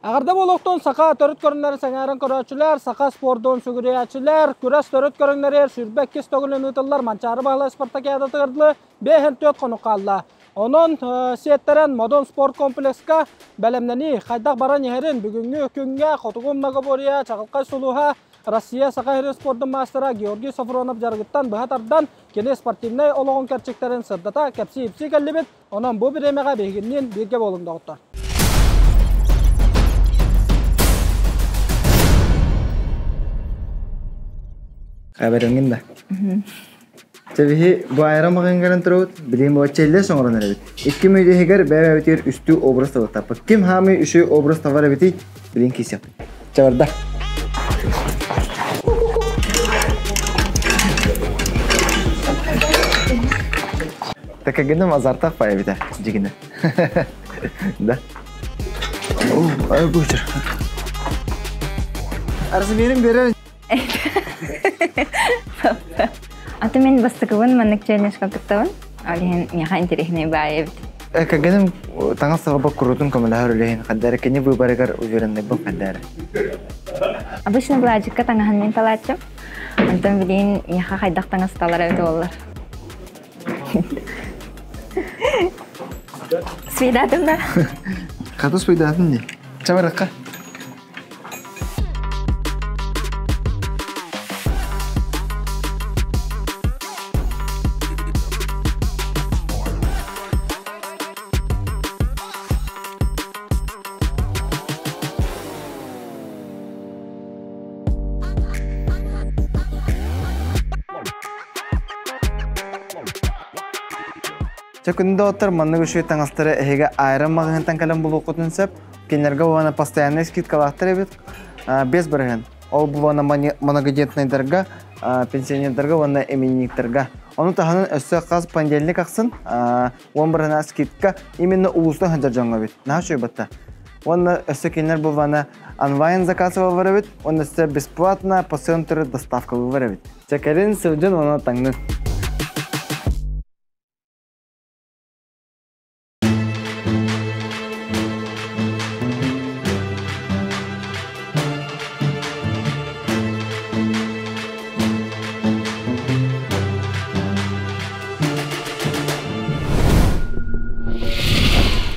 Эҕэрдэ буолуохтун саха төрүт көрүҥнэрин сэҥээрэн көрөөччүлэр, саха спордун сүгүрүйээччилэр, күрэс төрүт көрүҥнэригэр 22 төгүлүн ыытыллар Манчаары Баһылай спартакиадатыгар дылы 54 хонук хаалла. Онон сиэттэрэн Модун спорт комплекска бэлэмнэнии хайдах баран иһэрин бүгүҥҥү күҥҥэ Хотугу многоборье чаҕылхай сулуһа Россия Саха сирин спордун маастара Георгий Софронов дьарыгыттан быһа тардан кини спортивнай олоҕун кэрчиктэрин сырдата кэпсии-ипсии кэллибит. Онон бу бириэмэҕэ биһигинниин бииргэ буолуҥ, доҕоттор. Хабарыҥын да. Чэбиһи бу айрам маҕыҥҥаран турабыт, билигин бу челлес оҥорон эрэбит. Икки мүлүһүгэр бэйэ-бэйэбитигэр үстүү образ табыттаппыт. Ким хаамый үсүү образ табар эбитий, билигин киисиэхпит. Чабарда. Такагыным азартах паябита, дьигинэ. Да. О, ай бучер. Арзымерин берер. Аты мен бастакыбын маннык челлендж кыттабын. Ол иһин миэхэ интэриэһинэй баайы эбит. Кагыным таҥас саҕаба курутун көмөлөһөр үлэһин хаддара кини выборыгар уверенныйбын хаддара. Обычно Владикка таҥаһын мин талааччым. Онтон билигин миэхэ хайдах таҥас талар эбит буоллар. Свидатым да? Хата свидатым не. Чабаракка. Чэ күндү доҕоттор, маннык үчүгэй таҥастары эһиги Айрон маҕаһыынтан кэлэн булуоххутун сөп. Кинилэргэ уонна постоянный скидкалаахтар эбит. 5%. Ол бу уонна многодетнайдарга, пенсионердарга уонна именинниктарга. Ону таһынан өссө хас понедельник ахсын 10% скидка именно улуустан сылдьар дьоҥҥо эбит. Наһаа үчүгэй батта. Уонна өссө кинилэр бу вана онлайн заказываллар эбит, уонна өссө бесплатно по центру доставкалыыллар эбит. Чэ кэлин сылдьын уонна таҥнын.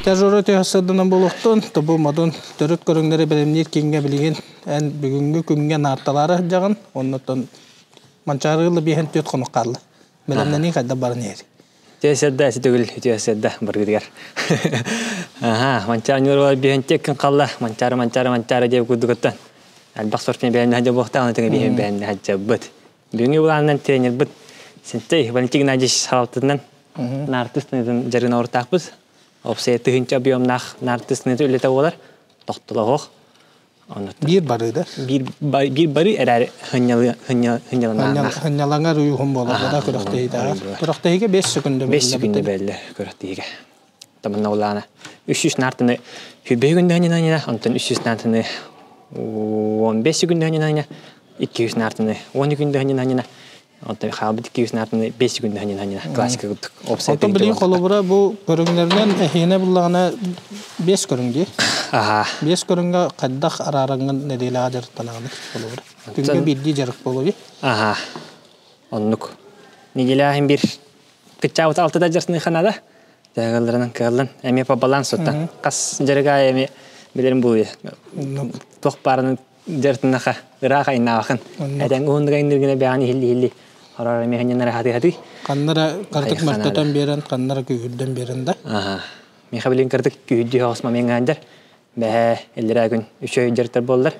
Тяжело түһэ буолуохтун, тобу модун төрүт көрүҥнэри бэлэмниир кииҥҥэ билигин эн бүгүҥҥү күҥҥэ наарталаары сылдьаҕын, оннуттан Манчаарыгылла биэһэн түөрт хонук хаалла. Бэлэмнэнии хайдах баран иһэр? Тиэсэрдэ ситигил үтүөсэрдэ баргытыгар. Аха, манчаары ньуурбалар биэһэн тиэккин халла, манчаары манчаары манчаары диэбит курдугуттан. Элбэх сортун бэйэмнэһэ дьобуохтаах, аны биэһин бэйэмнэһэ дьаббыт. Бүгүҥҥү былаанынан тренербит Сенсей Валентин Геннадьевич салалтытынан наартыс дьарыгын оҕуртаахпыт. Опсая тыһыынча объемнаах наартыс үлэтэ буолар. Тохтолоох. Биир барыы да? Биир бары эрээри хынньаланаах. Хынньалаҥар уйуһун буолар да күрэхтэһиитэ. Күрэхтэһиигэ 5 секунда 5 секунда бэллэ күрэхтэһиигэ. Таманна улаана. 300 наартыны хүрбэ күндэ хынньалаҥына, онтон 300 наартыны 15 күндэ хынньалаҥына, 200 наартыны 10 күндэ хынньалаҥына, онтон хаалбыт 200 наартыны 5 күндэ хынньалаҥына классика курдук. Оттон билигин холобура бу көрүҥнэринэн эһиэнэ буллаҕына 5 көрүҥ дии. Аха. 5 көрүҥҥэ хайдах араараҥҥын нэдиэлэҕэ дьарыктанаҕыный холобура? Күҥҥэ биирдии дьарык буолуой? Аха. Оннук. Неделяһын бир кыччаабыт алтыда дьарсыны ханада. Дьагалларынан кыаллан эмиэ по баланс уттан. Хас дьарыга эмиэ билэрим буолуй. Туох баарынан дьартынаха ыраах айнаабахын. Этэн уһундуга индиргине бэҕэн иһилли-иһилли. Хорор эмиэ ханнара хаты-хаты. Ханнара картык мартатан берен, ханнара күүһүрдэн берен да. Аха. Миха билин кырдык күүһүрдүү хоҕус мамиҥ Бэһэ иллэрээ күн үчүгэй дьарыктар буоллар.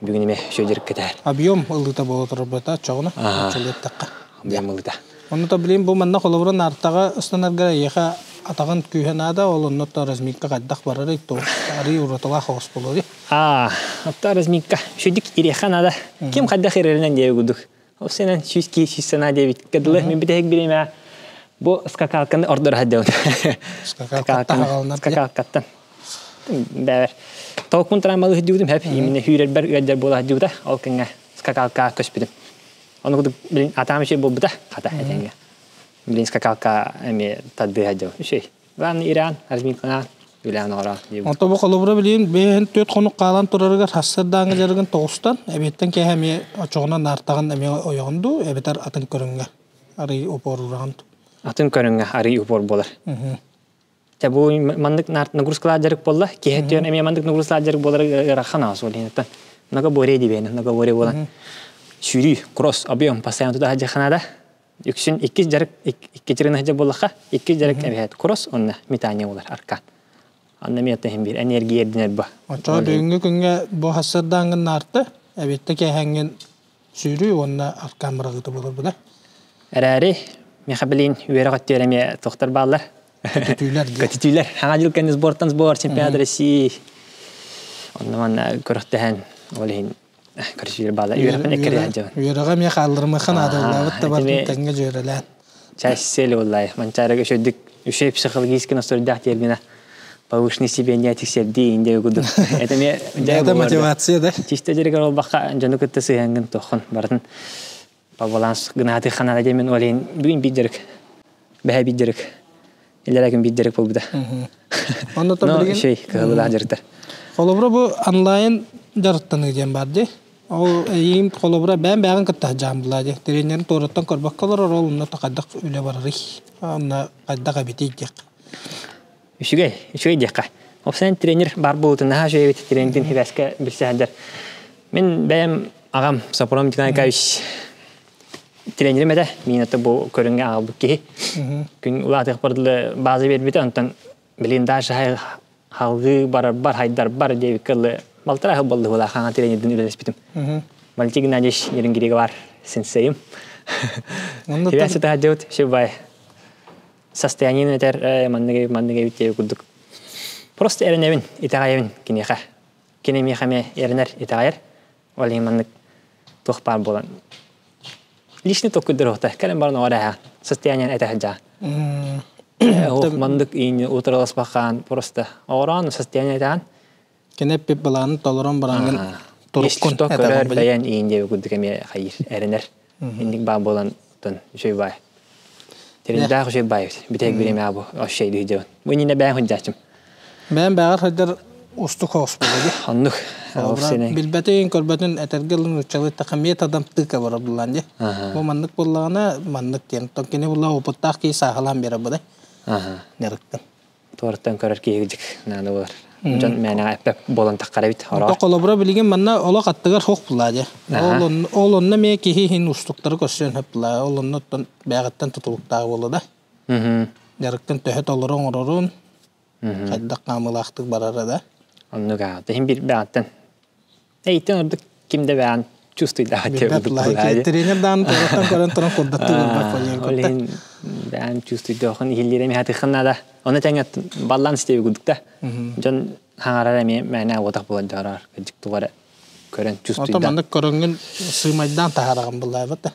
Бүгүн эмиэ үчүгэй дьарык кэтээр. Объем ылыыта буола турбата чоҕуна чөлүөттахха. Объем ылыыта. Онно та билин бу манна холобура наартаҕа ыстанарга эйиэхэ атаҕын күүһэ наада, ол онно та разминка хайдах барарый, то арый уратылаах оҕус буолуой. Аа, отто разминка үчүгдүк ириэххэ наада. Ким хайдах ирэринэн диэби курдук. Ол сенен сүүс киһи сүүс санаа диэбит. Кыдылы мин бүтэһик бириэмэ бу скакалканы ордор хаддабын. Скакалкаттан. Скакалкаттан. Бәбер. Толкун трамалы хиддибутум хэп именно хүүрэрбэр ыаддьар буола хаддибута. Ол кэнҥэ скакалка көспүтүм. Ону кудук билин атаам үчүй буолбута хата этэнгэ. Билин скакалка эми тадды хаддабын. Үчүй. Главное Иран, разминкалаан. Үлээн оҕоро. Онто бу холобура билигин бэйэн түөрт хонук хаалан турарыгар хассырдааҥы дьарыгын тоҕустан, эбиэттэн киэһэ эмиэ очоҕунан наартаҕын эмиэ ойоҕун дуу, эбэтэр атын көрүҥҥэ арый упор ураҕын. Атын көрүҥҥэ арый упор буолар. Те бу маннык нагрузкалаах дьарык буолла. Киэһэ түөн эмиэ маннык нагрузкалаах дьарык буолар ыарахан аҕас ол Много борей дибээн, много борей буолан. Сүүрүү, кросс, объем постоянно туда сылдьаххына үксүн иккис дьарык икки дьарыгын сылдьар буоллахха, иккис дьарык эбэһээт кросс уонна метание буолар аркан. Анна эмиэ иһин биир энергия эрдинэр бу. Оччоҕо бүгүҥҥү күҥҥэ бу хассырдааҥҥын наарты, эбиэттэ киэһээҥҥин сүүрүү уонна аркан быраҕыыта буолар буда. Эрээри, миэхэ билин үөрэх өттүгэр эмиэ тохтор бааллар. Көтүтүүлэр дии. Көтүтүүлэр. Хаҥа дьыл кэннэ сбортан сбор, чемпионат России. Онно манна көрөхтөһөн, ол иһин көрсүүр баалар. Үөрэхпин эккирэ сылдьабын. Үөрэҕэ эмиэ хаалларымыахха наадалаабыт да бардым тэҥҥэ дьүөрэлээн. Часть сели буоллай. Манчаарыга үчүгдүк үчүгэй психологический настройдаах диэргинэ повышенный стипендия тиксэрдии инде курдук. Это эмиэ Это мотивация да. Чисто дьэригэр олбахха дьону кытта сыһыаҥҥын тоххон барытын по баланс гынааты ханара диэмин ол иһин бүгүн биир дьарык бэһэ биир дьарык илэрэ күн биир дьарык буолбута. Онно Но үчүгэй кыһыллаах дьарыктар. Холобура бу онлайн дьарыктаныы диэн бар дии. Ол эйиим холобура бэйэм бэйэҕин кытта сылдьаҕын булаа дии. Тренерин туораттан көрбөккө олорор, ол онно хайдах үлэ барарый? Онно хайдах эбитий диэх. Үчүгэй, үчүгэй диэххэ. Опсайын тренер бар буолутун наһаа үчүгэй эбит тренердин хибээскэ билсэһэллэр. Мин бэйэм аҕам Сопром Николай Николаевич тренерим этэ. Мин это бу көрүҥҥэ аҕалбыт киһи. Күн улаатыахпар дылы база биэрбитэ, онтон билин даже халгыы барарбар, хайдарбар диэбиккэ дылы балтараа сыл буолла хаҥа тренердин үлэлэспитим. Валентин Геннадьевич Еренгирига бар сенсейим. Хибээс сытаһадьыбыт, все бай. Состояниен этэр манныгы манныгы эбит диэби курдук. Просто эрэнэбин, итэҕэйэбин киниэхэ. Кини миэхэ эмиэ эрэнэр, итэҕэйэр. Ол иһин маннык туох баар буолан личный толкуйдар кэлэн баран оҕо эрэһэ состояниен этэ сылдьаа. Маннык иини утарыласпахаан просто оҕороон состояние этаан Кини эппит былаанын толорон бараҥҥын туруккун көрөр бэйэн иин диэби курдук эмиэ хайыр эрэнэр. Инник баа буолан тон үчүгэй баай. Тэриндээх үчүгэй баай бүтэһик бириэмэ бу ощей дии Бу иннинэ бэйэн хунжаачым. Бэйэн бэҕэр хайдар устук хоос буолуо. Оннук. Билбэтин, көрбөтүн этэргэ ылын нууччалыы методом тыка барар буллаан дии. Бу маннык буоллаҕына маннык диэн. Оттон кини буолла опыттаах киһи сааһылаан биэрэр быдай. Дьарыктан. Туораттан көрөр киһи дьик наада болар. Дьон мээнэҕэ эппэп буолан таххар эбит. Онто холобура билигин манна олох аттыгар хоох булаа дьэ. Ол онно эмиэ киһи иһин устуктары көрсүөн сөп булаа. Ол оннуттан бэйэҕиттэн тутулуктаах буолла да. Дьарыктан төһө толору оҥорорун, хайдах хаамыылаахтык барара да. Оннук аа. Иһин бир бэҕэттэн. Эйиттэн ордук ким да бэҕэн чувствуйдаах Тренер даан туораттан көрөн туран курдаттыы көрбөт болуон. Ол иһин бэҕэн чувствуйдаахын иһиллиирэ эмиэ хатыххын наада. Оны тэҥэ баланс диэби курдук да. Дьон хаҥарар эмиэ мээнэ уотах буолан дьаарар. Кырдьык тугу эрэ көрөн чувствуйдаан. Ото маннык көрөҥҥүн сыымайдаан таһаараҕын буллаабат да.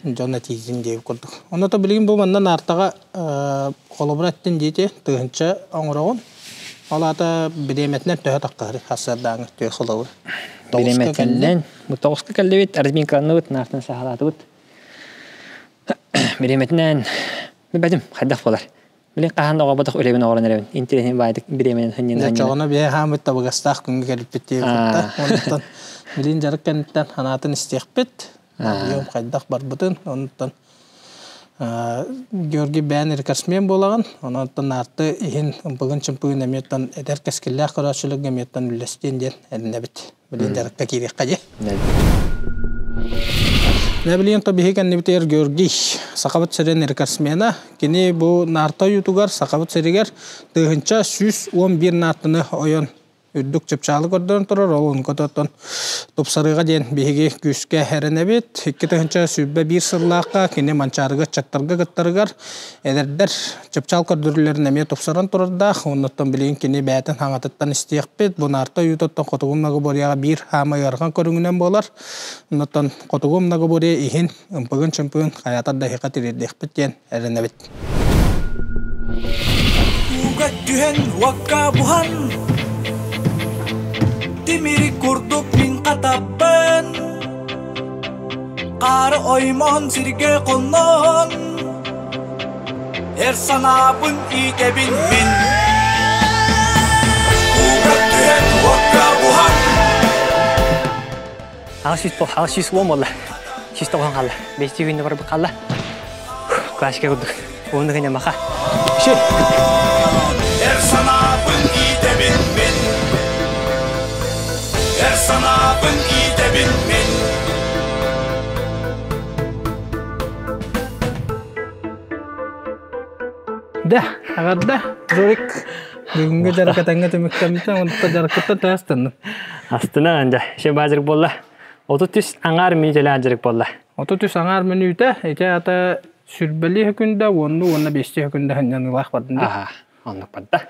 Дьон этиитин диэби курдук. Онно то билигин бу манна наартаҕа холобура эттин диэти тыһынча оҥороҕун. Ол аата бириэмэтинэн төһө таххаһарый хассардааҥы түө холобур. Бириэмэтинэн бу тоҕуска кэллибит, разминкаланныбыт, наартан саҕалаатыбыт. Бириэмэтинэн билбэтим хайдах буолар. Билин хаһан да оҕоботох үлэбин оҕорон эрэбин. Интириэһин баайдык бириэмэнэн хынньын Чоҕуна биһи хаамыт табыгастаах күҥҥэ кэлиппит диэбит Онтон билин дьарык кэнниттэн санаатын истиэхпит. Объем хайдах барбытын. Онтон Георгий бэйэн рекордсмен буолаҕын. Онон наарты иһин ымпыгын-чымпыгын эмиэттэн эдэр кэскиллээх көрөөччүлэргэ эмиэттэн үллэстиэн диэн эрэнэбит. Билин дьарыкка киириэххэ дии. Нэбилиэн то биһи кэннибитигэр Георгий Сахабыт сирин рекордсмена. Кини бу наарта ойуутугар Сахабыт сиригэр 1111 наартаны ойон үрдүк чыпчаалы көрдөрөн турар, ол онкототтон тупсарыыга диэн биһиги күүскэ эрэнэбит. 2021 сыллаахха кини Манчаарыга ыччаттарга кыттарыгар эдэрдэр чыпчаал көрдөрүүлэрин эмиэ тупсаран турардаах. Оннуттан билигин кини бэйэтин хаҥатыттан истиэхпит. Бу наарта ойуутуттан Хотугу многоборьеҕа биир хаамай ыарахан көрүҥүнэн буолар. Оннуттан Хотугу многоборье иһин ымпыгын-чымпыгын хайаатар да эһиэхэ тириэрдиэхпит диэн эрэнэбит. Ууга түһэн уокка буһан Тимири курдук мин хатаппын Хаары оймон сиргэ хоннон Эр санаабын иитэбин мин. 810 болла. 190 қалла. 5 күнде барып қалла. Классика курдук. Уонна кене маха. Ши. Эр санаабын иитэбин мин Эр санаабын иитэбин мин Да, аҕарда, Жорик. Бүгүҥҥү дьарыкатаҥҥа түмүктэммитэ, онто дьарыкыттан таастанным. Астына анда. Ши базырык болла. 33 аңар мүнүүтэлээх дьарык буолла. 33 аҥаар мүнүүтэ, ити аата сүрбэлии күндэ, уонну уонна биэстии күндэ ханньаныылаах бардын дии. Аха, оннук барда.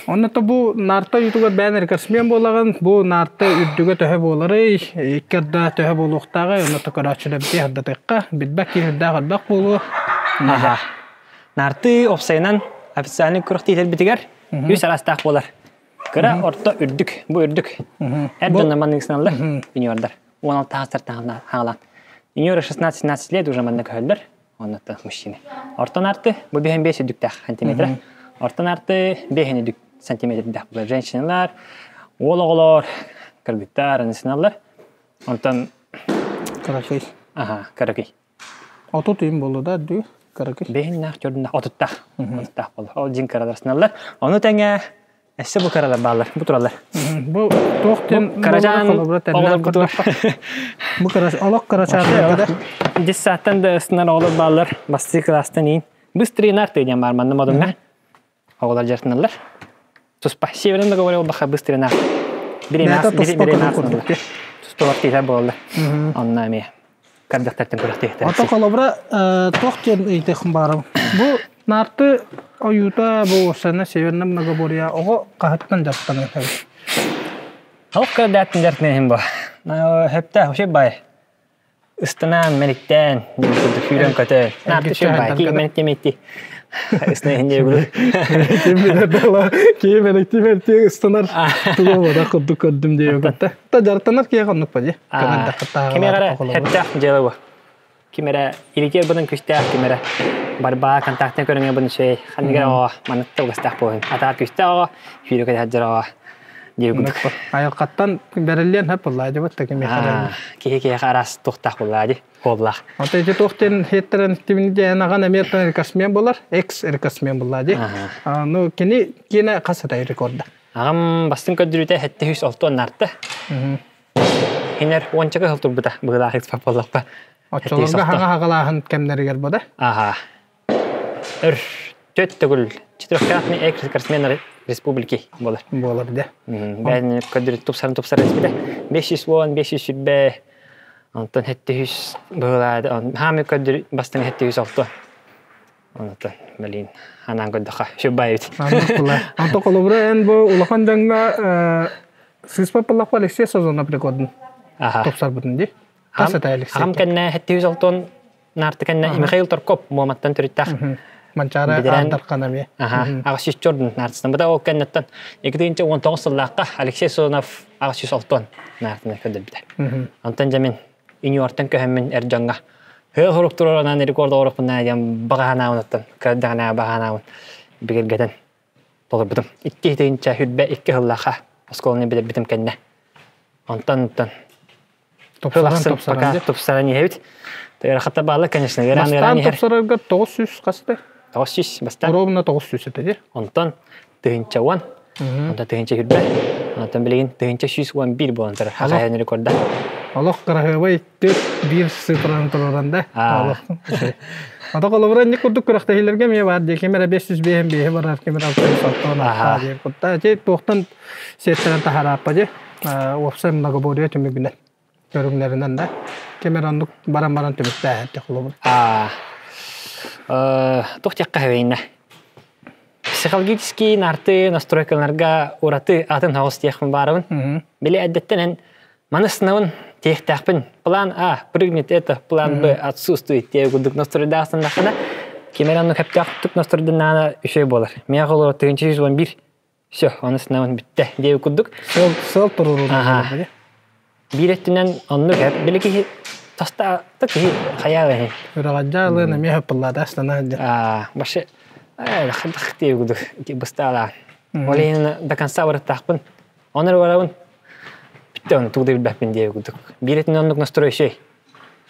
Онно то бу наарта уютугар бэйэн рекордсмен буолаҕын, бу наарта үрдүгэ төһө буоларый, икки арда төһө буолуохтааҕый, онно то көрөөччүлэрбитин ардатыахха, билбэт киһи үрдээх элбэх буолуо. Аха. Нарты опсайынан официальный күрэхтэһиилэрбитигэр үс араастаах буолар. Кыра, орто, үрдүк. Бу үрдүк. Эр дьонно маннык сыналлар, юниордар. 16 саастартан хаалан. Юниоры 16-17 лет уже манна көһөллөр. Оннуттан мужчины. Ортон арты бу 5 үрдүктээх сантиметр. Ортон арты 5 үрдүк сантиметрдээх буолар. Женщиналар, уол оҕолор, кыргыттар аны сыналлар. Онтон Кыракый. Аха, кыракый. 30 ыйым буолла да дүү кыракый. Бэһиннээх, төрдүннээх, отуттаах. Отуттаах буолла. Ол дьиҥ кыралар сыналлар. Ону тэҥэ өссө бу кыралар бааллар. Бу тураллар. Бу туох диэн Карачаан оҕолор Бу кыра олох кырачаан да. Дьиссааттан да ыстынар оҕолор бааллар. Бастыы кылаастан иин. Быстрый нарты диэн баар манна модуҥҥа. Оҕолор дьарытыналлар. Туспа. Северный договоре олбаха быстрый нарт. Бэйэтэ туспа көрүҥ курдук. Туспа тиһэр буолаллар. Онно эмиэ кардактартан күрэхтэһиэхтэр. Ото холобура туох диэн ыйытыахым баарым. Бу нарты ойуута бу сана северном многоборье оҕо хаһыттан дьарыктанар эбит. Олох көрдөттүн дьарыктаныһым бу. Хөптөөх вообще бай. Ыстанаан, мэниктээн, диэн курдук сүүрэн көтөр. Нарты сүр бай. Кии мэниктеметти. Ыстана иһин диэбит. Кии мэниктеметти ыстанар тугу бода курдук көрдүм диэбит. Та дьарыктанар киһи оннук ба дии. Ким эрэ хэптэх дьыала бу. Ким эрэ илитиэр быдан күстээх, ким эрэ барбаа контактын көрүҥэ быдан үчүгэй. Ханнык эрэ оҕо маннык тылгастаах буолун. Атаар күстээх оҕо, сүүрэ көтө сылдьар оҕо диир курдук. Айылҕаттан бэриллиэн сөп буоллаа дии бытта ким Киһи киһиэхэ араас туохтаах буоллаа дии, хуоллаах. Ото ити туох диэн хиттэрэн тимин диэн аҕан эмиэ рекордсмен буолар, экс рекордсмен буоллаа дии. Ну кини киэнэ хас сатай рекорда? Аҕам бастыҥ көрдөрүүтэ 760 нарта. Хинер уонча кыһыл турбута быһыылаах экспорт буоллахпа. Оччолорго хаҥа хагалааһын кэмнэригэр бода? Аха. Өр төрт төгүл четырехкратный экс-рекордсмен республики буолар. Буолар да. Бэйэн көрдөрү тупсарын тупсарын испитэ. 510, 520, онтон 700 быһыылаады. Хаамы көрдөрү бастыҥ 706. Онтон блин, анаан көрдөххө сүрбай эбит. Онто холобура эн бу улахан дьоҥҥо сыыспат буоллахпа Алексей Созонов рекордун тупсарбытын дии. Хас этэй Алексей? Аҕам кэннэ 706 наарты кэннэ Михаил Торкоп Муоматтан төрүттээх. Манчаары Ардархан эмиэ. Аҕыс сүүс чордун наартыстан. Быта ол кэннеттен 2019 сыллаахха Алексей Созонов 806 наартына көрдөрбүтэ. Онтон дьэ мин юниортан көһөммүн эр дьоҥҥо Хыа хорук туруоранан рекорд оҥоруохпун диэн баҕа санаабын кырдаҕына баҕа санаабын бигэргэтэн толорбутум. 2022 сыллаахха оскуоланы бүтэрбитим кэннэ. Онтон онтон тупсаран пока тупсаран иһэбит. Ыарахата баалла, конечно, ыараан ыараан иһэр. тупсарарга 900 хаста? 900 бастаан. Ровно 900 этэ дии. Онтон 1010, онтон 1020, онтон билигин 1111 буолан турар. Хахайан рекорда. Олох кыраһыабай төрт биир цифраны тураран да. Олох. Ата холобура инник курдук күрэхтэһиилэргэ эмиэ баар дии. Ким эрэ 505 5 барар, ким эрэ 606 артаа диэн кутта. Ити туохтан сиэттэрэн таһарааппа дии. Уопсай многоборье түмүгүнэн көрүҥнэринэн да. Ким эрэ оннук баран-баран түмүктээһин холобур. Туох диэххэ хэвэйинэ. Психологический нарты настройкаларга ураты атын хаҕыс диэхпин баарабын. Били эрдэттэн эн маны сынабын тиэхтээхпин. План А прыгнет это, план Б отсутствует диэ курдук настройдаахсыннаххына ким эрэ оннук хэптээхтик настройданнаана үчүгэй буолар. Миэхэ олорор 1111 все, оны сынабын бүттэ диэ курдук. Сыал туруоруу. Биир өттүнэн оннук эп били киһи таста киһи хайаа Үрэҕэдьээ ылыан эмиэ хаппыллаата астана сылдьар. Башы хадах курдук быстаалаан. Ол иһин до конца барыттаахпын. Онор барабын. Бүттэ оны тугу да билбэппин диэбит курдук. Биир этин оннук настрой үчүгэй.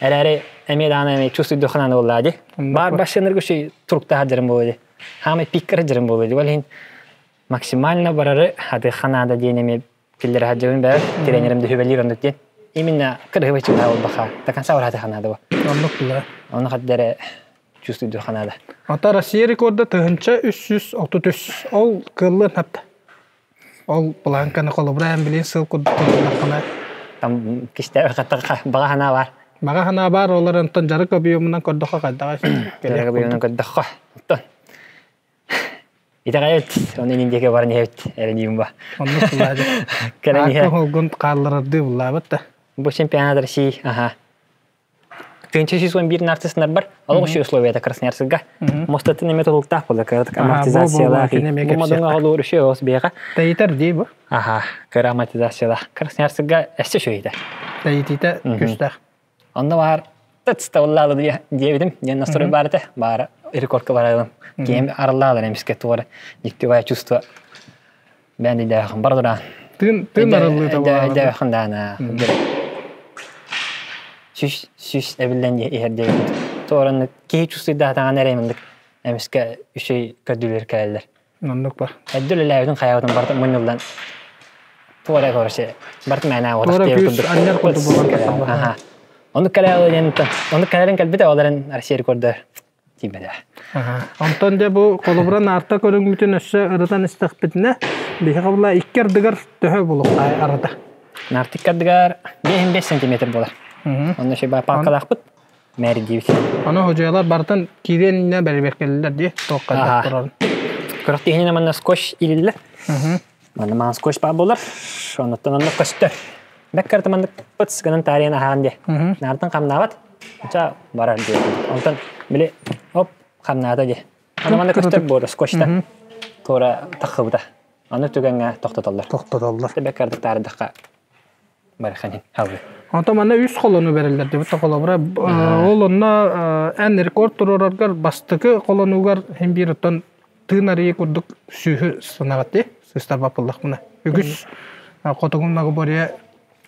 Эрээри эмиэ даҕаны эмиэ чувствуйдуохха наада буоллаҕа дии. Баар бассейнарга үчүгэй туруктаах дьарым буолуо дии. Хаамай пиккара дьарым буолуо дии. Ол иһин максимально барары хатыахха наада диэн эмиэ киллэрэ сылдьабын бэйэм. Тренерим да сүбэлиир оннук диэн. Именно кырыһыбай чугаһа буолбаха. До конца бараатыахха наада бу. Оннук була. Ону хат эрэ чувствуйдуохха наада. Ата Россия рекорда 1333. Ол кыаллыан хатта. Ол планканы холобура эн билин сыл курдук турдаххына. Там кистээбэ хаттаха баҕа санаа баар. Баҕа санаа баар олар онтон дьарык объемунан көрдөххө хайдаҕа Дьарык объемунан көрдөххө оттон итэҕэйэбит оны инин диэки баран иһэбит эрэниим ба. Оннук булаады. Кэлэн иһэ. Холгун хаалларардыы буллаабыт да. Бу чемпионат России, аха. 1111 нарциснарбар олох үчүгэй условията Красноярскга. Мостатын эме тутулуктаах буолла кыратык амортизациялаах. Бу модуҥа олуур үчүгэй ос биэҕэ. Тэйитэр дии бу. Аха, кыра амортизациялаах. Красноярскга эссе үчүгэй Тэйитиитэ күстээх. Онно баар тыц диэбитим. Диэн настрой баар этэ. Баара рекордка баралым. Киэм араллаалар эмиске туора дьиктибай чувство бээн идээхин бар дураан. Тыын тыын арыллыыта буолар. Идээхин даана. Сүс сүс эбиллэн иһэр диэбит. Туораны киһи чувствуйдаатаҕан эрэ мындык эмискэ үчүй көрдүүлэр кэлэллэр. Оннук бар. Эддүл үлээбитин хайаабытын барыта мунньуллан туора короче барыта мээнэ Туора күүс анньар курдук буолан тахсар. Оннук кэлээ диэн оннук кэлэрин кэлбитэ ол эрэн Россия рекорда тиийбэтэ. Онтон дьэ бу холобура наарта көрүҥмүтүн өссө ырытан истэхпитинэ биһиэхэ була икки ардыгар төһө булуохтаай арата? Нарта икки ардыгар 5 сантиметр буолар. Онно еще паакалаахпыт мээр диибит. Аны хожуялар барытын киириэн иннинэ бэрэбиэркэлииллэр дии туохха хайдах турарын. Күрэх тиһинин манна скотч илиллэр. Манна маан скотч баар буолар. Оннуттан онно көстөр. Бэккарта маннык пыт гынан таарыйан аһаан диэ. Наартан хамнаабат. Ча барар диэ. Онтон били оп хамнаата диэ. Аны манна көстөр буолар скотчтан. Туора таххыбыта. Аны түгэҥҥэ тохтотоллор. Тохтотоллор. Бэккардык таардахха бараханин халбы. Онтон манна үс холону береллер дебит холобура ол онно эн рекорд туруораргар бастакы холонугар хим биир оттон тыын арыйы курдук сүүһү санаҕат дии сыстарбаппыллахпына үгүс хотугу многоборье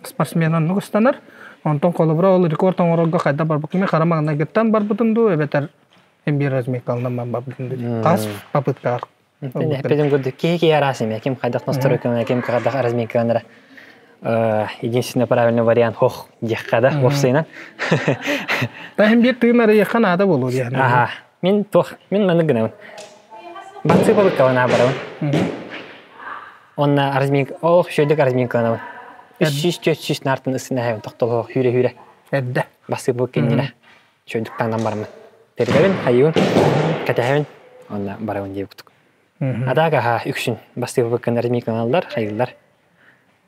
спортсмен оннук ыстанар онтон холобура ол рекорд оҥорорго хайда барбыккыны хара маҥнайгыттан барбытын дуу эбэтэр хим биир разминкалынан барбытын дуу хас попыткаҕар Эппитим курдук киһи киһи араас эмиэ ким хайдах настройкалана ким хайдах разминкаланара единственный правильный вариант хох диэххэ да уопсайынан. Таһым биир тыын арыйыахха наада буолуо диэн. Аха. Мин туох мин маннык гынабын. Батсы попыткалана барабын. Онна разминка олох үчүгэйдик разминкаланабын. 300-400 нартын ысына тохтолох хүрэ-хүрэ. Эрдэ. Басып бу кинниле. Чөндүк таҥнан бараммын. Тэргэбин, хайыыбын, кэтэһэбин, онно барабын диэбит курдук. Атаак аһа үксүн бастыыбыккын разминкаланаллар, хайыыллар.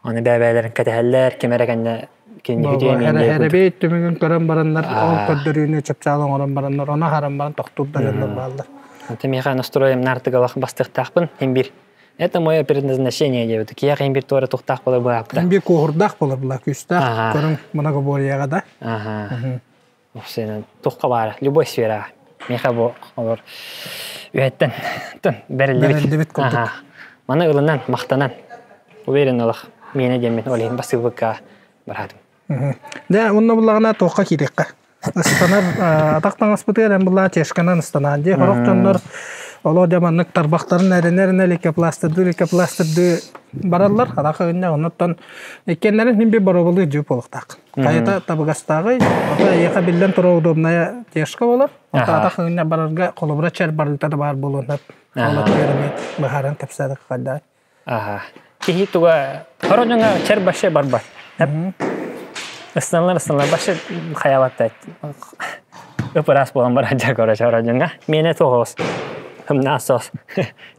Аны бэйэ-бэйэлэрин кэтэһэллэр, ким эрэ кэннэ кинини Эрэбит түмүгүн көрөн бараннар, ол көрдөрүүнү чыпчаал оҥорон бараннар, ону аһаран баран тохтуур да дьоннор бааллар. Онтон миэхэ настроем наартыгалах бастыахтаахпын, хин биир Это мое предназначение диэбит. Киһиэхэ хин биир туора тухтаах буолар быраапта. Хин биир куоһурдаах буолар була, күүстээх көрүҥ многоборьеҕа да. Аха. Сенен тухха баара, любой сфера. Миэхэ бу олор үһэттэн бэриллибит. Бэриллибит курдук. Маны ылынан, махтанан, уверен олох миэнэ диэммин ол иһин бассыыбыкка бараатым. Дэ, онно буллаҕына туохха киириэххэ? Ыстанар атах таҥаспытыгар эн буллаа чешканан ыстанаан дии. Сорох дьоннор олоо дьэ маннык тарбахтарын эрэнэ-эрэнэ лейкопластырдыы лейкопластырдыы бараллар. Атах ынньа оннуттан иккиэннэрин син биир боруобалыыр дьүп буолуохтаах. Хайата табыгастааҕый, ото эйиэхэ биллэн турар удобная тешка болар. Ото атах ынньа барарга холобура чэр барыыта да баар буолуон сөп. Ол өттүгэр эмиэ быһааран кэпсээдэх хайдаа. Аха. Киһи туга хоро дьоҥо чэр башы барбат. Ыстаналар ыстаналар башы хайабатта. Ыпыраас буолан барар дьэ короче хоро дьоҥо. Миэнэ туох Хымнаас соос.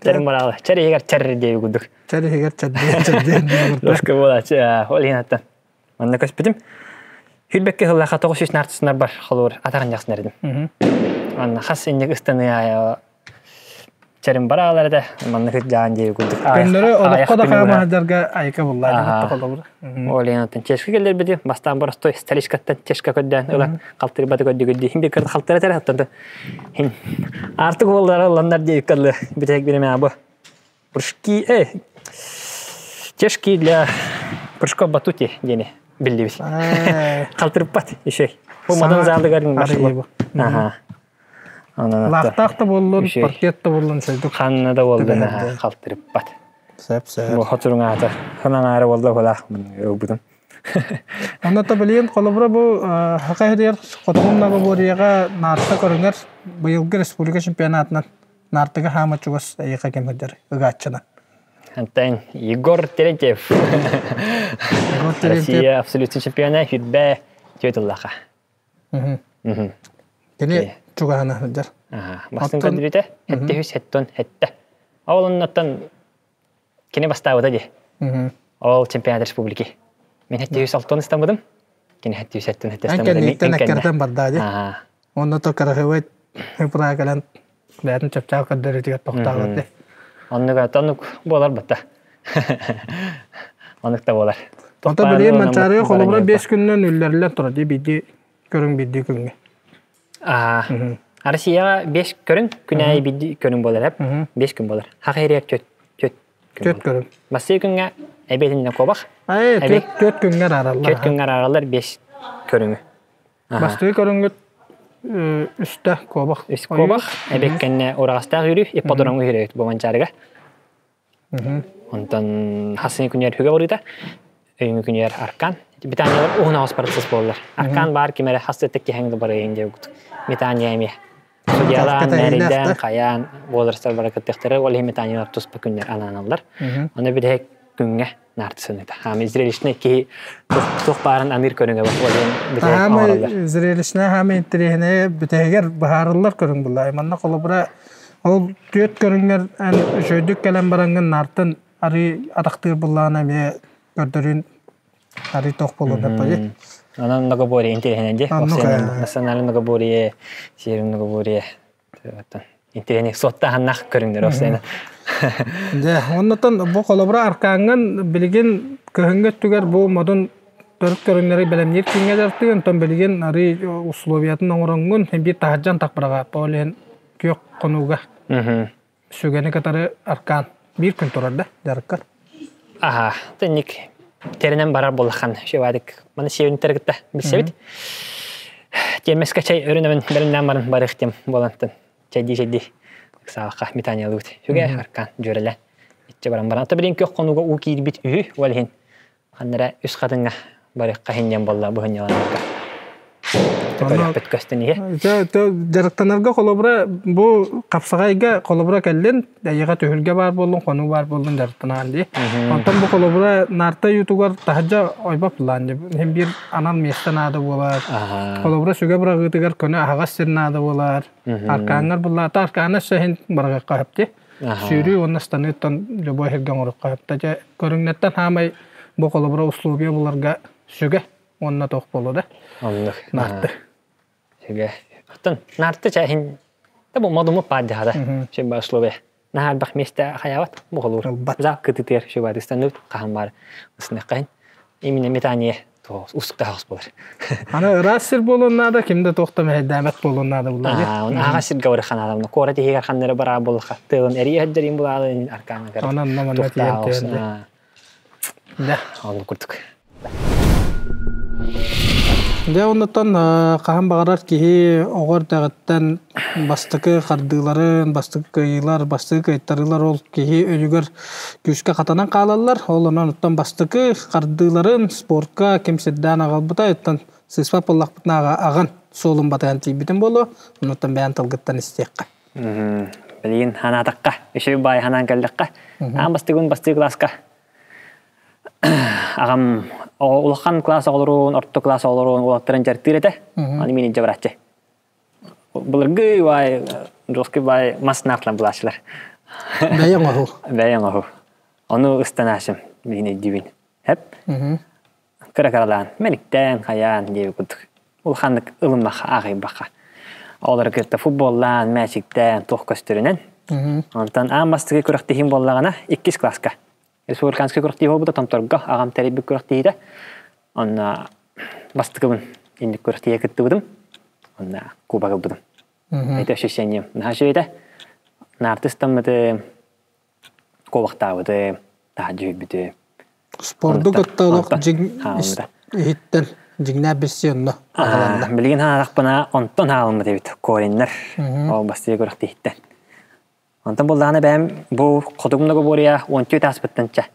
Чэрим бараалы. Чэр иһигэр чэр диэби курдук. Чэр иһигэр чэрдиэн чэрдиэн Лоска буолааччы. Ол иһин аттан. Манна көспүтүм. Хүрбэккэ сыллаха 900 нартысынар бар холуур атаҕын дьахсынар этим. Анна хас инник ыстаныа чэрим бараалар этэ манна кырдьаан диэби курдук. Көннөрү олоххо да хаамаһардарга айка буллаа холобура. Ол иһин чешка келлербити бастаан боростой старичкаттан чешка көрдөөн ылан халтырбаты көрдүгүдди хин бир кырды халтыра тара оттон хин артык уоллара ылланнар диэбик каллы битек биреме абы прыжки чешки для Прыжко батути диэни биллибит. Халтырыппат еще. Бу мадан заалыгар Арыйы Аха. Лаахтаах да буоллун, паркет да буоллун сөйдүк. Ханна да буоллун халтырыппат. Сөп, сөп. Бу хотуруҥ аата. Ханан аара буолла булаах ылбытым. Онно та билигин холобура бу Хака иһигэр Хотугу Многоборьеҕа наарта көрүҥэр быйылгы республика чемпионатынан наартыга хаама чугас эйиэхэ ким сылдьар ыгааччына. Антон Егор Терентьев. Егор Терентьев. Россия абсолютный чемпиона хүрбэ түөрт ыллаха. Кини чугаһына сылдьар. Бастыҥ көрдөрүүтэ 777. Ол оннуттан кини бастаабыта дии. Ол чемпионат республики. Мин 706 ыстаммытым. Кини 707 Эн кэнниттэн эккирэтэн барда дии. Онно то карахыбай ыпыра кэлэн бэйэтин чапчаал көрдөрүүтүгэр тохтообот дии. Оннук оннук буолар батта. Оннук да буолар. Ото билигин Манчаарыга холобура 5 күнүнэн үллэриллэн турар дии биирдии көрүҥ биирдии күҥҥэ. Россияҕа 5 көрүҥ, күн аайы биирдии көрүҥ буолар эп. 5 күн буолар. Хах эрийэр 4 4 көрүҥ. Бастакы күҥҥэ эбиэтиннэ куобах. Ай, 4 күҥҥэ араараллар. 4 күҥҥэ араараллар 5 көрүҥү. Бастакы көрүҥҥүт үстэ куобах. Үс куобах, эбиэккэннэ ураҕастаах үүрүү, ипподроҥҥа үүрөбүт бу Манчаарыга. Онтон хасыҥы күнүгэр хүгэ барыыта, өйүҥү күнүгэр аркан. Британиялар уһун аҕыс процесс буоллар. Аркан баар ким эрэ хас да киһиҥ да барыйын диэбит. Метания эмиэ. Судьялаан, мээрэйдээн, хайаан возрастар бара кыттыахтара, ол иһин метаниялар туспа күннэр ананаллар. Оны бидэһик күҥҥэ наартысыныта. Хаамы зрелищный киһи туох баарын аныыр көрүҥэ бар. Ол иһин бүтэһик оҥороллор. Хаамы зрелищный хаамы интэриэһинэйэ бүтэһигэр быһаарыллар көрүҥ булла. Манна холобура ол түөрт көрүҥнэр эн үчүгэйдик кэлэн бараҥҥын наартан арыы атахтыыр буллаҕына эмиэ көрдөрүүн арыы туох буолуон сөп Онон многоборье интэриэһинэй дии. Национальный многоборье, северный многоборье. Интэриэһинэй суоттааһыннаах көрүҥнэр осуйна. Дьэ, оннотон бу холобура аркааҥҥын билигин кыһыҥҥы өттүгэр бу модун төрүт көрүҥнэри бэлэмниир күҥҥэ дьартыы, онтон билигин арыы условиятын оҥороҥҥун биир таһырдьан тахпыраҕа ол иһин күөх хонууга сүгэни кытары аркаан биир күн турар да дьарыккар. Аха, тэнник тэринэн барар буоллахан шевадик маны сиэбинтер кытта билсэбит. Тиэмэскэ чай өрүнэбин бэлэмнээн баран барыах тем буолантын чэйдии-чэйдии ыксаабакка метаниялыыбыт. Үгэ аркаан дьүөрэлээн иччэ баран баран. Ата билин күөх хонууга уу киирбит үһү ол иһин ханна эрэ үс хатыҥҥа барыахха иһин буолла быһынньаланарга. Көрүөхпүт көстөн иһэ. Дьарыктанарга холобура бу хапсаҕайга холобура кэллин, эйиэхэ түһүлгэ баар буоллун, хонуу баар буоллун дьарыктанаан дии. Онтон бу холобура наарта уютугар таһырдьа ойбоп булаан дии. Иһин биир анал миэстэ наада буолар. Холобура сүгэ быраҕыытыгар көнө аһаҕас сир наада буолар. Аркааннар буллаата аркаана өссө иһин барыахха сөп дии. Сүүрүү уонна станыыттан любой сиргэ оҥоруохха сөп. Дьэ көрүҥнэртэн хаамай бу холобура условия буларга сүгэ уонна туох буолуо да. Оннук. Наарты. Сүгэ. Оттон наарты чээһин да бу модуму паадьаһада. Сүбэ условия. Наһаа элбэх миэстэ хайаабат бу холуур. За кытытыар сүбэ хаһан баар ысыныаххайын. Именно метание устуктаах буолар. Аны ыраас сир буолуон наада, ким да туох да мэһэйдээбэт буолуон наада булла. Оны аға сирге бары ханаадамна. Куора тиһигэр ханнары бараа буоллаха. Тыылын эрии хаддерин булаалы аркаана кара. Онон наманна тиийэн Да, оны курдук. Дьэ оннуттан хаһан баҕарар киһи оҕо эрдэҕиттэн бастакы хардыыларын, бастакы кыайыылар, бастакы кыайтарыылар ол киһи өйүгэр күүскэ хатанан хаалаллар. Ол онон оттон бастакы хардыыларын спортка ким сирдээн аҕалбыта, оттон сыыспат буоллахпытына аҕан суолун батыһан тиийбитим буолуо. Оннуттан бэйэн тылгыттан истиэххэ. Билигин ханаатахха, үчүгэй баай ханаан кэллэххэ, аан бастыгын бастыы кылааска аҕам улахан класс оҕолорун, орто класс оҕолорун уолаттарын дьарыктыыр этэ. Аны мин илдьэ барааччы. Былыргы баай, жесткий баай мас наартылан булааччылар. Бэйэҥ оһу. Бэйэҥ оһу. Ону ыстанаашым, мин өйдүүбүн. Хэп. Кыра-кыралаан, мэниктээн, хайаан диэбит курдук. Улаханнык ылыммаха, ааҕыйбаха. Оҕолору кытта футболлаан, мээчиктээн, туох көстөрүнэн. Онтон аан бастакы күрэхтэһиим буоллаҕына, иккис класска Республиканскай күрэхтэһии буолбута Томторго аҕам тэрийбит күрэхтэһиитэ. Онно бастакыбын инник күрэхтэһиигэ кыттыбытым. Онно кубок ылбытым. Это ощущение наһаа үчүгэй этэ. Наартыстаммытым, куобахтаабытым, таһырдьа үүрбүтүм. Спорду кытта олох дьиҥ иһиттэн дьиҥнээх билсии онно аҕаланна. Билигин хаалахпына онтон хаалыммыт эбит кореннэр. Ол бастыйа күрэхтэһииттэн. Онтон буллаҕына бэйэм бу хотугу многоборье 14 ааспыттан чэ.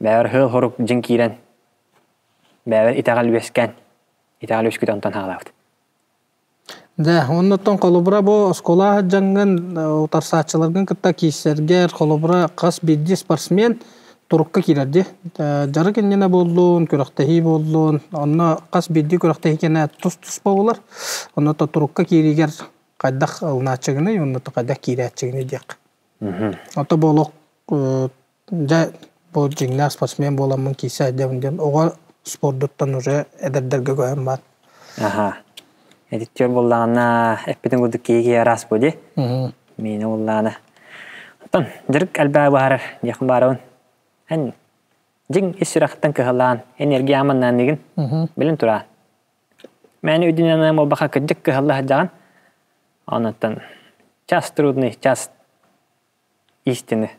Бэйэбэр хыл хорук дьиҥ киирэн бэйэбэр итэҕэл үөскээн итэҕэл үөскүтэ онтон хаалаабыт. Дьэ, оннуттан холобура бу оскуола дьаҥҥын утарсааччыларгын кытта киирсэргэр холобура хас биирдии спортсмен турукка киирэр дии. Дьарык иннинэ буоллун, күрэхтэһии буоллун, онно хас биирдии күрэхтэһии кэнэ тус-туспа буолар. Онно турукка киириигэр хайдах ылынааччыгыный, онно хайдах киирээччигиний диэххэ. Ото бу олох дьэ бу дьиҥнээх спортсмен буоламмын киирсэ сылдьабын диэн оҕо спордуттан уже эдэрдэргэ көһөн баар. Аха. Эдиттер буоллаҕына эппитин курдук киһи киһи араас бу дии. Миинэ буоллаҕына. Оттон дьарык элбэҕи баһарар диэххин баарабын. Эн дьиҥ ис сүрэхтэн кыһалаан, энергия аманнаан билин тураан. Мээнэ үрдүнэн буолбаха кырдьык кыһалла сылдьаҕын. Онуттан час трудный, час истины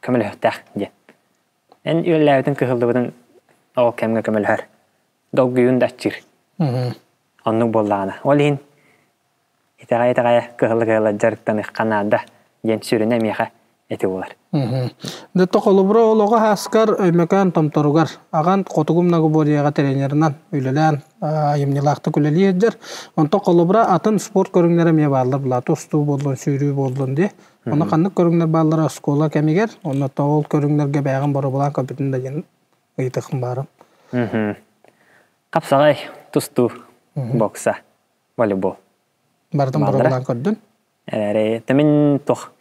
көмөлөһүөхтээх диэн. Эн үөллээбитин кыһыллыбытын ол кэмҥэ көмөлөһөр. Долгуйун да аччыыр. Оннук буоллаҕына. Ол иһин итэҕэйэ-итэҕэйэ кыһылла-кыһылла дьарыктаныахха наада диэн сүрүнэ миэхэ эти буолар. Дето холобура олоҕо ааскар Өймөкөөн Томторугар аҕан Хотугу многоборьеҕа тренерынан үлэлээн айымньылаахтык үлэлии сылдьар. Онтон холобура атын спорт көрүҥнэрэ эмиэ бааллар булааты устуу буоллун, сүүрүү буоллун дии. Онно ханнык көрүҥнэр бааллара оскуола кэмигэр, онно ол көрүҥнэргэ бэйэҕин боруобалаан көрбүтүн да диэн ыйытыахым баарым. Хапсаҕай, тустуу, бокса, волейбол. Барытын боруобалаан көрдүн. Эрээри мин туох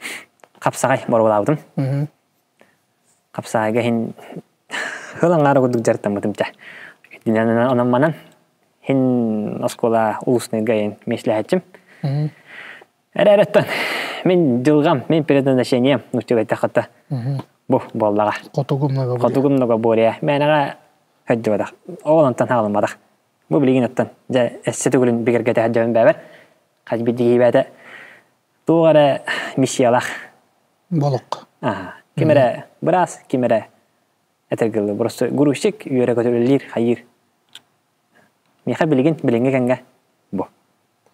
хапсаҕай боруобалаабытым. Хапсаҕайга иһин хыл аҥаара курдук дьарыктаммытым чэ. Онон манан хин оскуола улуснайга иһин миэстэлэһээччим. Эрээрэттэн мин дьылҕам, мин предназначением нууччалыы эттэххэ бу буоллаҕа. Хотугу многоборье. Хотугу многоборье. Мээнэҕэ сылдьыбатах. Ол онтон хаалымматах. Бу билигин оттон дьэ эссе төгүлүн бигэргэтэ сылдьабын бэбэр. Хас биирдии туох эрэ миссиялаах. Болук. Ким эрэ быраас, ким эрэ этэргылы просто грузчик үөрэ көтөллүүр, хайыыр. Миэхэ билигин билиҥҥи кэмҥэ бу.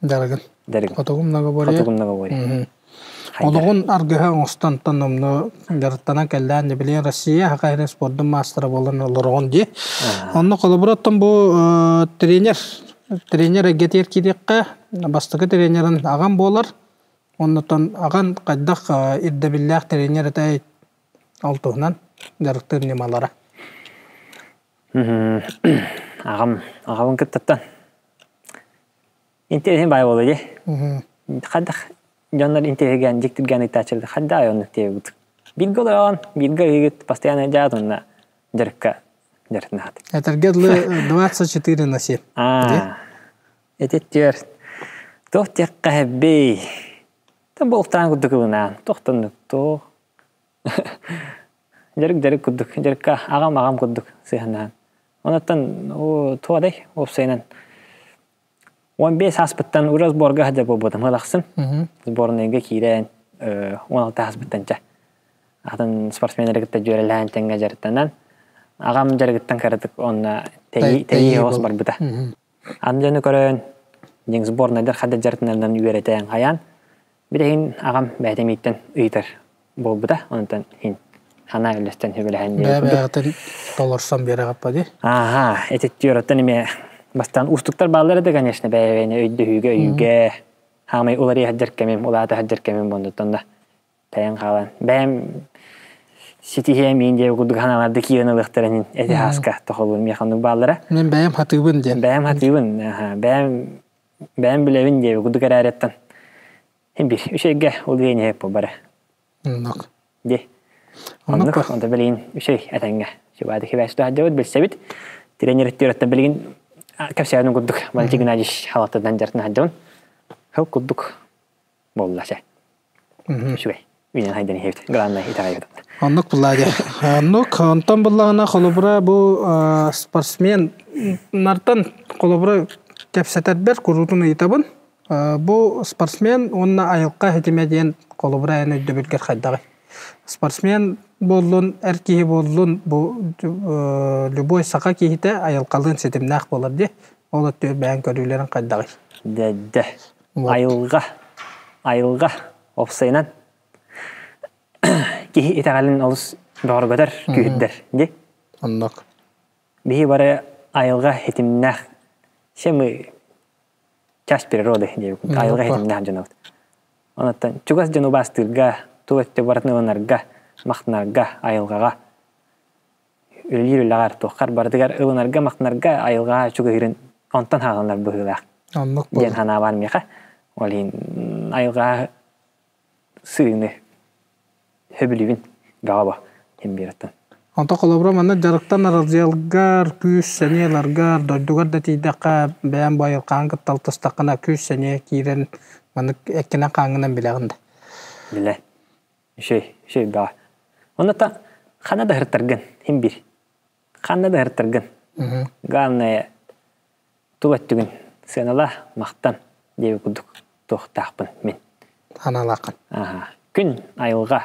Дьарыгын. Дьарыгым. Хотугу многоборье. Хотугу многоборье. Олоҕун аргыһа оҥостон тономно дьарыктанан кэллээн билигин Россия саха сирин спордун маастара буолан олороҕун дии. Онно холобура оттон бу тренер тренер эйгэтигэр киириэххэ бастакы тренерин аҕам буолар. Оннотон аҕан хайдах ирдэбиллээх тренер этэй ол туһунан дьарыктыыр ньымалара. Аҕам аҕабын кыттаттан Интэриэһин баай буолуо дии. Хайдах дьоннор интэриэһиргээн дьиктиргээн ыйытааччылар хайдах айоннук диэбит. Бииргэ олорон, бииргэ ыйыгыт постоянно дьаат уонна дьарыкка дьарыктанаат. Этэргэ дылы 24 на 7. Аа. Этиттиэр. Туох диэххэ хэббий. Та буолтаан курдук ылынаан. Тохтоннук туох. Дьарык дьарык курдук. Дьарыкка аҕам аҕам курдук сыһыаннаан. Онуттан туодай уопсайынан 15 ааспыттан уже сборга сылдьар буолбутум ылахсын. Сборныйга киирэн 16 ааспыттан чэ. Атын спортсменнары кытта дьүөрэлэһэн тэҥҥэ дьарыктанан аҕам дьарыгыттан кыратык онно тэйии оҕус барбыта. Аны дьону көрөн дьиҥ сборнайдар хадда дьарыктанарынан үөрэтэн хайаан билигин аҕам бэйэтэ мииттэн ыйытар буолбута. Онтон иһин ханаа үллэстэн сүбэлэһэн диэн курдук. Бэйэ-бэйэҕитин толорсон биэрэҕиппа дии. Ааха, этиттиэроттан эмиэ бастаан уустуктар бааллар этэ, конечно, бэйэ-бэйэни өйдөһүүгэ, өйүүгэ хаамай уларыйа сылдьар кэмим, улаата сылдьар кэмим буолнуттан да тайан хаалан. Бэйэм ситиһиэм миин диэбит курдук санааларды киирэн ылыахтарын эти хааска тохолуун миэхэ оннук бааллара. Мин бэйэм хатыыбын диэн. Бэйэм хатыыбын, аха, бэйэм бэйэм билэбин диэбит курдук эрээриттэн Хин бир үчэйгэ улуйан иһэп бары. Оннук. Ди. Оннук онто билигин үчэй этэҥҥэ. Сибаады хибээс туһаддьабыт билсэбит. Тренер өттүрөттөн билигин кэпсээнин курдук Валентин Геннадьевич халаттыдан дьартын хаддьабын. Хыл курдук буолла сэ. Үчүгэй. Үүнэн хайдан иһэбит. Главное итэҕэйбит. Оннук булла Оннук. Онтон буллаҕына холобура бу спортсмен нартан холобура кэпсэтэрбэр куруутун ыйытабын. Бу спортсмен уонна айылҕа ситимэ диэн холобура эн өйдөбүлгэр хайдаҕый? Спортсмен буоллун, эр киһи буоллун, бу любой саха киһитэ айылҕалыын ситимнээх буолар дии. Ол өттүгэр бэйэҥ көрүүлэрин хайдаҕый? Дэ, айылҕа, айылҕа, опсайынан киһи итэҕэлин олус бөҕөргөтөр, күүһүрдэр дии. Оннук. Биһи бары айылҕа ситимнээх, все мы часть природы диэбит, айылҕа ситимнээх дьонобут. Онуттан чугас дьону убаастыырга, тул өттө барытын ылынарга, махтанарга, айылҕаҕа үлэлиир үлэҕэр туоххар барытыгар ылынарга, махтанарга айылҕаҕа чугаһыырын онтон хааланар быһыылаах Оннук диэн санаа баар миэхэ. Ол иһин айылҕаҕа сыыны сөбүлүүбүн бөҕө бо диэн биэрэттэн. Онто холобура манна дьарыктан аралдьыйаргар, күүс сэниэ ыларгар, дойдугар да тиийдэххэ, бэйэм бу айылҕаҕын кытта алтыстаххына күүс сэниэ киирэн маннык эккинэн хааҥҥынан билэҕин да. Билэ. Үчүгэй, үчүгэй бөҕө. Онно та ханна да ыһыртаргын, син биир. Ханна да ыһыртаргын. Главное, тула өттүгүн сыанала, махтан диэбит курдук туохтаахпын мин. Ханаалааххын. Аха. Күн айылҕа.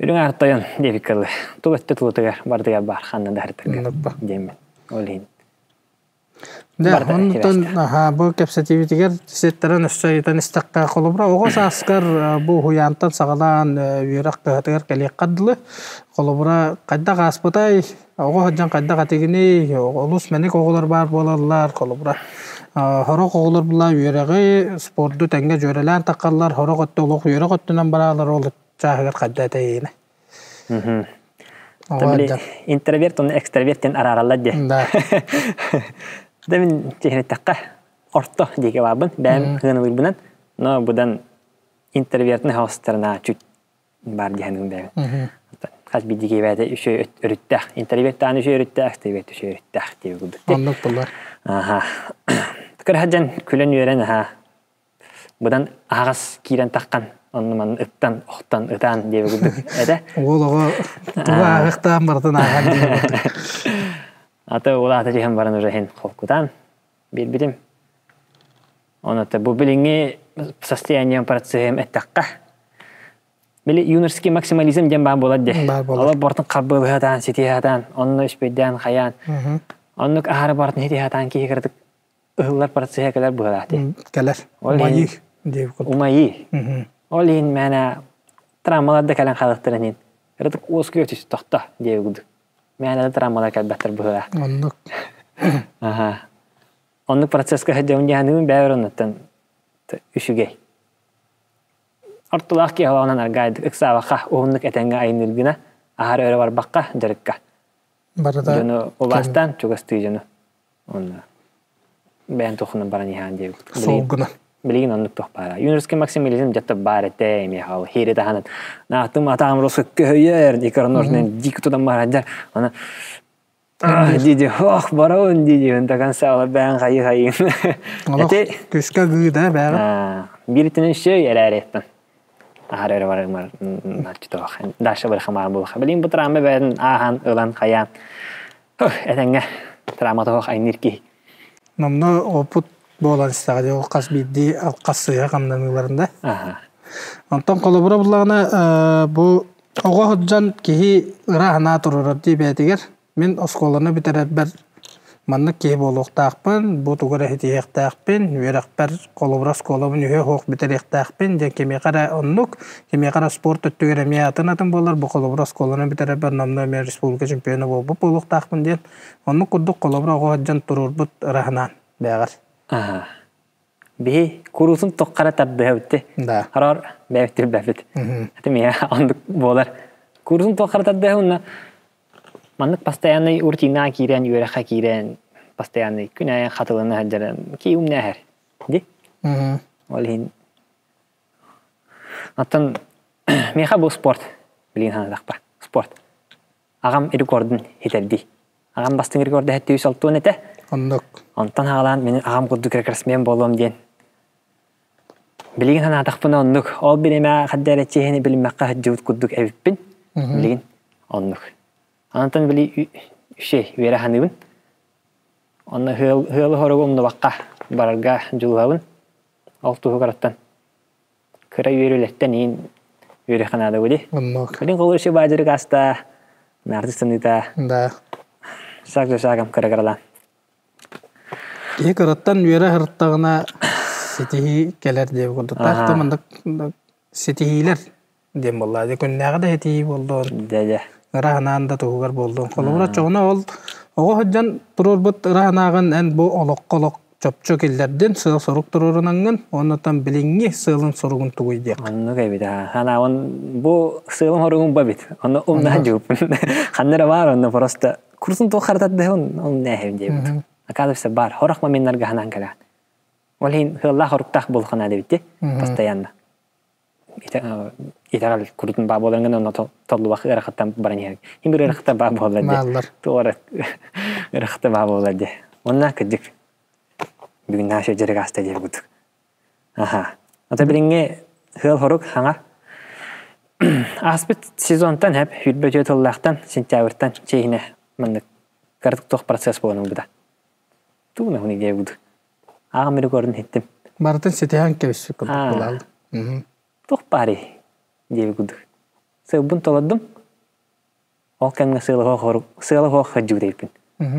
Үрүҥ аар тойон диэбит кылы. Тула өттө тулатыгар барытыгар баар ханна да ыһыртаргын диэммин. Ол иһин Дьэ, онтон бу кэпсэтиибитигэр сиэттэрэн өссө ыйытан истэххэ, холобура, оҕо сааскар бу уһуйаантан саҕалаан үөрэх кыһатыгар кэлиэххэ дылы, холобура, хайдах ааспытай, оҕо сылдьан хайдах этигиний, олус мэник оҕолор баар буолаллар, холобура, сорох оҕолор була үөрэҕи, спорду тэҥҥэ дьүөрэлээн таххаллар, сорох өттө олох үөрэх өттүнэн бараалар, ол чааһыгар хайда этэйиинэ. Интроверт уонна экстраверт диэн араараллар диэ. Да. Да мин чиһинэттэххэ орто диэки баабын, бэйэм ыаналыырбынан, но быдан интровертный хаустарына чуть баар диэхин бэйэм. Хас биирдии бэйэтэ үчүгэй өрүттээх. Интроверт даҕаны үчүгэй өрүттээх, экстраверт үчүгэй өрүттээх диэби курдук. Оннук булар. Аха. Кыраһадьан күлэн үөрэн аха быдан аһаҕас киирэн таххан онну-манны ыттан, охтон, ытаан диэби курдук этэ. Уол оҕо тугу ааҕыахтаан барытын ааҕан диэн курдук. Ата улаата түһэн баран уже иһин холкутаан биэрбитим. Онон бу билиҥҥи состоянием процеһым эттэххэ били юношеский максимализм диэн баар буолар дии. Баар буолар. Олор бортун харбыалыһатаан, ситиһатаан, онно үспүйдээн хайаан. Оннук аһары бартын ситиһатаан киһи кыратык ыһыллар процеһа кэлэр быһыылаах дии. Кэлэр. Умайыы диэбит курдук. Умайыы. Ол иһин мээнэ травмалар да кэлэн хаалыахтарын иһин кыратык уоскуйа түс тохто диэбит курдук. Мээнэ да травмалар кэлбэттэр быһыылаах. Оннук. Аха. Оннук процесска сылдьабын дьаһаныыбын бэйэбэр оннуттан үчүгэй. Ортолоох киһи олоҕунан аргаайдык ыксаабакка уһуннук этэҥҥэ айанныыргына аһары өрө барбакка дьарыкка. Барыта Дьону убаастаан чугастыы дьону Онно бэйэн тухунан баран иһаан диэбит. Суолгунан. Билигин оннук туох баара. Юнорский максимализм дьэ баар этэ эмиэ ол хири таһынан наатым атаам росу көһүйэр икроножный дик тутан барандар ана диди ох барабын диди до конца ол бэйэн хайы хайын эти күскэ гыыда бэҕэ бииртин үсүй эрээреттен ахар өрө барымар наччытоох дальше бархамаан булха билин бу трамма бэйэн аахан ылан хайаан Этэҥҥэ травмата суох айныр киһи. Номно опыт буолан истэҕэ дии, ол хас биирдии алхас сыыһа хамнаныыларында. Онтон холобура буллаҕына бу оҕо сылдьан киһи ыра санаа турарар дии бэйэтигэр. Мин оскуоланы бүтэрэрбэр маннык киһи буолуохтаахпын, бу тугу эрэ ситиһиэхтээхпин, үөрэхпэр холобура оскуолабын үһүө суох бүтэриэхтээхпин диэн кимиэхэ эрэ оннук, кимиэхэ эрэ спорт өттүгэр эмиэ атын-атын буолар, бу холобура оскуоланы бүтэрэрбэр номнуо эмиэ республика чемпиона буолбут буолуохтаахпын диэн оннук курдук холобура оҕо сылдьан туруорбут ыра санаан бэйэҕэр. Аха. Биһи куруусун тоххара тардыһабыт. Да. Харар бэйэбит билбэппит. Ити миэ оннук буолар. Куруусун тоххара тардыһа уонна Маннык постоянный рутинаҕа киирэн, үөрэххэ киирэн, постоянный күн аайы хатылана сылдьарын кии умнээһэр дии. Ол иһин оттон миэхэ бу спорт билигин санаатахпа спорт. Аҕам рекордун хитэрдии. Аҕам бастыҥ рекорда хэттүү салтуон этэ. Оннук. Онтон хаалаан мин аҕам курдук рекордсмен буолуом диэн. Билигин санаатахпына оннук. Ол бириэмэ хадда эрэ чиэһини билиммэххэ сылдьыбыт курдук эбиппин. Билигин оннук. Онтон били үчүгэй үөрэ саныыбын. Онно ыалы-хоругу умнубакка барарга дьулуһабын. Ол туһугар оттон кыра үөрүүлэртэн иин Үөрэх наада гуди. Оннук. Билин колор ши баажыры каста. Нарды сыныта. Да. Шаг за шагом кыра-кыралаан. Киһи кыраттан үөрэ сырыттаҕына ситиһии кэлэр диэбит курдук. Таах да маннык ситиһиилэр диэн буолла. Дьэ күннээҕи да ситиһии буоллун, Дьэ дьэ. ыра санаан да туһугар буоллун. Холобура, оччоҕуна ол оҕо сылдьан туруорбут ыра санааҕын эн бу олоххо олох чопчу киллэрдин, сыал-сорук туруорунаҥҥын, уонна билиҥҥи сыалын-соругун тугуй диэх. Оннук эбит аа. Ханаабын бу сыалым-соругум ба бит. Онно умнаһан дьууппун. Ханна эрэ баар онно просто курсун туох харатардыһын он нээһим диэбит. Оказывается бар. Хорох моментнарга ханаан кэлэҕин. Ол иһин сыаллаах-соруктаах буолуохха наада эбит постоянно. Итэҕэл курутун баа буоларыҥ онно толлубах ыарахаттан баран иһэр. Им бір ыарахаттан баа буолар дии. Туора ыарахаттан баа буолар дии. Онна кырдьык бүгүн наша дьарык ааста диир курдук. Аха. Ата билиҥҥи сыал-сорук хаҥа ааспыт сезонтан хэп хүрбэ үтүө тыллаахтан сентябрьтан чиэһинэ маннык кыратык туох процесс буолан ылбыта. Тууна хуни диэбит. Ааҕам рекордун иһиттим. Барытын ситиһэн кэбиспит курдук буолаал. Туох баарый диэбит курдук. Сыалбын толордум. Ол кэмҥэ сыала суох сыала суох сылдьыбыт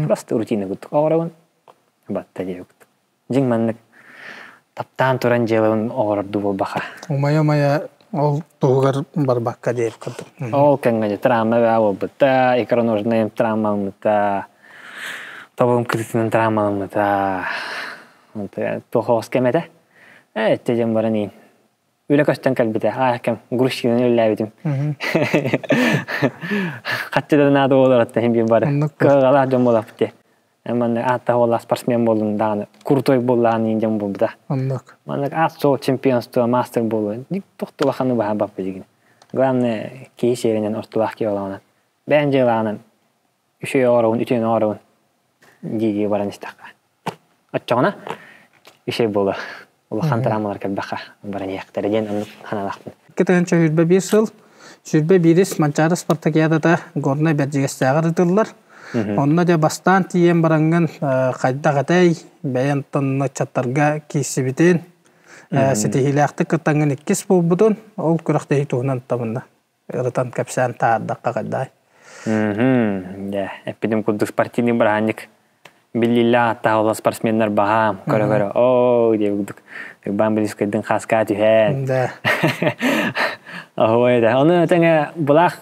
Просто рутина курдук. Оҕоробун батта диэбит курдук. Дьиҥ маннык таптаан туран дьыалабын оҕорорду буолбаха. Умайа-умайа ол туһугар барбакка диэбит курдук. Ол кэмҥэ травма баа буолбута, икроножная травмаламмыта, тобугум кытытынан травмаламмыта. Туох оҕус кэм этэ. Ээ, итти дьон баран иин. Үлэ көстөн кэлбитэ. Аа, кэм грузчигынан үлэлээбитим. Хаччы да наада буолар атта иһин биир бары. Кыаҕалаах дьон буолаппыт дии. Маннык ааттаах уоллаах спортсмен буоллун даҕаны крутой буоллаҕын иин дьон буолбута. Оннук. Маннык аат суол чемпионство, мастер буолуо. Тохтулаханы баһа баппы дигин. Главное, киһи сиэринэн ортолоох киһи олоҕунан. Бэйэн дьыалаҕынан үчүгэй оҥоробун, үтүөнү оҥоробун дии-дии баран истэххэ. Оччоҕуна үчүгэй буолуо. Улахан травмалар кэлбэххэ баран иһиэхтэрэ диэн оннук санаалаахпын. 2021 сыл 21 Манчаары спартакиадата Горнай Бэрдьигэстээҕэр ыытыллар. Онно дьэ бастаан тиийэн бараҥҥын хайдах этэй, бэйэн тонна ыччаттарга киирсибитин, ситиһиилээхтик кыттаҥҥын иккис буолбутун, ол күрэхтэһии туһунан табынна. Ырытан кэпсээн таһаардахха хайдаай. Дьэ, эппитим курдук спортивный бырааһынньык биллииллээх аттаах ол спортсменнар баһаам көрө-көрө оо диэбит курдук Иван Близкойдын хааскаа түһэн Да. Оһуой да. Ону тэҥэ былаах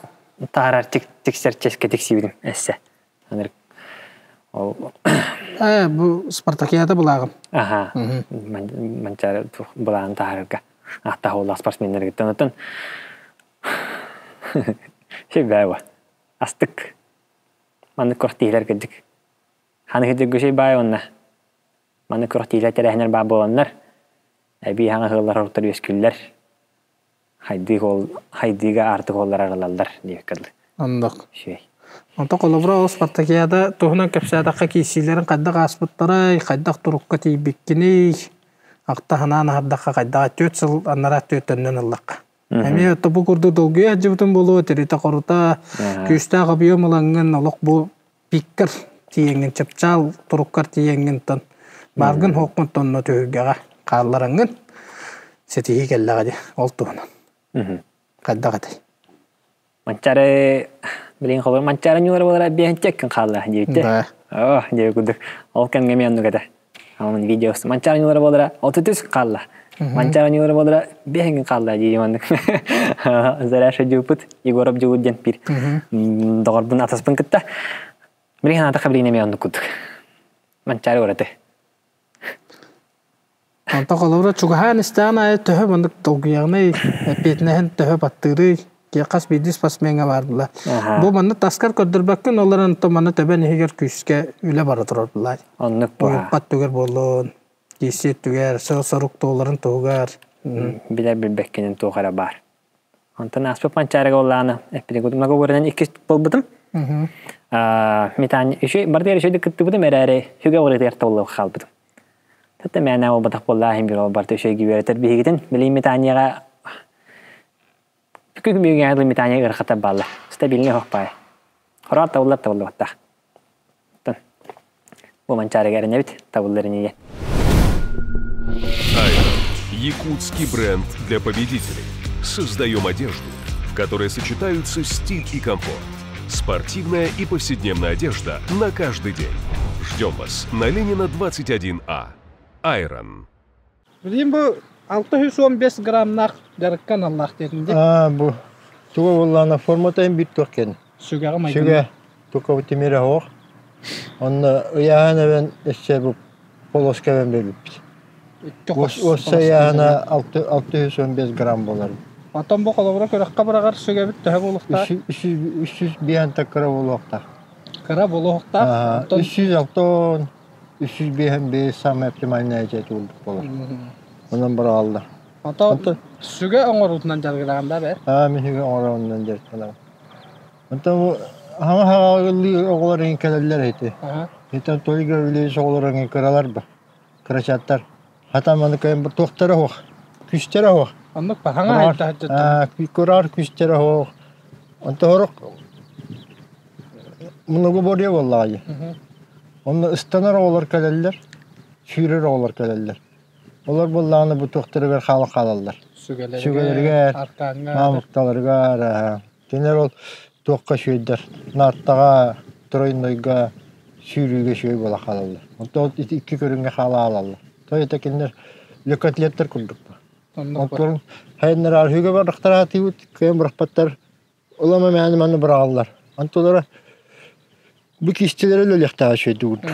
таһаарар тиксэр чэскэ тиксибитим эссе. Аныр ол Э, бу спартакиада былааҕым. Аха. Манчаары былааҕын таһаарарга аттаах уоллаах спортсменнаргыттан оттон Сүбээуа. Астык. Маннык күрэхтиилэр кырдьык. Ханы кырдьык баай уонна маннык күрэхтиилэр тэрээһиннэр баар буоланнар эбии хаҥа ыаллар оруттар үөскүүллэр. Хайдыы ол хайдыыга аартык уоллар арылаллар диэбиккэ дылы. Оннук. Үчүгэй. Онто холобура ол спартакиада туһунан кэпсээтэххэ киирсиилэрин хайдах ааспыттарай, хайдах турукка тиийбиккиний, ахта санаан аһардахха хайдах 4 сыл анараа өттүттэн ыллахха. Эмиэ тобу курдук долгуйа сылдьыбытым буолуо, тиритэ-хорута, күүстээх объем ылаҥҥын олох бу пиккэр тиийэҥҥин, чыпчаал туруккар тиийэҥҥин тон бааргын суоххун тонно түһүлгэҕэ хааллараҥҥын ситиһии кэллэҕэ дии ол туһунан. Хайдах этэй? Манчаары билигин холобур Манчаары ньуулара буолара биэһинчэ хаалла диэбиттэ. Оо диэбит курдук. Ол кэмҥэ эмиэ оннук этэ. Онон видео Манчаары ньуулара буолара 33 хаалла. Манчаары ньуулара буолара биэһиҥ хаалла дии маннык. Заряша дьууппут Егоров дьуут диэн биир доҕорбун атаспын кытта. Билигин аата билигин эмиэ оннук курдук. Манчаары ураты. Онтон холобура чугаһаан истэҕин аайы төһө маннык долгуйаҕыный, эппиэтинэһин төһө баттыырый, хас биирдии спортсмеҥҥа баар була. Бу манна таскар көрдөрбөккүн, ол эрэн онтон манна төбөн иһигэр күүскэ үлэ бара турар булаа. Оннук буолаа. Уйулҕат түгэр буоллун, киирсии өттүгэр, сыал-сорук туоларын туһугар. Билэр билбэккинэн туох эрэ баар. Онтон ааспыт Манчаарыга буоллаҕына, эппитин курдук многоборьенан иккис буолбутум. Метан үчүгэй бардыгар үчүгэйдик кыттыбытым эрээри, сүгэ уларытыгар табыллыбакка хаалбытым. Тата мээнэ буолбатах буоллаа иһин бир барыта үчүгэй үөрэтэр биһигитин. Билигин метанияҕа күн бүгүҥҥэ метания ыарахаттар бааллар. Стабильный оһох баай. Хороҕор табыллар табыллыбаттаах. Бу Манчаарыга эрэнэбит, табыллар инигин. Айрон. Якутский бренд для победителей. Создаем одежду, в которой сочетаются стиль и комфорт. Спортивная и повседневная одежда на каждый день. Ждем вас на Ленина 21А. Айрон. Билигин бу 615 граммнаах дьарыкка аналлаах диэтин дии. Аа бу туга буоллаҕына формата иһин биир туох киэн. Сүгэҕэ майгын. Сүгэ тука тимирэ оһох. Онно ыйааһын эбэн өссө бу полоска эбэн биэрбиппит. Уоssa ыйааһына 615 грамм буолар. Оттон бу холобура күрэххэ быраҕар сүгэбит төһө буолуохтаах? 305 так кыра буолуохтаах. Кыра буолуохтаах. Оттон 306 305 самый оптимальный эти курдук буолар. Онон быраҕаллар. Ото сүгэ оҥоруутунан дьарыгыраҕын да бэр? Аа, мин сүгэ оҥоруунан дьарыктанабын. Онтон бу хаҥа хаҕалыы оҕолор иҥин кэлэллэр эти. Итэн Толик Гаврильевич оҕолор иҥин кыралар ба. Кырачааттар. Хата маны кыайан туохтара суох. Күстэрэ суох. Оннук ба хаҥа хайда Кураар күстэрэ суох. Онто сорох многоборье буоллаҕа дии. Онно ыстанар оҕолор кэлэллэр, сүүрэр оҕолор кэлэллэр. Олор буоллаҕына бу туохтарыгар хаалан хаалаллар. Сүгэлэригэр, маамыкталарыгар, кинилэр ол туохха үчүгэйдэр, наартаҕа, тройнойга, сүүрүүгэ үчүгэй буола хаалаллар. Онтон ити икки көрүҥҥэ хаала хаалаллар. То это кинилэр легкоатлеттар курдук. Онтон хайыннар архыыга барахтар аатыыбыт, кыайан бырахпаттар. Улама мээнэ манна быраҕаллар. Онтулара бу кистэлэри өлөлүөхтээх үчүгэйдик курдук.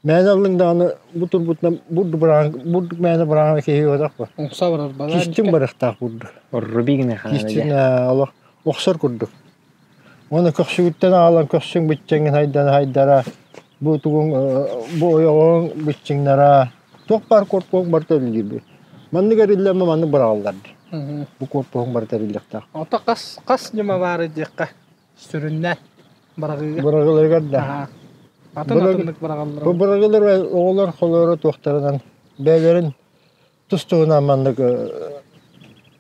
Мээнэ ыллыҥ даҕаны бу турбутунан бурдук быраҕан бурдук мээнэ быраҕан киһи уотах ба. Умса барар балаан. Кистин барыахтаах курдук. Рубигин Кистин олох охсор курдук. Уонна көхсүгүттэн аҕалан көхсүҥ бүччэҥин хайдан хайдара бу тугуҥ бу ойоҕоҥ бүччүҥнара туох баар корпуһуҥ барыта үлэлиир. Маннык эриллэммэ маннык быраҕаллар дии. Бу корпуһуҥ барыта эриллиэхтээх. Ото хас хас ньыма баары диэххэ сүрүннээн быраҕыыга. Быраҕыларыгар да. Атын атыннык быраҕаллар. Бу быраҕылар оҕолор холоро туохтарынан бэйэлэрин тус-туһунан маннык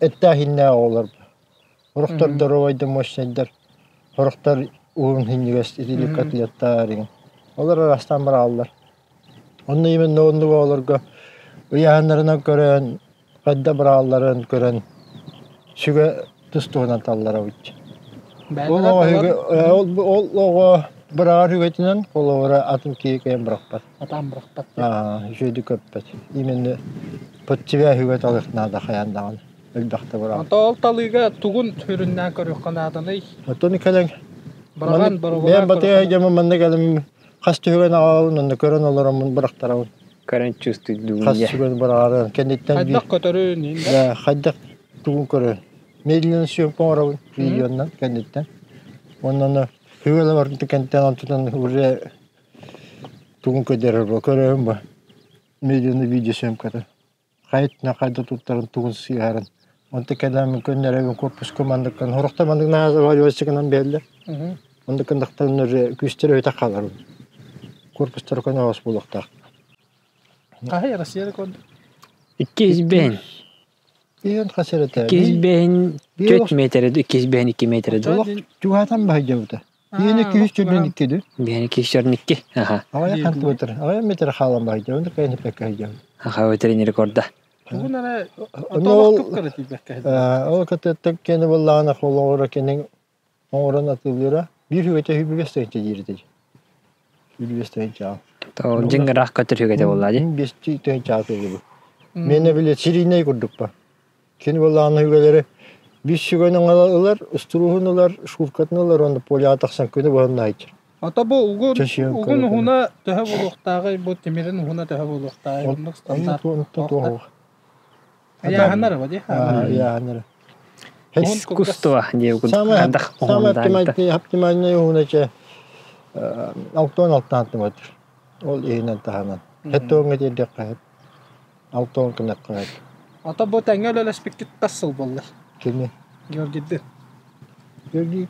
эттээх-ииннээх оҕолор. Сорохтор доруобай да мощнайдар, сорохтор уһун синньигэс итилик котлеттар Олор араастаан быраҕаллар. Онно именно оннук оҕолорго ыйааһыннарынан көрөн, хайда быраҕалларын көрөн сүгэ тус-туһунан талларабыт. Ол оҕо ол оҕо быраҕар үгэтинэн холобура атын киһи кыайан бырахпат. Атаан бырахпат. Үчүгэйдик көппөт. Именно под тебя үгэ талыах наада хайаан даҕаны. Элбэхтэ быраҕар. Онто ол талыыга тугун сүрүннээн көрүөххэ нааданый? Оттон кэлэн Быраҕан бэйэм батыйа дьоммун манна кэлэн хас түһүгэн аҕалабын онно көрөн олороммун бырахтарабын. Көрөн чувствуйдуун Хас сүгэн быраҕарын кэнниттэн Хайдах көтөрүн Да, хайдах тугун көрөн. Медленно съемка оҥоробун видеоннан кэнниттэн. Онон хүгэлэ барбыт кэнниттэн онтутан уже тугун көрдөрөр бу көрөбүн бу. Медленно видеосъемката. Хайытына хайда туттарын тугун сыыһарын. Онто кэлэммин көннөрөбүн корпуска манныккын хорохто маннык наазаваривайсыгынан биэрэллэр. Оннук гыннахтарына уже күүстэрэ өтө хаалар. Корпустара көнө буолуохтаах. Хаһай Россия рекорд? Иккис бэһин. Иэн хас эрэ Иккис бэһин 4 метр, иккис бэһин 2 метр. Чугаһатан баһыйдьабыта. Иэн 242 ду. Биһини 242. Аха. Аҕай хантыбытыр. Аҕай метр хаалан баһыйдьабын, оннук кайын хиппекке сылдьабын. Аха ветеринар рекорда. Тугун эрэ отолох кыра тиийбэккэ Ол кытыттан кини буоллаҕына холоҕура кини оҥорон атыылыыра биир үгэтэ сүүрбэ тыһыынча диир этэ. Сүүрбэ тыһыынчаҕа. То дьиҥ ыраах көтөр үгэтэ буолла дии. Биэс тыһыынчаҕа атыылыыбын. Миэнэ били сирийнэй курдукпа. Кини буоллаҕына үгэлэри биир сүгэн ылар, устуруһун ылар, шкуркатын ылар уонна поляҕа тахсан күнү быһан айчыр. Ото бу угун угун уһуна төһө буолуохтааҕый, бу тимирин уһуна төһө буолуохтааҕый? Оннук стандарт. Ыйааһыннар ба дии. Ыйааһыннар. Искусство диye Самое оптимальный уһуна че алтон алтан сантиметр. Ол иһинэн таһынан. Хеттоҥҥа тиэрдиэххэ алтон гынахха Ото бу тэҥҥэ үлэлэспиккит тас сыл буолла. Кими? Георгийдыын. Георгий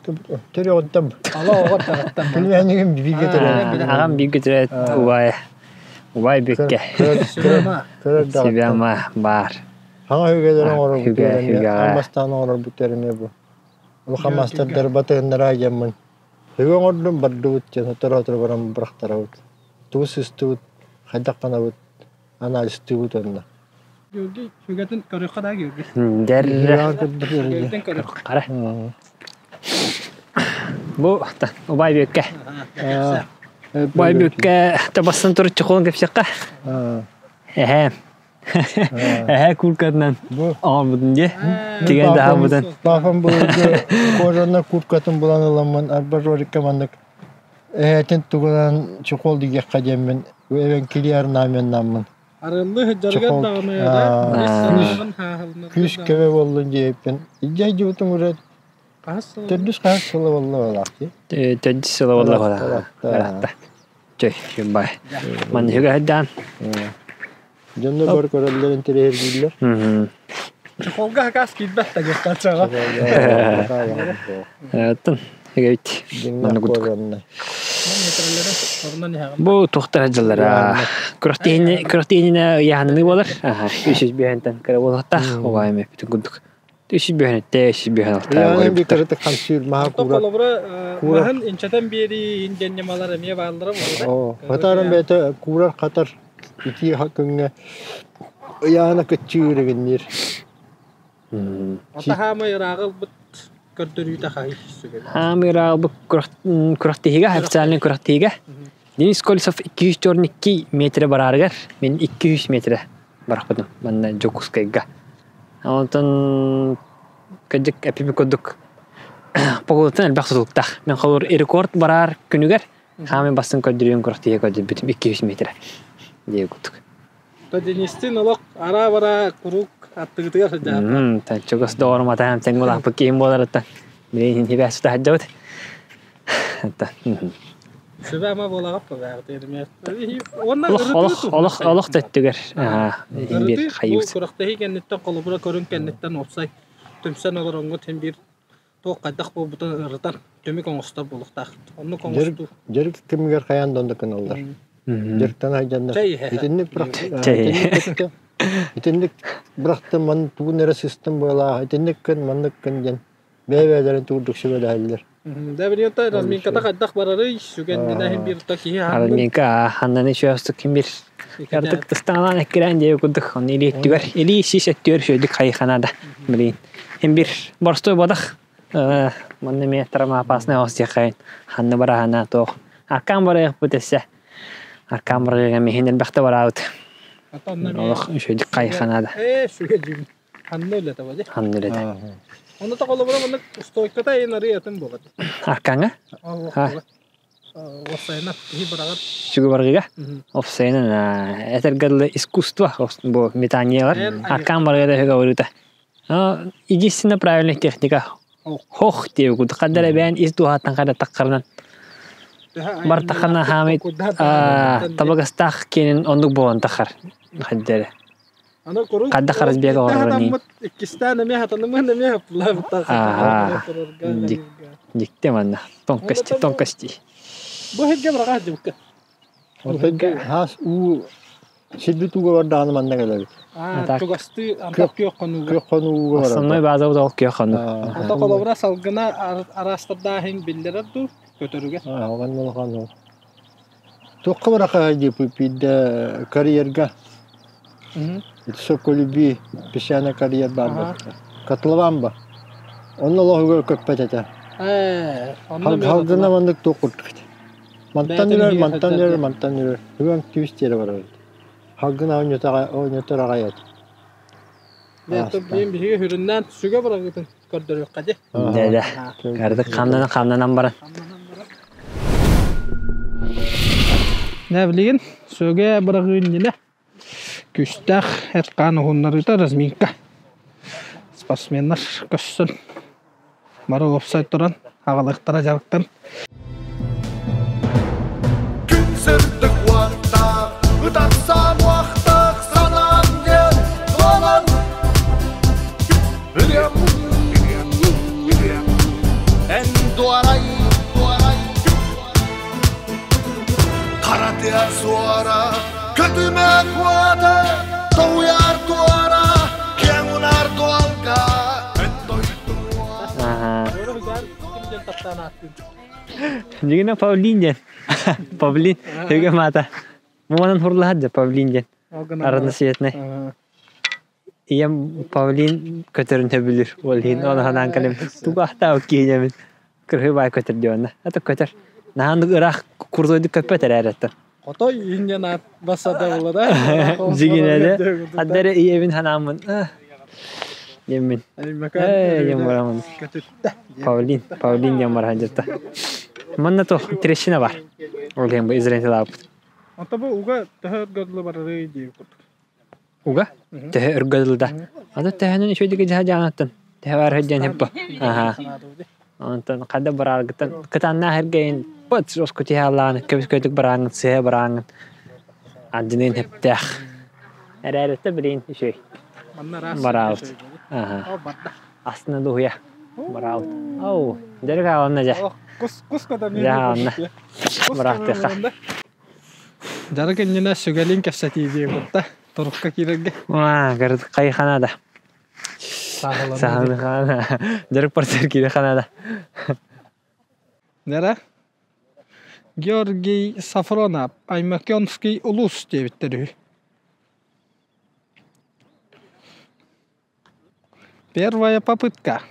төрүөҕүттэн. Ала оҕо таҕыттан. Племяннигим бииргэ төрөөбүт. Аҕам бииргэ төрөөбүт убайа. Убай бүккэ. Сүбэ-ама баар. Хаҥа үгэлэри оҥорорбут хаммастаан оҥорорбут эмиэ бу. Улахан маастардар батыһыннара дьаммын. Үгэ оҥордум бардыбыт диэн сотору-сотору баран бырахтарабыт. Тугу сыстыбыт, хайдах гынабыт, анализтыыбыт онно. Георгий сүгэтин көрүөххэ да Георгий. Дәррэ. Сүгэтин көрүөх. Қара. Бу убай бүккэ. Убай бүккэ табастан турут чехолун кепсекка. Эһэ. Эһэ курткатынан оҕорбутун дии. Тиген даһабытын. Бафан бу кожана курткатын булан ыламмын арба роликка маннык эһэтин тугунан чехол диэххэ диэммин эбэн килиар наменнаммын. Арыллы сылдьарыгар даҕаны Күүс көмө буоллун диэппин. Илдьэ дьыбытым урат төрдүс хаһыс сыла буолла буолаах дии. Төрдүс сыла буолла буолаах. Чөй, бай. Манныгы хайдаан. Дьонно бар көрөллөр интэриэһиргииллэр. Чехолга хакас киирбэт да гектачаҕа. Оттон эгэбит. Бу туохтар дьыллара күрэхтиһинэ ыйааһынныы буолар. 305-тэн кыра буолуохтаах. Убайым эппитин курдук. 305-тэ 306 Бикарыты хамсыыр маһа куура. Холобура маһын инчэтэн биэрии иин диэн ньымалар эмиэ бааллара буолар. Хатаран бэйэтэ куурар хатар итии күҥҥэ ыйаана кыччыыр игинниир. Ата хаамай ырааҕы ылбыт көрдөрүүтэ хаһый сүгэн. Хаамай ырааҕы ылбыт күрэхтиһигэ, официальный күрэхтиһигэ. Денис Колесов 242 метрэ бараарыгар, мен 200 метрэ барахпытым манна Дьокуускайга. Онтон кырдьык эпипи курдук погодаттан элбэх тутулуктаах. Мен холобур рекорд бараар күнүгэр хаамай бастын көрдөрүүм күрэхтиһигэ көрдөрбүтүм 200 метрэ диэ курдук. Денистин олох ара-бара куруук аттыгытыгар сылдьаһар. Чугас доҕорум атаһым тэҥ улааппыт киһим буоларыттан билигин хибээс сытаһаддьабыт. Сүбэ ама буолаҕап Олох олох олох төттүгэр бир хайыбыт. Күрэхтэһии кэнниттэн холобура көрүҥ кэнниттэн уопсай түмсэн олороҥҥут син биир туох хайдах буолбутун ырытан түмүк оҥостор буолуохтаах. Оннук оҥостуу. Дьарык кэмигэр хайаан да оннук гыналлар. Дьарыктан айдьаннар. Итинник итинник бырахтым ман тугун эрэ сыстым буолаа итинник гын маннык гын диэн бэйэ-бэйэлэрин тугурдук сүбэлэһэллэр. Да билиэнта разминката хайдах барарый сүгэннинэ иһин биир киһи Разминка ханнаны шөстүк ким бир Артык тыстаҥалаан эккирээн диэби курдук онно илии өттүгэр илии сис өттүгэр үчүгэйдик хайыханада билигин Һин бир боростуой бодах манна эмиэ травмоопасный оҕус диэххэйин ханна бараһана туох аркаан барыахпыт өссө аркаан барыаҕа миһин элбэхтэ бараабыт олох үчүгэйдик хайыханада Ээ сүгэ дьиҥ ханна үлэтэ бadi ханна үлэтэ Онно та холобура маннык стойката айын арыйатын буолар аркааҥҥа Офсайна киһи быраҕар сүгэ барыга офсайна этэргэ дылы искусство бу метаниялар аркаан барыга да барыта единственная правильная техника хох диэбит курдук ханна эрэ бэйэн ис дууһаттан хара таххарынан бартаххына хаамай табыгастаах киэнин оннук буолан таххар хайда эрэ хайдах харас биэгэ оҕорор иккистээн эмиэ хатанымын эмиэ дикте манна тонкости тонкости бу сиргэ быраҕа сылдьыбыкка Хаас уу Сирбит ууга бардаҕына манна кэлэбит. Чугастыы антах күөх хонууга. Күөх хонууга барар. Основной базабыт ол күөх хонуу. Ото холобура салгына араастардааһын биллэрэр дуу көтөрүгэр. Оҕон улахан ол. Туохха бараха диэппит карьерга. Соколюби песчаный карьер баар. Котлован ба. Онно олоһугар көппөт этэ. Халгына маннык туох курдук. Мантан үрэр, мантан үрэр, мантан үрэр. Бүгүн күүс тиэрэ барар. Халгын оонньотор аҕай эт. Билин биһиги хүрүннээн сүгэ бырагытын көрдөрүөххэ дии. Дэ, дэ. Ардык хамнанан хамнанан баран. Дэ билигин сүгэ бырагыы иннинэ күүстээх эт-хаан уһуннарыыта разминка. Спортсменнар көссөн бары уопсай туран аҕалыахтара дьарыктан. Күн сырдык уоттаах, ытарсан уохтаах санаам диэн туолан Ырыам, эн дуорай, дуорай Хара тыа суора, көтүмэ куота, тоуйар туора, киэҥ унаар дуолга, эн дойдуа. Дьигинэ Павлин диэн. Павлин, өйгө маата. Бу манан хурлаһат дьэ Павлин диэн. Араны светнай. Ийэм павлин көтөрүн сөбүлүүр. Ол иһин ону санаан кэлим. Тугахтаабыт киһинэмин. Кырһыы көтөр диэн. Это көтөр. Наһаан ыраах курдуйдук көппөт эрээрэттэн. Хотой инньэн аат бассада була да. Дьигинэде. Аддары ийэбин ханааммын. Диэммин. Ээ, диэн барамын. Павлин, павлин диэн баран дьытта. Манна туох трещина бар. Ол иһин бу израильталаабыт. Онто бу уга төһө өргө барарый диир курдук. Уга? Төһө өргө дылыда? Аны төһөнөн үчүгэйдик дьаһа-дьаанаттан төһө баар диэн хиппа. Аха. Онтон хада барааргыттан кытааннаах эргэйин быт оску тиһаалаан көбүс-көтүк барааҥҥын сыһа барааҥҥын ардыныын хептээх. Эрээрэтэ билин үчүгэй. Манна араас Бараабыт. Аха. О барда. Астына дуһуйа. Бараабыт. Ау, дэрик ааланна дьэ. Кус кус кота Дьэ ааланна. Бараахтыахха. Дьарык иннинэ сүгэлиин кэпсэтии диэн кытта турукка киирэргэ. Аа, хайханада. Саһылы Дьарык партер киирэ ханада. Нера Георгий Сафронов Аймакенский улуус диэбиттэр үһү. Первая попытка.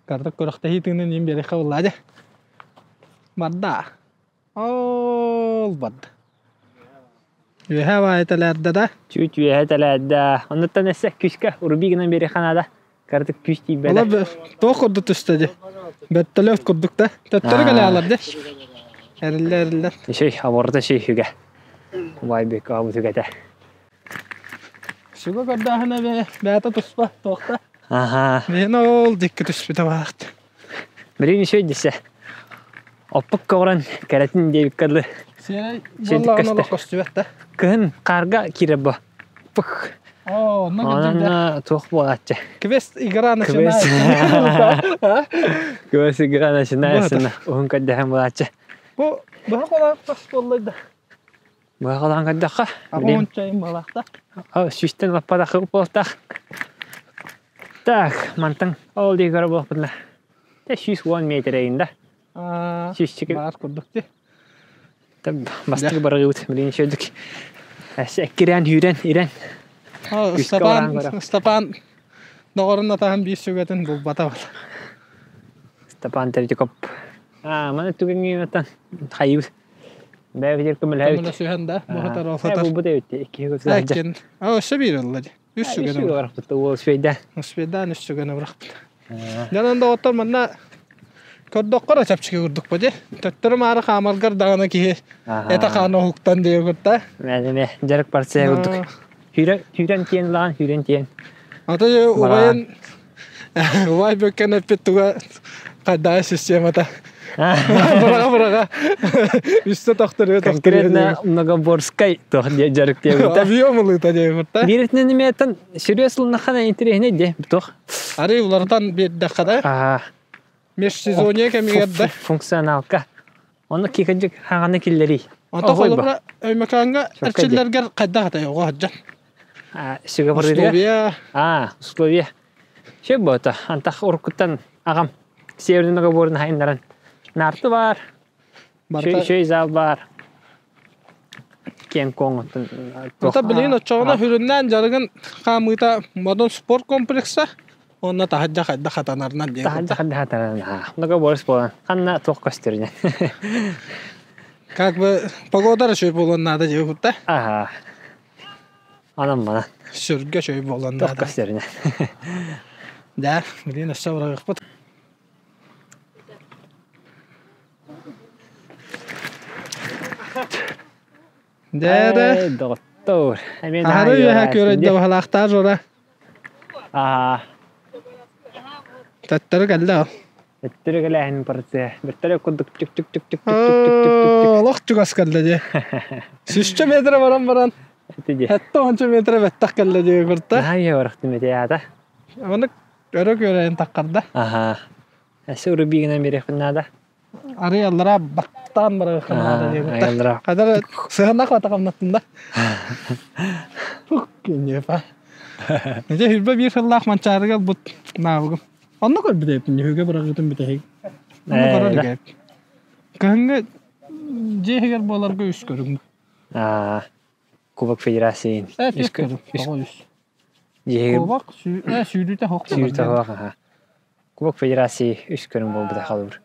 Кардык күрэхтэһии тыынын иин биэриэххэ буоллаа дьэ. Барда. Ол барда. Үөһэ баайы тэлээрдэ да. Чуть үөһэ тэлээрдэ. Оннуттан эссе күүскэ урби гынан биэриэххэ наада. Кардык күүс тиийбэтэ. Ола туох курдук түстэ дии. Бөртөлөт курдук да. Төттөрү кэлэ дии. Эриллэ эриллэ. Шей, оборота шей хүгэ. Убайбек абы түгэтэ. Сүгэ көрдөөһүнэ бэйэтэ туспа туохта. Аха. Мин ол дикки түспүтэ баахт. Билигин үчүгэй десе. Оппук көҕөрөн кэрэтин диэбиккэ дылы. Сиэрэй буоллаҕына олох көстүбэт да. Кыһын хаарга киирэр бо. Пых. Оо, онно Онон туох буолааччы. Квест игра начинается. Квест игра начинается. Уһун көрдөһөн буолааччы. Бу быһа холаах тас буоллай да. Быһаҕалаан көрдөххө, Абон чайын балахта. Сүүстэн лаппадах буолтах. Так, мантан ол дии көрө буолпутуна. Те 110 метр да. Сүүсчүк. Баар курдук ти. Бастакы барыгыбыт билигин шөдүк. Эккирээн хүүрэн ирэн. Степан Степан доҕорун атаһын биир сүгэтин булбата бол. Степан Третьяков. Аа, маны түгэҥҥи хайыбыт. Бэйэбитигэр көмөлөһөбүт. Көмөлөсүһэн да, бу хатар ол хатар. Булбут эбит икки Эккен. А өссө биир ылла ди. Үс сүгэн. Үс бырахпыт уол үсүөйдэ. Үсүөйдээн үс сүгэн бырахпыт. Дьонон доҕоттор манна көрдөххө да чэпчэки курдук бу ди. Төттөрү маары хаамаргар даҕаны киһи этэ хаана уһуктан диye курта. Мэ дьарык барсыа курдук. Сүүрэн сүүрэн тиэн лаан сүүрэн тиэн. Ата убайын убай бөккөн эппит туга хайдаа системата. Быраға быраға. Үстэ тохторуя Конкретно многоборскай туох дьарык диэбитэ. Объем ылыта диэбитэ. Бииритинэн эмиэтэн серьез ылынаххана интэриэһинэй диэ туох. Ары уларытан биэрдэххэ да. Межсезонье кэмигэр да. Функционалка. Онно киикэдьик хаҥаны киллэрий. Онто холобура Өймөкөөҥҥө эрчиллэргэр хайдах этэй оҕо сылдьан? Сүгэ Условия. А, условия. Сөп буота. Антах уруккуттан аҕам северный договорун хайыннаран нарты бар, үчүгэй зал бар. Киэҥ куоҥ оттон Ата билигин оччоҕуна сүрүннээн дьарыгын хаамыыта Модун спорт комплекса уонна таһырдьа хайдах хатанарынан диэн. Таһырдьа хайдах хатанарынан. Договорус буолан. Ханна туох көстөрүнэн. Как бы погода үчүгэй буолуон наада диye кутта. Аха. Анан мана. Сүргэ үчүгэй буолуон Туох наада. көстөрүнэн. Да, билигин өссө бырагыппыт. Дээрэ. Доҕоттоор. Эмиэ Аһары үөһэ күөрэйдэ баһылаахтаар Жора. Аа. Төттөрү кэллэ ол. Төттөрү кэлээһин процесс. Бөртөлө курдук түк түк түк түк түк түк түк түк түк. Олох чугас кэллэ дии. Сүүсчэ метр баран баран. Хэтте онча метр бэттэх кэллэ дии курта. Наһаа үө барахтым ити аата. Оны өрө күөрэйин таххарда. Аха. Эссе урубигынан биэриэхпин наада. Арый аллара баттаан барыаххын наада диэбиттэр. Аллара. Хадара сыһанах батахамнаттын да. Фух, киньепа. Нече хүрбэ биир сыллаах манчаарыга бут наабыгым. Онно көрбүт эбиппин, үһүгэ быраҕыытын бүтэһик. Онно көрөр эбит. Кыһыҥҥы дьиэ иһигэр буоларга үс көрүҥ. Кубок Федерацияын. Үс көрүҥ, тоҕо үс. Кубок сүүрүүтэ хоқ. Сүүрүүтэ хоқ, аха. Кубок Федерации үс көрүҥ буолбута холобур.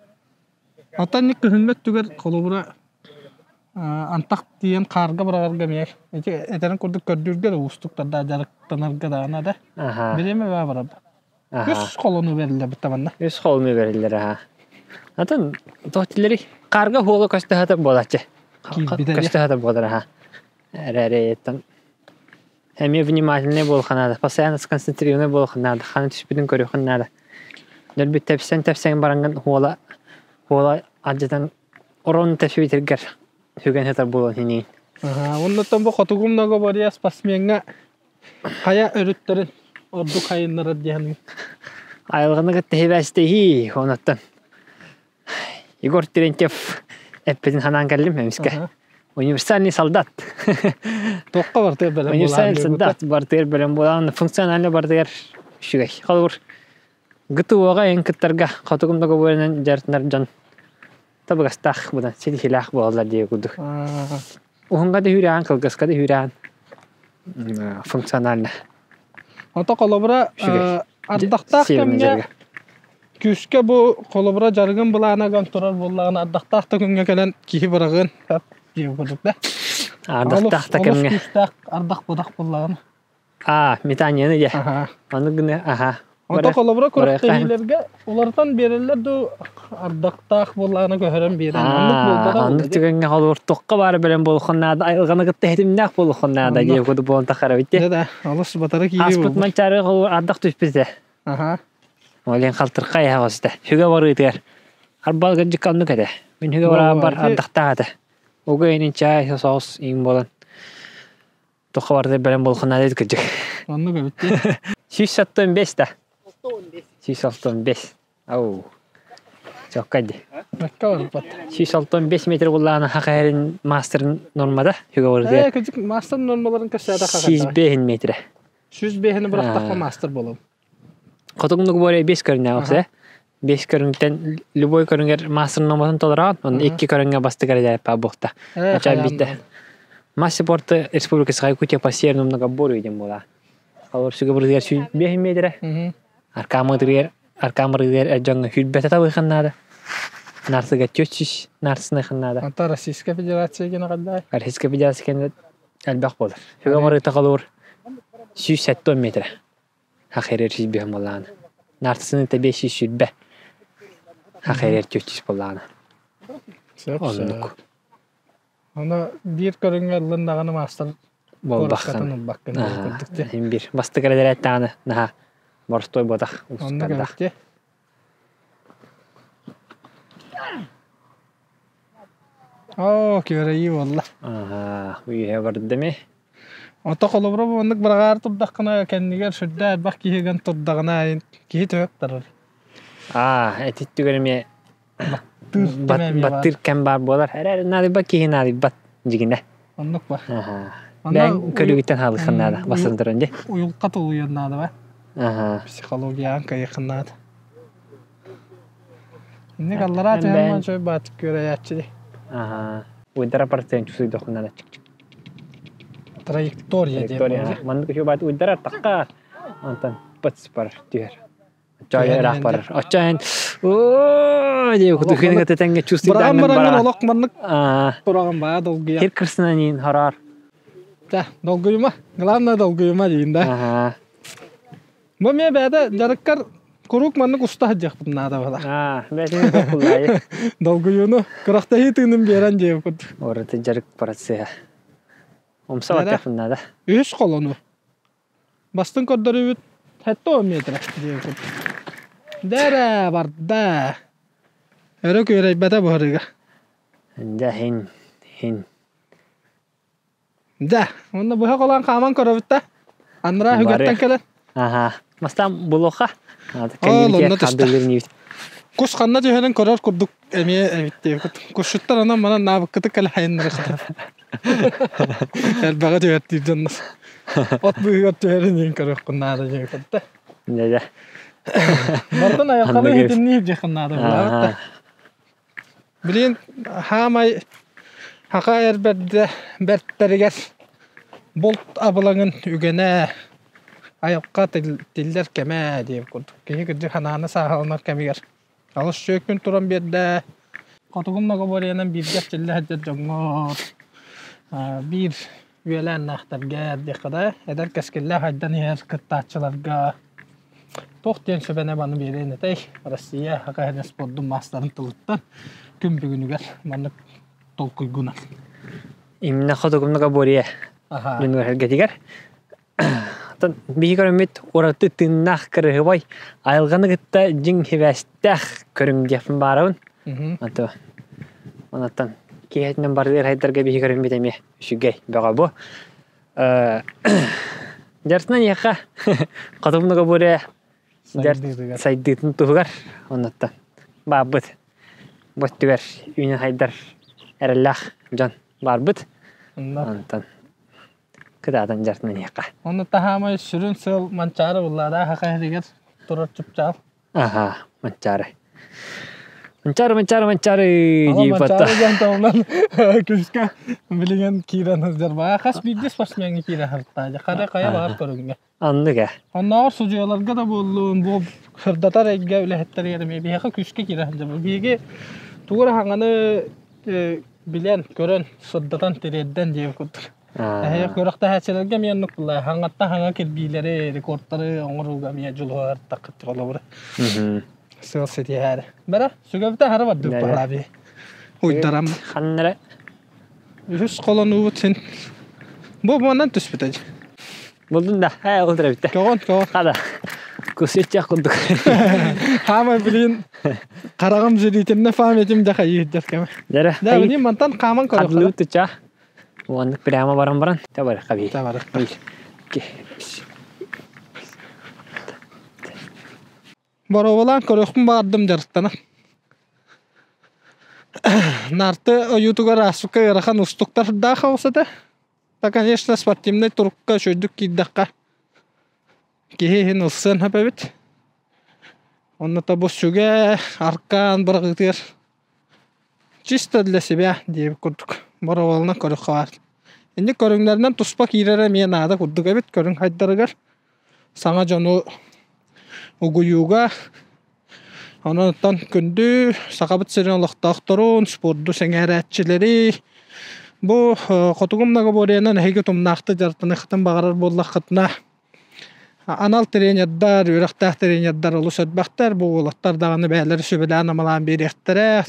Оттон күһүҥҥү өттүгэр холобура антах тиийэн хаарга быраҕарга эмиэ ити этэрин курдук көрдүүргэ да уустуктардаах дьарыктанарга даҕаны да бириэмэ баа барар. Үс холону бэриллэр быттабанна. Үс холону бэриллэр аха. Атын туох дииллэрий? Хаарга хуола көстө сатар буолааччы. Көстө сатар буолар аха. Эрээри Эмиэ внимательнай буолуохха наада, постоянно сконцентрированный буолуохха наада, ханна түспүтүн көрүөххүн наада. Нөлбүт тэпсэн-тэпсэн бараҥҥын уола уола алдьатан орон тэпсибитиргэр сүгэн сытар буолуон иниин. Оннуттан бу хотугу многоборье спортсмеҥҥа хайа өрүттэрин ордук хайыннарар диэн Айылҕаны кытта сибээстэһии онуттан Егор Терентьев эппитин санаан кэллим эмискэ. Универсальный солдат. Туохха бартыгар бэлэм Универсальный солдат бартыгар бэлэм буолаан функционально бартыгар үчүгэй. Холобур, ГТО-ҕа эн кыттарга хотугум договорынан дьарытынар дьон табыгастаах будан ситиһиилээх буолаллар диye курдук. Уһунга да үүрээн, кылгаска да үүрээн функционально. Ото холобура ардахтаах кэмҥэ күүскэ бу холобура дьарыгын былаанаган турар буоллаҕына ардахтаах да күҥҥэ кэлэн киһи быраҕыан диэн курдук да. Ардахтаах да кэмҥэ. Күүстээх ардах будах буоллаҕына. Аа, метанияны дьэ. Аны гына, аха. Ото холобура күрэхтэһиилэргэ уларытан биэрэллэр дуу ардахтаах буоллаҕына көһөрөн биэрэн оннук буолбатах Оннук түгэҥҥэ холобур туохха баара бэлэм буолуоххун наада, айылҕаны кытта ситимнээх буолуоххун наада диэн курдук буолан таххара бит. Да, олус батары киирии Ааспыт манчаары холобур ардах түспүтэ. Аха. Ол иһин халтырхай аһаҕас этэ. Сүгэ барыытыгар арбал кырдьыкка оннук этэ. Мин сүгэ бараабар ардахтаах этэ. Уга инин чаай соус иҥ буолан Туохха барыта бэлэм буолуоххун наада эбит кырдьык. Оннук эбит дии. 165 да. 165. Ау. Чокка дии. Бэккэ барбат. 165 метр буллаана хахаһэрин мастерын нормада хүгэ Ээ, кырдьык мастер нормаларын кэсээдэ хахайда. 105 метрэ. 105-ни бырахтахха мастер буолуом. Хотугуннук буоле 5 көрүнэ оксе. 5 көрүҥтэн любой көрүҥэр мастер норматын толораҕын, онно икки көрүҥҥэ бастыгар дьайпаа буолта. Ача битте. Масса спорта Республика Саха Якутия по северному многоборью диэн буолаа. Холобур сүгэ бырыгар 5 метрэ. Аркаамырыгар аркаамырыгар эр дьоҥҥо хүрбэтэ табыйхан наада. Нартыга 400 нартысыныхан наада. Ата Российская Федерация гена каллай. Российская Федерация кэннэ элбэх буолар. Сүгэ барыта холобур 170 метрэ. Хахэрэр сүүрбэһин буоллаҕына. Нартысыны тэбиэ 120. Хахэрэр 400 буоллаҕына. Оннук. Ону биир көрүҥҥэ ыллын даҕаны маастар Буолбаххын. ылбаккын курдук дии. Син биир. Бастакы эрэ даҕаны наһаа боростуой буотах Оннук эбит дии. Оо, күөрэйии буолла. Аа, үөһэ барда ме. Ото холобура бу маннык быраҕаары турдаххына кэннигэр сүрдээх элбэх киһи ган турдаҕына киһи төһө ыктарар. Аа, эти түгэн эмиэ баттыыр кэм баар буолар. Эрэ наадыйбат киһи наадыйбат дьигинэ. Оннук ба. Бэйэҥ көрүүгүттэн хаалыаххын наада, бастатан туран дии. Уйулҕа тулуйуон наада ба. Психологияҕын кыайыаххын наада. Инник аллараа түһэн манчой баатык күөрэйээччи дии. Уйдара партиян чусуйдоххун наада. Траектория диэн. Маннык үчүгэй баат уйдарар тахха. Онтон быт бар түһэр. Оччо ыраах барар. Оччо эн оо диэ кутухин кытта тэҥҥэ чувствуйдаан баран олох маннык тураҕын баа долгуйа. Хир кырсынан хороор. Да, долгуйума. Главное долгуйума диин да. Бу эмиэ бэйэтэ дьарыккар куруук маннык уста сылдьыахпын наада буолар. Аа, бэйэтин тохуллаайы. Долгуйууну күрэхтэһии тыынын биэрэн диэбит. Ораты дьарык процеһа. Умса баттахпын наада. Үһүс холону. Бастыҥ көрдөрүүбүт 70 метрэ диэбит. Дэрэ барда. Өрө күөрэйбэтэ буһарыыга. Дьэ, хин, хин. Дьэ, уонна быһа холоон хааман көрөбүт да. Анараа үгэттэн кэлэн. Аха. Бастаан булуохха. Ол онно түстэ. Кус ханна түһэрин көрөр курдук эмиэ эбит диэбит. Кусчуттар онон манан наабыккытык кэлэ хайыннарыхтар. Элбэҕи түһэртиир дьоннор. От быыһыгар түһэрин иһин көрүөххүн наада диэбит да. Дьэ дьэ. Бартан айылҕаны иһитинниир диэххин наада буолаабыт да. Билигин хаамай Хака эр бэрдэ бэртэригэр булт абылаҥын үгэнэ. Айылҕа тиллэр кэмэ диэбит курдук. Киһи кырдьык ханааны сааһыланар кэмигэр алыс үчүгэй күн туран биэрдэ. Хотугу многоборьенан бииргэ эрчиллэ сылдьар дьоҥҥо биир үөлээннээхтэргэ диэххэ да, эдэр кэскиллээх айдан иһэр кыттааччыларга туох диэн сүбэни баны биэриэн этэй? Россия ХХН спордун маастарын тылыттан күн бүгүнүгэр маннык толкуйгунан. Именно хотугу многоборье дьонугар эргэтигэр. Оттон биһиги көрөммүт ураты тыыннаах кырыһыбай айылҕаны кытта дьиҥ сибээстээх көрүҥ диэхпин баарабын. Ото онтон киэһэтинэн барыыр хайдарга биһиги көрөммүт эмиэ үчүгэй бөҕө бу. Дьарсынан иэхэ хотугу многоборье сайдыытын туһугар оннуттан баарбыт. Бу өттүгэр үүнэн хайдар эрэллээх дьон баарбыт. Онтон кытаатан дьартынан иһиэххэ. Онно таһаамай сүрүн сыал Манчаары буллаада хаха иһигэр турар чыпчаал. Аха, Манчаары. Манчаары, Манчаары, Манчаары дии Манчаары диэн тылынан күскэ билигин киирэн сылдьар баа. Хас биирдии спортсмеҥҥа киирэ сырытта. Хара хайа баҕар көрүҥҥэ. Аннык ээ. Оннооҕор судьуйаларга да буоллун, бу сырдатар эйгэ үлэһиттэригэр эмиэ биһиэхэ күүскэ киирэ сылдьабыт. Биһиги тугу эрэ саҥаны билэн, көрөн, сырдатан, тириэрдэн диэбит курдук. Эһиги күрэхтэһээччилэргэ эмиэ оннук буолла. Хаҥаттан хаҥа кирбиилэри, рекордтары оҥорууга эмиэ дьулуһар таххыт холобура. Сыал ситиһээри. Бара, сүгэбитэ аһара бардыбыт баһылаа Уйдарам. Ханна эрэ Үһүс холонуубут син бу манан түспүтэ. Булдун да, ээ ол бүттэ. Көҕөн, көҕөн. Хада. Кусеччах курдук. Хаама билин хараҕым зрительне памятим да хайыырдар кэме. Дәрэ. Да, билин мантан хааман көрөххө. Хадлыы туча. Уоннык прямо баран баран. Табар хаби. Табар. Боруобалаан көрүөхпүн баҕардым дьарыктана. Нарты ойуутугар ааспыкка ыарахан уустуктардаах оҕус этэ. Да, конечно, спортивнай турукка үчүгэйдик киирдэххэ киһи иһин ылсыан сөп эбит. Онно бу сүгэ, аркаан быраҕыытыгар чисто для себя диэбит курдук боруобаланан көрүөххэ баар. Инник көрүҥнэринэн туспа киирэрэ эмиэ наада курдук эбит көрүҥ хайдарыгар. Саҥа дьону угуйууга, онон оттон күндү Сахабыт сирин олохтоохторун, спорду сэҥээрээччилэри бу хотугу многоборьенан эһиги утумнаахтык дьарыктаныаххытын баҕарар буоллаххытына анал тренердар, үөрэхтээх тренердар олус элбэхтэр, бу уолаттар даҕаны бэйэлэрэ сүбэлээн-амалаан биэриэхтэрэ.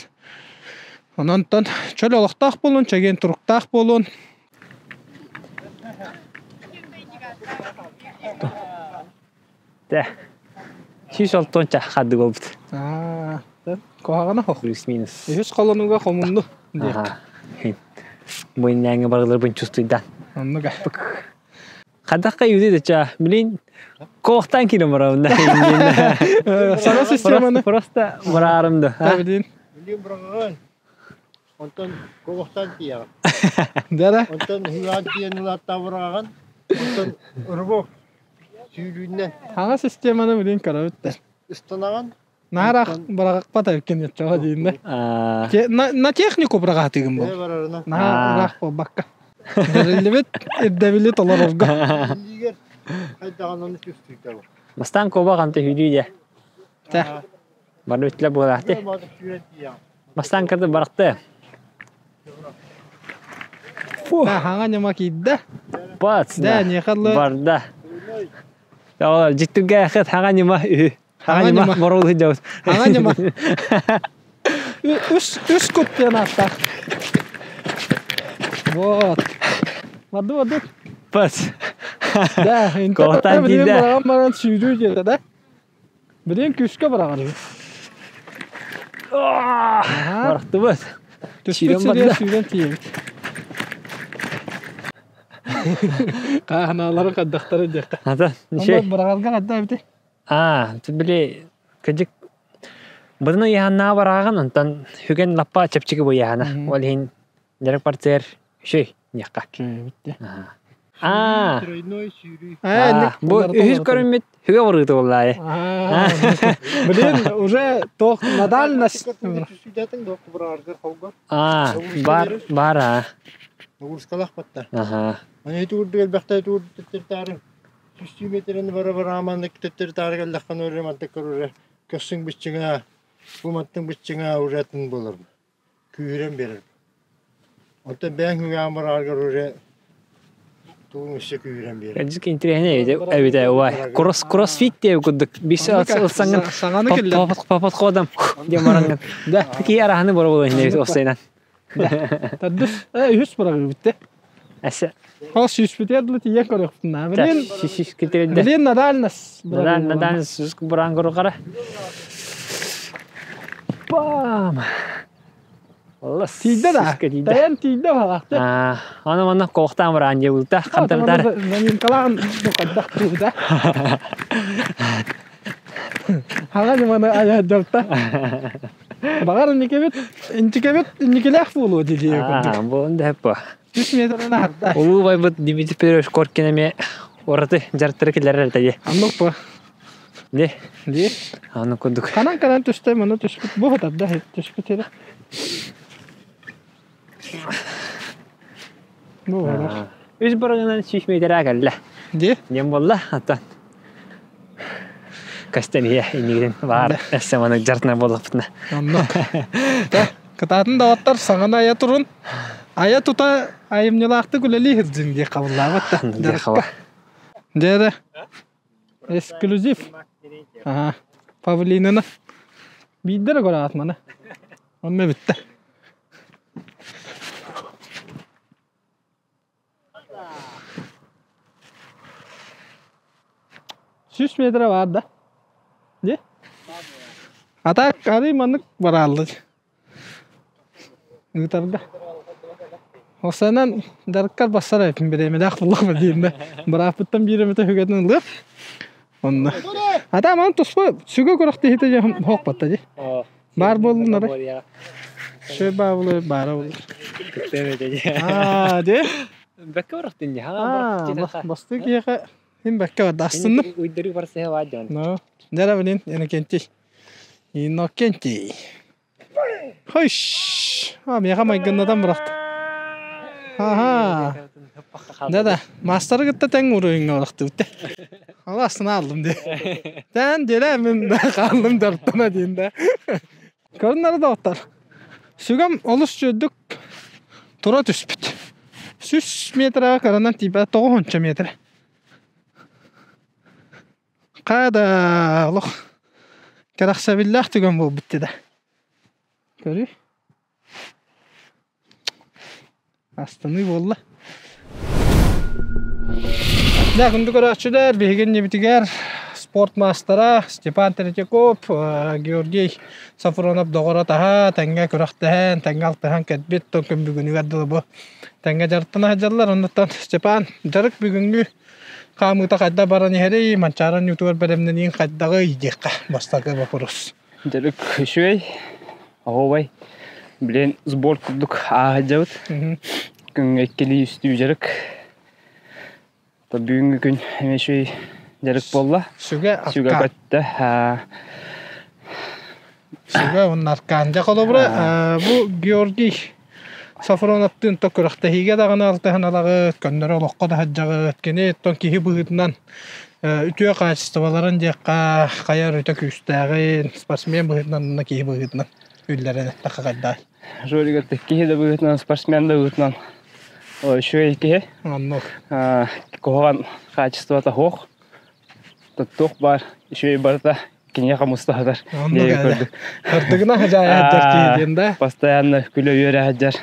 Онон оттон чөл олохтоох буолун, чэгиэн туруктаах буолун. Тэ. Сүүс алтонча хардыы буолбут. Аа, куһаҕана суох. Плюс-минус. Үһүс холонууга хомунну диэк. Аха. Бу иннээҥҥи барыларбын чувствуйдан. Оннук. Хадахха юды да блин, коохтан киирэн барабын да. Сана системаны. Просто барарым да. Блин. Блин, быраҕаҕын. Онтон куобахтаан тиийэҕин. Дара. Онтон хыгаан тиийэн ылааттаан быраҕаҕын. Онтон рывок сүүрүүннэн. Хаҥа системаны билин көрөбүт да. Ыстанаҕын. Наар быраҕаппат эбиккин оччоҕо дииннэ. На технику быраҕаатыгын бу. Наһаа ыраах буолбакка. Бэриллибит ирдэбили толорорго. Илиигэр хайдаҕын ону түстүүтэ. Бастаан куобах анты хүдүү дьэ. Бары үтлэ буолаахты. Бастаан кырды барахты. Хаҥа ньыма киирдэ. Бац. Да, нехаллы. Барда. Життүгэ хет хаҥа ньыма үһү. Хаҥа ньыма борол сылдьабыт. Хаҥа ньыма. Үс үс кут диэн ааттаах. Вот. Барды барды. Бац. Да, Коотан киирдэ. Баран баран сүүрүү диэтэ да. Билигин күүскэ быраҕар үһү. Барахтыбыт. Түспүт сиригэр сүүрэн тиийэбит. Хааһынаалары хайдахтара диэххэ. Ата, Онно быраҕарга хайда эбитий? Аа, били кыдьык быдан ыйаһаннаа барааҕын, онтон хүгэн лаппа чэпчэки быйаһана. Ол иһин дьарык партиер үчүй диэххэ. Аа. Тройной сүүрүү. Бу үһүс көрүммүт хүгэ барыыта буоллаайы. Блин, уже тох модальность. Аа, бар бар аа. Нагрузкалах батта. Аха. Аны туурду элбэхтэ туурду тары. Түстүү метрени бара-барааманнык төттөрү таары кэллэххинэ уже мантыккар уже көссүҥ быччыҥа, бу мантыҥ быччыҥа уже атын буолар. Күүһүрэн биэрэр. Оттон бэйэҥ үгэҕин барааргар уже тугуҥ өссө күүһүрэн биэрэр. Кырдьык интэриэһинэй эбитэ убай. Кросс кроссфит диэби курдук бис ылсаҥҥын Саҥаны киллэр. папат ходам диэн бараҥҥын. Да. Ки араһаны боробулун иннибит осайнан. Төрдүс, үһүс бырагы бүтте. Эссе. Ол сүүспүтүгэр дылы тиийэн көрүөхпүн. Билин Сүүс китерде. Билин Надальнас. Надан сүүс буран көрү Бам! Аллас. Тиийдэ да. Тайан тиийдэ балақты. Аны манна коохтаан бараан дьэ булта. Хантан тар. Манинкалаан букаддах тууда. Хага ньыманы аяджалта. Багар инникебит, интикебит инникилээх буолуо дии курдук. Буолун да хеппо. Үс метрden арда. Улуу байбыт Дмитрий Петрович Коркин эмиэ ураты дьарыктары киллэрэр этэ дии. Аннук бу. Ди. Ди. Аны курдук. Канан канан түстэ, маны түспүт. Бу хатарда түспүт эрэ. Бу бар. Үс барыгынан 100 метрэ кэллэ. Ди. Диэн буолла, аттан. Көстөн иһэ иннигитин баар эссе маны дьартына буоллахпытына. Оннук. Кытаатын даҕаттар саҥаны айа турун. Айа тута айымньылаахтык үлэлии сылдьыҥ диye қабыллаабат да. Дьарыкка. Дьэ Эксклюзив. Ага. Павлинаны. Биирдэ эрэ көрөҕүт маны. Онно бүттэ. 100 метр баар да? Дии? А так арый маннык барааллар. Ыытарга. Осанан дарыккар бассар эпин бириэмэлээх буллах диим да. Бырааппыттан биир эмэтэ үгэтин ылыап. Онно. Ата ман туспа сүгэ көрөх тиһитэ дьэ хоох батта дии. Баар буоллун ары. Шөй баабылы баара буоллар. Аа, дии. Бэккэ барахтын дии. Аа, бастыы киһиэхэ мин бэккэ барда астынным. Уйдары барсыһа баар дьон. Ну, дьэ билин Иннокентий. Иннокентий. Хойш! А, миэхэ майгыннатан бырахта. Аха. Да-да, маастары кытта тэҥ уруйуҥҥа бырахтыбыт. Ала астына алдым дии. Тэн дьэлэ мин хааллым дьарыктана диин да. Көрүннары доҕоттор. Сүгэм олус үчүгэйдик тура түспүт. 100 метрага кыранан тиийбэт 90 метр. Хаа да олох кэрэхсэбиллээх түгэн буолбут да. Көрүүй. Астыныы буолла. Дьэ, күндү көрөөччүлэр, биһиги иннибитигэр спорт маастара Степан Третьяков, Георгий Софронов доҕоро-таһа тэҥҥэ күрэхтэһэн, тэҥҥэ алтыһан кэлбит күн бүгүнүгэр дылы бу тэҥҥэ дьарыктана сылдьаллар. Оннуттан Степан, дьарык бүгүҥҥү хаамыыта хайдах баран иһэрий, Манчаары оонньуутугар бэлэмнэнииҥ хайдаҕый диэххэ бастакы вопрос. Дьарык үчүгэй, оһуобай. Билигин сбор курдук ааһа сылдьабыт. Күҥҥэ иккилии үстүү дьарык. Бүгүҥҥү күн эмиэ үчүгэй дьарык буолла. Сүгэ Сүгэ көттө. Сүгэ уонна аркаан. Дьэ холобура бу Георгий Софроновтыын то күрэхтэһиигэ даҕаны алтыһан ылаҕыт, көннөрү олоххо да сылдьаҕыт. Кини оттон киһи быһыытынан үтүө хаачыстыбаларын диэххэ хайа өрүтэ күүстээҕин, спортсмен быһыытынан уонна киһи быһыытынан үллэрэн эттэххэ хайдаҕый? Жорик это киһи да быһыытынан, спортсмен да быһыытынан үчүгэй киһи. Оннук. Куһаҕан хаачыстыбата суох. Туох баар үчүгэй барыта киниэхэ муста сытар. Оннук ээ. Кырдыгына хадьаайа сылдьар киһи диэн да. Постоянно күлэ-үөрэ сылдьар.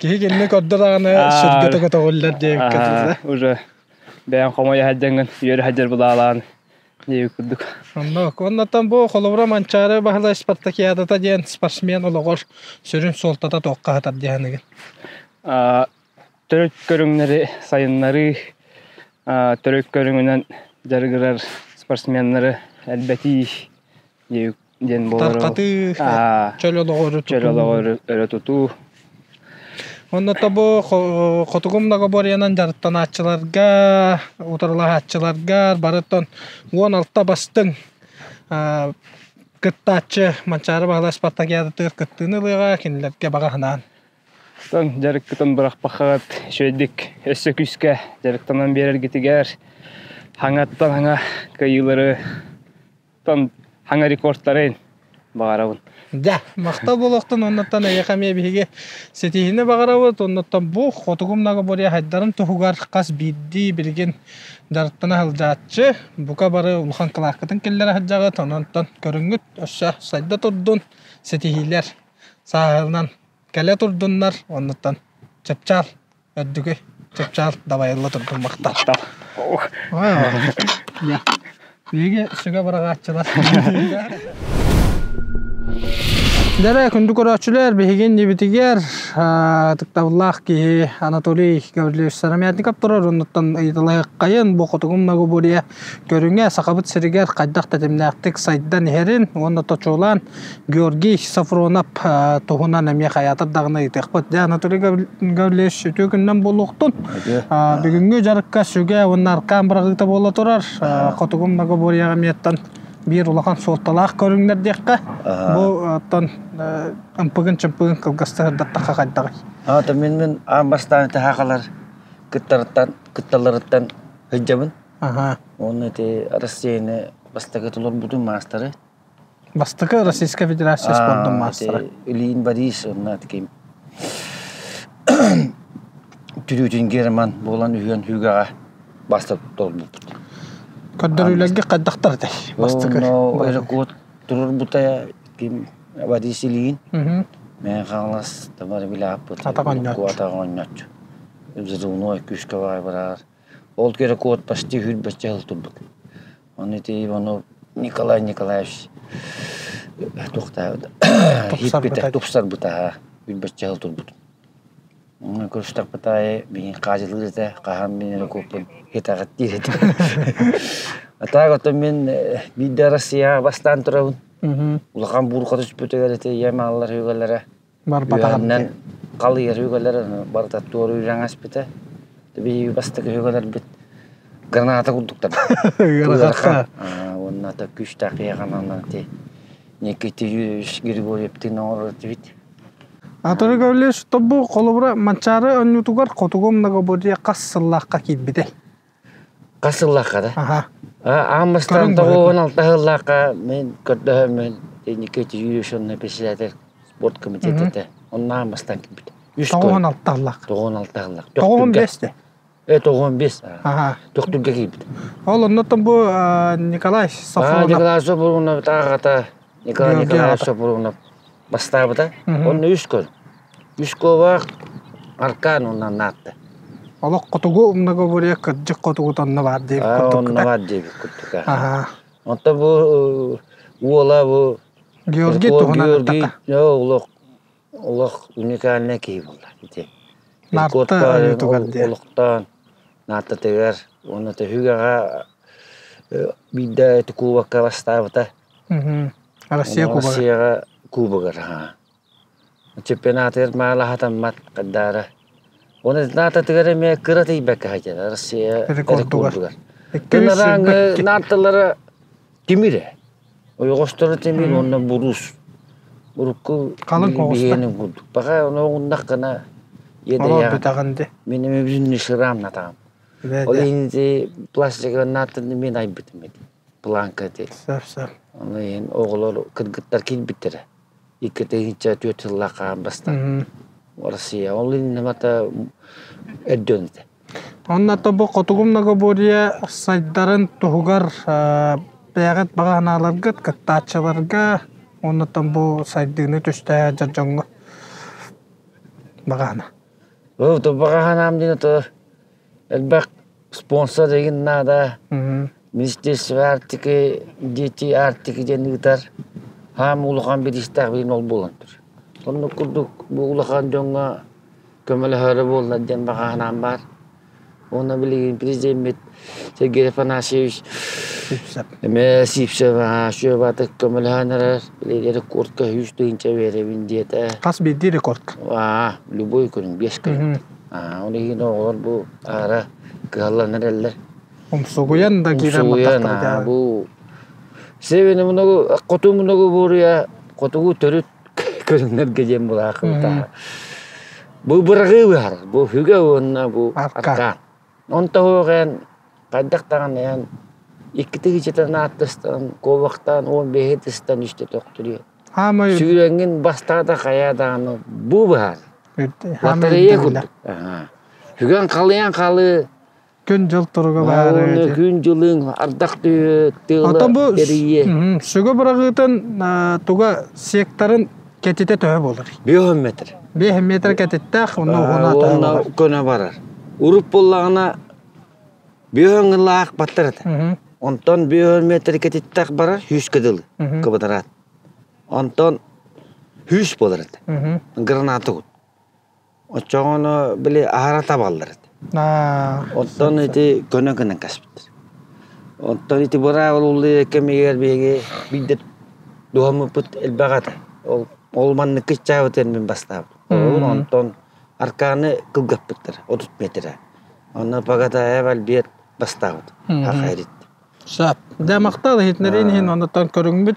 Киһи кинини көрдө даҕаны сүргэтэ көтөҕүллэр диэбиккэ дылы. Уже бэйэҥ хомойо сылдьаҥҥын үөрэ сылдьар былаалаан диэбит курдук. Оннук. Оннуттан бу холобура Манчаары Баһылай спартакиадата диэн спортсмен олоҕор сүрүн суолтата туохха сытар диэхиныгын? Төрүт көрүҥнэри сайыннарыы, төрүт көрүҥүнэн дьарыгырар спортсменнары элбэтии диэн буолар. Тарҕатыы, чөл олоҕу өрө тутуу. Чөл олоҕу өрө тутуу. Онно бу хотугу многоборьенан дьарыктанааччыларга, утарылаһааччыларга барыттан 16 бастыҥ кыттааччы Манчаары Баһылай спартакиадатыгар кыттыыны ылыаҕа, кинилэргэ баҕа санаан. Оттон дьарыккытын бырахпаккаҕыт үчүгэйдик өссө күүскэ дьарыктанан биэрэргитигэр, Хаҥаттан хаҥа кыайыылары, тон хаҥа рекордтарын баҕарабын. Дьэ, махтал буолуохтун оннуттан эйиэхэ эмиэ биһиги ситиһиини баҕарабыт. Оннуттан бу хотугу многоборье хайдарын туһугар хас биирдии билигин дьарыктана сылдьааччы бука бары улахан кылааккытын киллэрэ сылдьаҕыт. Онон көрүҥҥүт өссө сайда турдун, ситиһиилэр сааһынан кэлэ турдуннар. Оннуттан чыпчаал үрдүгү чыпчаал дабайылла турдун махтал. Биһиги сүгэ быраҕааччылар. Дэрэ, күндү көрөөччүлэр, биһиги иннибитигэр ытыктабыллаах киһи Анатолий Гаврильевич Сыромятников турар. Оннуттан ыйыталаһыаххайын бу Хотугу многоборье көрүҥэ Сахабыт сиригэр хайдах тэтимнээхтик сайдан иһэрин уонна точуолаан Георгий Сафронов туһунан эмиэ хайаатар даҕаны ыйытыахпыт. Дьэ, Анатолий Гаврильевич, үтүө күнүнэн буолуохтун. Бүгүҥҥү дьарыкка сүгэ уонна аркаан быраҕыыта буола турар. Хотугу многоборьеҕа эмиэттэн биир улахан суолталаах көрүҥнэр диэххэ. Бу оттон ымпыгын-чымпыгын кылгастык сырдаттахха хайдаҕый? Аата мин мин аан бастаан таһаахалар кыттарыттан кытталларыттан сылдьабын. Уонна ити Россияны бастакы толорбутум маастары. Бастакы Российская Федерация спордун маастара. Ильин Борис онно таким Түрүүтүн Герман буолан үһүөн хүүгэҕэ бастап толбуппут. Көрдөрүүлэргэ хайдахтар этэй? Бастакы. Эрекот турурбута ким Борис Ильин. Мен Хаҥалас тамар билааппыт. Атаҕа оонньооччу. Взрывной күүскэ баай бараар. Ол рекорд почти хүрбэччэ сыл турбут. Ону ити ону Николай Николаевич туохтаабыт Тупсарбыта. тупсарбыта хүрбэччэ сыл турбут. Көрүстэхпит аайы миигин хаадьылыыр этэ, хаһан мин эрэ куоппун хитаҕыт диир этэ. А так оттон мин биирдэ Россияҕа бастаан турабын. Улахан буурҕа түспүтүгэр ити ийэм ааллар үгэлэрэ Барбатаҕым. Халыйар үгэлэр барыта туора үүрэн ааспыта. Биһиги бастакы үгэлэрбит граната курдуктар. Ыарахан. Уонна та күүстээх киһиэхэ ити Никита Юрьевич Григорьевтыын оҥорор этибит. Анатолий Гаврильевич, бу холобура Манчаары оонньуутугар хотугу многоборье хас сыллаахха киирбитэй? Хас сыллаахха да? Аха. Аан бастаан 96 сыллаахха мин көрдөһөммүн Никита Юрьевич онно председатель спорт комитета этэ. Онно аан бастаан киирбит. Үс 96 сыллаах. 96 сыллаах. 95 те. 95. Аха. Төхтүргэ киирбит. Ол оннуттан бу Николай Сафронов. Николай Сафронов тааҕата Николай Николаевич Сафронов бастаабыта. Онно үс көр. Үс куобах аркан онно наатта. Олох хотугу многоборье кырдьык хотугу онно баар диэбит курдук. Онно баар диэбит курдук. Онто бу уола бу Георгий туһунан Георгий олох олох уникальный киһи буолла ити. Нарта ойуутугар диэн. Олохтоон наартатыгар уонна төһүгэҕэ биирдэ ити кубокка бастаабыта. Россия кубога. Россияҕа кубогар Чемпионатыгар маалаһатаммат хаддаара. Оны наататыгар эмиэ кыра тиийбэккэ сылдьар Россия рекордугар. Рекордугар. Наарталара тимир Ойоҕосторо тимир уонна буруус. Урукку Халыҥ биһиэнин курдук. Баҕа ону оҕуннаххына Олор бүтэҕин ди. Мин эми бүтүннүү сыраамнатаҕым. Ол иһин ити пластиковый наартаны мин айбытым ити. Планка ити. Сөп сөп. Ону иһин оҕолор кыргыттар киирбиттэрэ. 2 тыһыынча 4 сыллаах хаан бастаан. Россия. Ол иһин мата өрдөөн этэ. Онно бу Хотугу многоборье сайдарын туһугар бэйэҕит баҕа санааларгыт кыттааччыларга уонна бу сайдыыны түстэһэ дьоҥҥо баҕа санаа. Баҕа санаам диэн ото элбэх спонсор игин наада. Министерство Арктики, дети Арктики диэн ыытар. Хаам улахан бириистээх билин ол буолан тур. Оннук курдук бу улахан дьоҥҥо көмөлөһөрө буолла диэн баҕа санаам баар. Уонна билигин президеммит Сергей Афанасьевич эмиэ Сивцев Сүөбатык көмөлөһөн эрэр. Билигин рекордка 100 тыһыынча биэрэбин диэтэ. Хас биирдии рекорд? Любой көрүҥ, биэс көрүҥ. Ол иһин оҕолор бу аара кыһаллан эрэллэр. Умсугуйан да киирэн баттахтара. Бу Севини мунугу, хоту мунугу буруя, хотугу төрүт көрүҥнэргэ диэн булаахыбыта. Бу быраҕыы быһар, бу хүгэ уонна бу аркаан. Онто хоҕен Хайдах даҕаны эн икки тыһыынчатан ааттастан, куобахтаан уон биэһи тыстан үстэ төхтүрүйэ. Хаамай Сүүрэҥҥин бастаата хайаа даҕаны бу быһаар. Хаамай Лотерея курдук. Үгэн халыйан хаалыы Күн-дьыл туруга баар. Күн дьылыҥ ардах түһүө, тыала Оттон бу эрийиэ. Сүгэ быраҕыытын туга секторын кэтитэ төһө буолар? 5 метр. 5 метр кэтиттээх, онно уһуна төһө Онно буолар? көнө барар. Уруп буоллаҕына бүөһүн ылаах баттар этэ. Онтон бүөһүн метр кэтиттээх барар сүүскэ дылы кыбытараат. Онтон сүүс буолар этэ. Граната кут. Оччоҕуна били аһара табаллар этэ. Оттон ити көнө гынан кэспиттэр. Оттон ити быраабыллыы кэмигэр биһиги биирдэ дуһаммыппыт элбэх этэ. Ол ол маннык кыччаабытын мин бастаабыт. Онтон аркааны кылгаппыттар 30 метрэ. Онно Пагатаев Альберт бастаабыт. Хахайрит. Сөп. Дьэ, махтал иһитиннэриин иһин оннуттан көрүҥмүт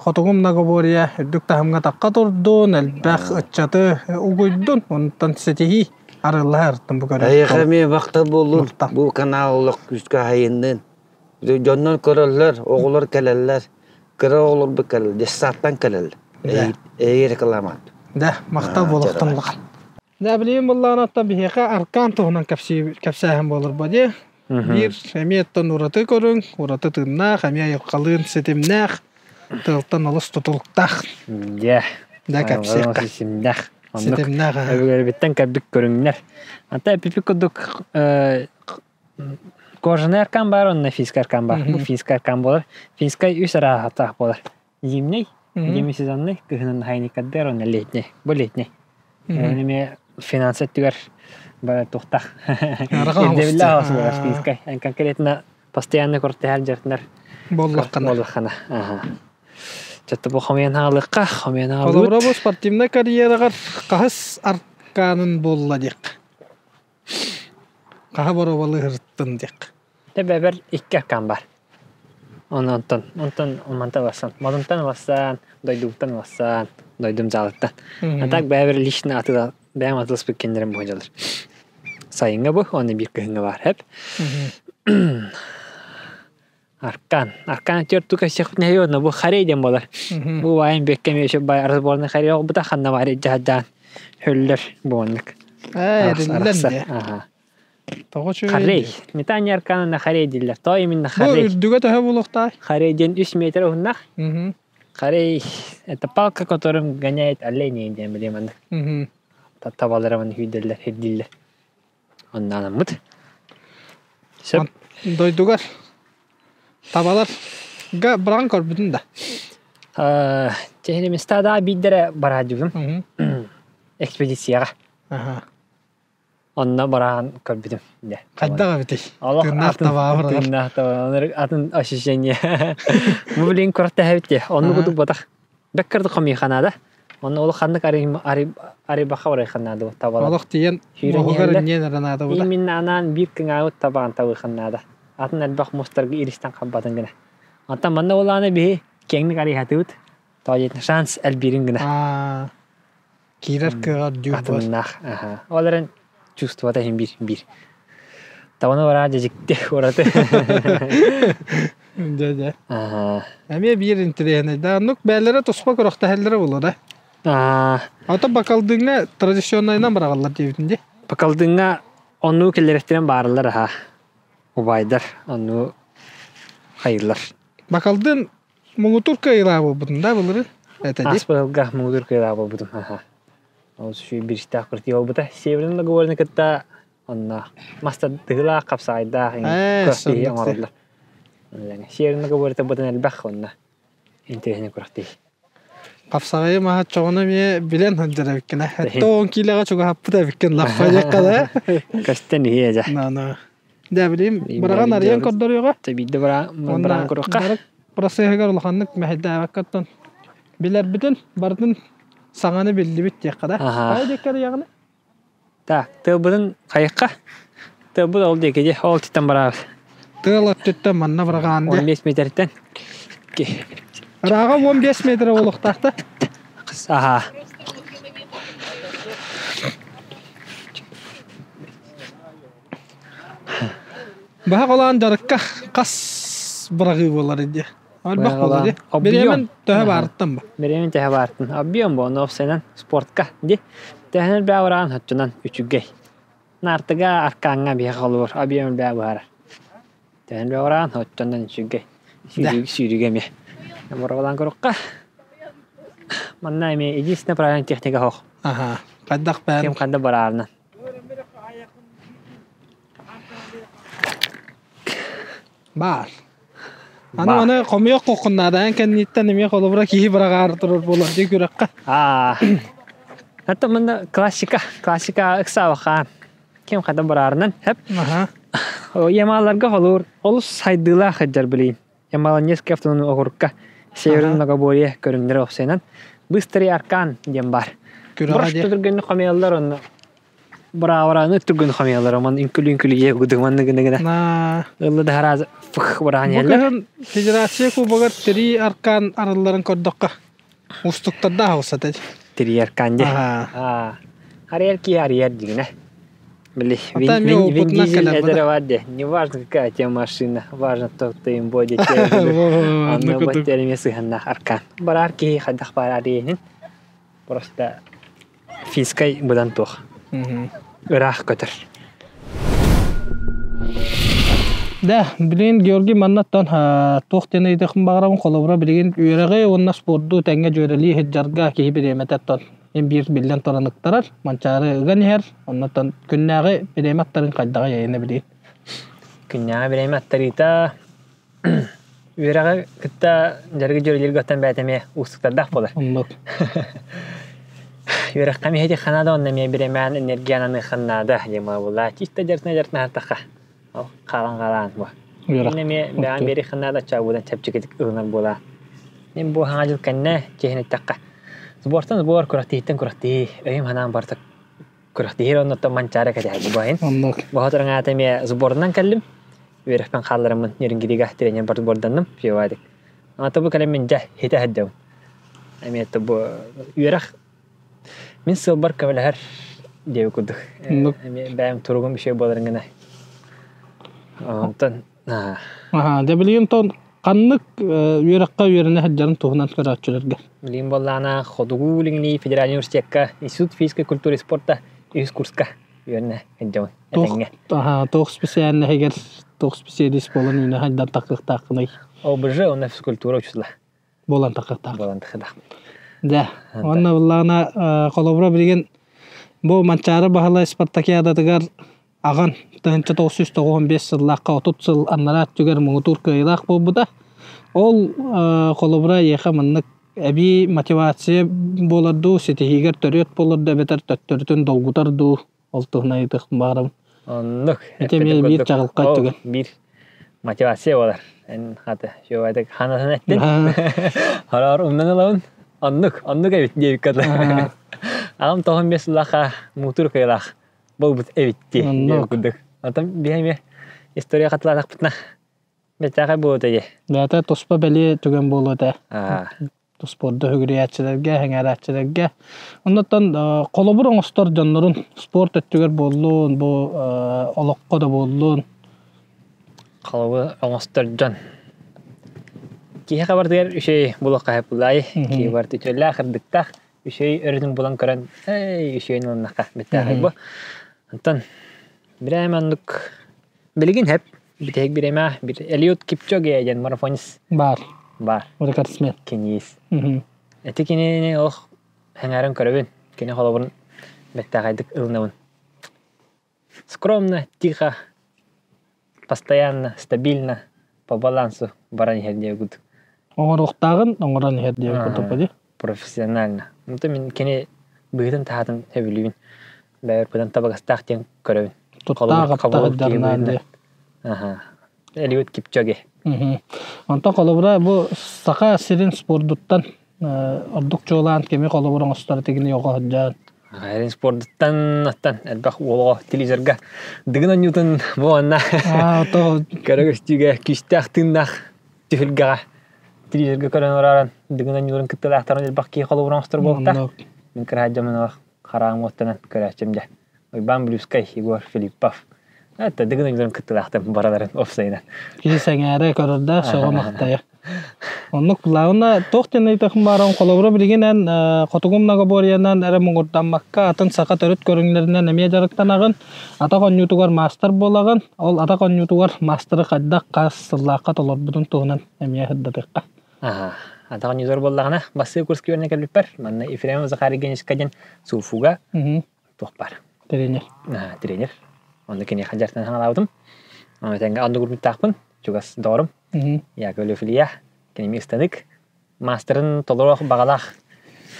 хотугу многоборье үрдүк таһымҥа тахха турдун, элбэх ыччаты угуйдун, онтон ситиһии арыллаһа ырыттым бу көрө. Эйиэхэ эмиэ махтал буоллун. Бу канал олох күүскэ аһайыннын. Дьоннор көрөллөр, оҕолор кэлэллэр. Кыра оҕолорбут кэлэллэр, детсадтан кэлэллэр. Эйиги рекламат. Да, махтал буолуохтун улахан. Дьэ, билигин буллаҕына биһиэхэ аркан туһунан кэпсээһин буолар бо дии. Биир эмиэ оттон ураты көрүҥ, ураты тыыннаах, эмиэ айылҕалыын ситимнээх, тыалтан олус тутулуктаах. Дьэ, Да кэпсиэххэ. Ситимнээх. Оннук Ситимнээх аһа. өбүгэлэрбиттэн кэлбит көрүҥнэр. Ата эпипик курдук кожаный аркан баар уонна финскай аркан баар. Бу финскай аркан буолар. Финскай үс арааһатаах буолар. Зимний, демисезонный, кыһынын хайникаддер уонна летний. Бу летний. Эмиэ финанс өттүгэр бары тухтах. Ирдэбиллээх оҕус финскай. Конкретно постоянно кортеһар дьартынар Боллаххана. Боллаххана. Чатта бу хомуйан хаалыахха, хомуйан хаалыбыт. Холобура бу спортивнай карьераҕар хаһыс арканын буолла диэх. Хаһа боруобалыырыттын диэх. Тэбэбэр икки аркан бар. Онтон, онтон мантан ыласан, модунтан ыласан, дойдубуттан ыласан, дойдум дьаалыттан. А так бэйэбэр лично атыла, бэйэм атыласпыт кинилэрим буһадьалар. Сайыҥҥа бу, уонна биир кыһыҥҥа баар хэп. Аркан. Аркан түөрт тука сехпит бу харей диэн буолар. Бу убайым бэккэ эмиэ бай разборный харей оҕобута ханна баар дьаһадаан хөллөр буоннук. Ээ, эриллэн дии. Тоҕо үчүгэй Харей. Метание аркана на харей дииллэр. То именно Бу харей. үрдүгэ төһө буолуохтаах? Харей диэн үс метр уһуннах. Харей это палка, которым гоняет оленей диэн билиэм маннык. Табалары маны хүйдэллэр, хирдииллэр. Онно анаммыт. Сөп. Дойдугар табалар га быраҕан көрбүтүн да. Чэһини местада биирдэрэ бараадьыбым. Экспедицияҕа. Онно бараан көрбүтүм. Хайдах эбитий? Олох Тыыннаах атын табаҕа быраҕар. тыыннаах табаҕа атын ощущение. Бу билигин кураттаһабыт дии. Оннук курдук ботах. Бэккэрдик хомуйха наада. Онно олох ханнык арыйбахха барыйха наада табалар. Олох тиийэн Сүүрэн муоһугар иһэллэр. инниэн эрэ наада бута. Именно анаан биир кыҥаабыт табаҕын табыахха наада. Атын элбэх мустарга иристэн халбатын гына. Оттон манна улаана биһи киэҥник арыйхатыбыт. Тоҕо диэтин шанс элбиирин гына. Аа, киирэр кыаҕар дүүр буол. Атыннаах. Аха. Ол эрэн чувствовата иһин биир биир. Табаны бараа дьэдьикти ураты. Дьэ дьэ. Аха. Эмиэ биир интэриэһинэй да оннук бээлэрэ туспа күрэхтэһэллэрэ буолуо да. Аа, Ото бакалдыҥҥа традиционнайынан быраҕаллар диэбитин дии. Бакалдыҥҥа оннуу киллэрэхтэрин баарылар аха. Убайдар оннуу хайыылар. Бакалдын муҥутуур кыайыылаах буолбутун да былыры этэ дии. Ааспыт муҥутуур кыайыылаах буолбутум. Аха. Ол үчүгэй биристээх кыртыы буолбута. Северный договорны кытта онно мастардыылаах, хапсаайдаах Ээ, күрэхтэһии соннук оҥороллор. Северный договоры бытын элбэх онно интэриэһинэй күрэхтэһии. Хапсаҕайы маһа чоҕуну эмиэ билэн сылдьар эбиккин ээ. Этте он киилэҕэ чугаһаппыт эбиккин лаппа диэххэ да. Көстөн иһиэ дьэ. На-на. Дьэ билим быраҕан арыйан көрдөрүөҕэ. Биирдэ быраан көрүөххэ. Барык процеһыгар улаханнык мэһэйдээбэккэ билэрбитин барытын саҥаны биллибит диэххэ да. Хайа диэки арыйаҕыный? Так, тыалбытын хайыхха? Тыалбыт ол диэки дии, ол өттүттэн барабыт. Тыал өттүттэн манна быраҕаан дии. 15 метртэн. Ырааҕа 15 метр буолуохтаах да? Аха. Баһа холаан дьарыкка хас быраҕыы буолар дии. Элбэх буолар дии. Бириэмэн төһө баарыттан ба? Бириэмэн төһө баарыттан. Объем бу, ону опсайынан спортка ди. Төһөнөр бää бараан хоччунан үчүгэй. Наартыга аркааҥҥа биһиэхэ холобур объем бää быһаарар. Төһөн бää бараан хоччунан үчүгэй. Сүүрүгэ сүүрүгэ эмиэ. Боробалаан көрүөххэ. Манна эмиэ единственная правильная техника хоох. Аха. Хайдах бээн? Ким ханна бараарынан. Баар. Аны аны хомуйуох куоххун наада эн кэнниттэн эмиэ холобура киһи быраҕаары турар буолар дии күрэххэ. Аа. Это мында классика, классика ыксаабахаан. Ким хата бараарынан, хэп. Аха. Ямаларга холуур олус сайдыылаах сылдьар билигин. Ямало-Ненецкий автономный округка Северный Многоборье көрүҥнэрэ охсуйанан Быстрый аркан диэн баар. Күрэҕэ диэ. Түргэнник хомуйаллар онно бравораны түргэн хомуйаллар омон үҥкүлүү-үҥкүлүү дьиэ кудук маннык гына гына На. ылла да хараазы фых быраан Бу иһэллэр. кыһын Федерация Кубогар тирии аркан арылларын көрдөххө устуктардаах аҕыста Тирии аркан дьэ. Аха. Аа. Арыйар киһи арыйар дигинэ. Били Ата Вин, эмиэ Вин, Вин опытынан Дизель кэлэр эдэрэ бада. бар де. Неважно какая тебе машина, важно то, кто им будет Онно Оннук курдук. бу сыһаннаах аркан. Барар киһи хайдах барар диэһин. Просто физикай быдан туох. Ыраах көтөр. Да, билигин Георгий маннаттан туох диэн ыйытыахпын баҕарабын холобура билигин үөрэҕи уонна спорду тэҥҥэ дьүөрэлии сылдьарга киһи бириэмэтэ оттон эн биир биллэн туран ыктарар, Манчаары ыган иһэр, оннуттан күннээҕи бириэмэ аттарын хайдаҕый эйиэнэ билигин? Күннээҕи бириэмэ аттарыыта үөрэҕи кытта дьарыгы дьүөрэлииргэ оттон бэйэтэ эмиэ уустуктардаах буолар. Оннук. Үөрэххэ эмиэ ити наада уонна эмиэ бириэмэҕин энергияны аныаххын наада диэн буолла. Чисто дьарытына-дьарытына Ол хаалан-хаалаан бу. Үөрэх. Мин эмиэ бэҕэм биэриэххэ наада чаабыдан чэпчэкитик ылынар буолаа. Мин бу хаҥа дьыл кэннэ чиэһин эттэххэ, сбортан сбор, күрэхтэһииттэн күрэхтэһии, өйүм-санаам барыта күрэхтэһиир оннуттан манчаары кэтэһэргэ бу Оннук. Бу аата эмиэ сборунан кэллим. Үөрэхпин хааллараммын Нерюнгрига тренер бар сборданным февадик. Ата бу кэлэммин дьэ хитэ сылдьабын. Эмиэ бу үөрэх мин сылбар көмөлөһөр диэби курдук. Оннук. Эмиэ бэйэм туругум үчүгэй буоларын гына. Онтон Аха, дьэ билигин тон ханнык үөрэххэ үөрэнэ сылдьарын туһунан көрөөччүлэргэ. Билигин буоллаҕына Хотугу Илиҥҥи федеральный университекка Институт физической культуры и спорта үһүс курска үөрэнэ сылдьабын Туох этэҥҥэ. аха, туох специальноһыгар туох специалист буолан үүнэ сылдьан тахсыахтааххыный? ОБЖ уонна физкультура учуутала Буолан тахсыахтаах. буолан тахсыахтаах. Дьэ, уонна буоллаҕына холобура билигин бу Манчаары Баһылай спартакиадатыгар аҕан 1995 сыллаахха 30 сыл анараа өттүгэр муҥутуур кыайыылаах буолбута. Ол холобура эйиэхэ маннык эбии мотивация буолар дуу, ситиһиигэр төрүөт буолар дуу эбэтэр төттөрүтүн долгутар дуу ол туһунан ыйытыахпын баҕарабын. Оннук. Ити эмиэ биир чаҕылхай түгэн. Биир мотивация буолар. Эн хата үчүгэйдик ханасын эттин. Хороор умнан ылабын. Оннук, оннук эбит диэбиккэ дылы. Аҕам 95 сыллаахха муҥутуур кыайыылаах буолбут эбит дии диэн курдук. Оттон биһи эмиэ история хатылаатахпытына бэртээхэй буолуо этэ дии. Бэйэтэ туспа бэлиэ түгэн буолуо этэ. Спорду үгүрүйээччилэргэ, сэҥээрээччилэргэ. Оннуттан холобур оҥостор дьоннорун спорт өттүгэр буоллун, бу олоххо да буоллун. Холобур оҥостор дьон. Киһиэхэ барытыгар үчүгэй булуохха сөп буоллаҕай. Киһи барыта үтүөлээх, ырдыктаах, үчүгэй өрүтүн булан көрөн, эй, үчүгэйин ылыннахха бүттээхэй бу. Онтон бирээмэ оннук билигин сөп бүтэһик бириэмэ бир Элиот Кипчоге диэн марафонист Баар. Баар. Рекордсмен. Киниис. Ити кинини олох сэҥээрэн көрөбүн. Кини холобурун бэртээхэйдик ылынабын. Скромно, тихо, постоянно, стабильно, по балансу баран иһэр диэбит курдук. Оҥоруохтааҕын оҥорон иһэр диэбит курдук дии. Профессионально. Онтон мин кини быһыытын-таһаатын сөбүлүүбүн. Бэйэбэр табыгастаах диэн көрөбүн. Туттаах аптаах дьарнаан дии. Аха. Элиот Кипчоге. Онтон холобура бу Саха сирин спордуттан ордук чуолаан кими холобур оҥостор тигини оҕо сылдьан. Сирин спордуттан оттон элбэх уолго телевизорга Дыгын оонньуутун бу уонна көрө көстүүгэ күүстээх тыыннаах түһүлгэҕэ телевизорга көрөн олорон Дыгын оонньууларын кыттыылаахтарын элбэх киһи холобур оҥостор буолта. Мин кыра дьоммун хараҕым уоттанан көрөөччүм дьэ. Уйбаан Блюскай, Егор Филиппов. Это дыгын оонньууларын кыттыылаахтар бараларын офсайынан. Киһи сэҥээрэ көрөрдөөх сөҕө махтайа. Оннук былаана туох диэн ыйытыахым бааран холобура билигин эн хотугу многоборьенан эрэ муҥурдаммакка атын саха төрүт көрүҥнэринэн эмиэ дьарыктанаҕын. Атах оонньуутугар маастар буолаҕын. Ол атах оонньуутугар маастары хайдах хас сыллаахха толорбутун туһунан эмиэ сырдатыахха. Аха. Атах оонньуутугар буоллаҕына бастакы курска үөрэнэ кэлбиппэр манна Ефремов Захар Евгеньевичка диэн СУФУга туох баар. Тренер. Тренер. Онно киниэхэ дьарыктанан хаҥалаабытым. Ону тэҥэ оннугурбуттаахпын. Чугас доҕорум. Яковлев Илья. Кинини ыстанык. Маастарын толоруох баҕалаах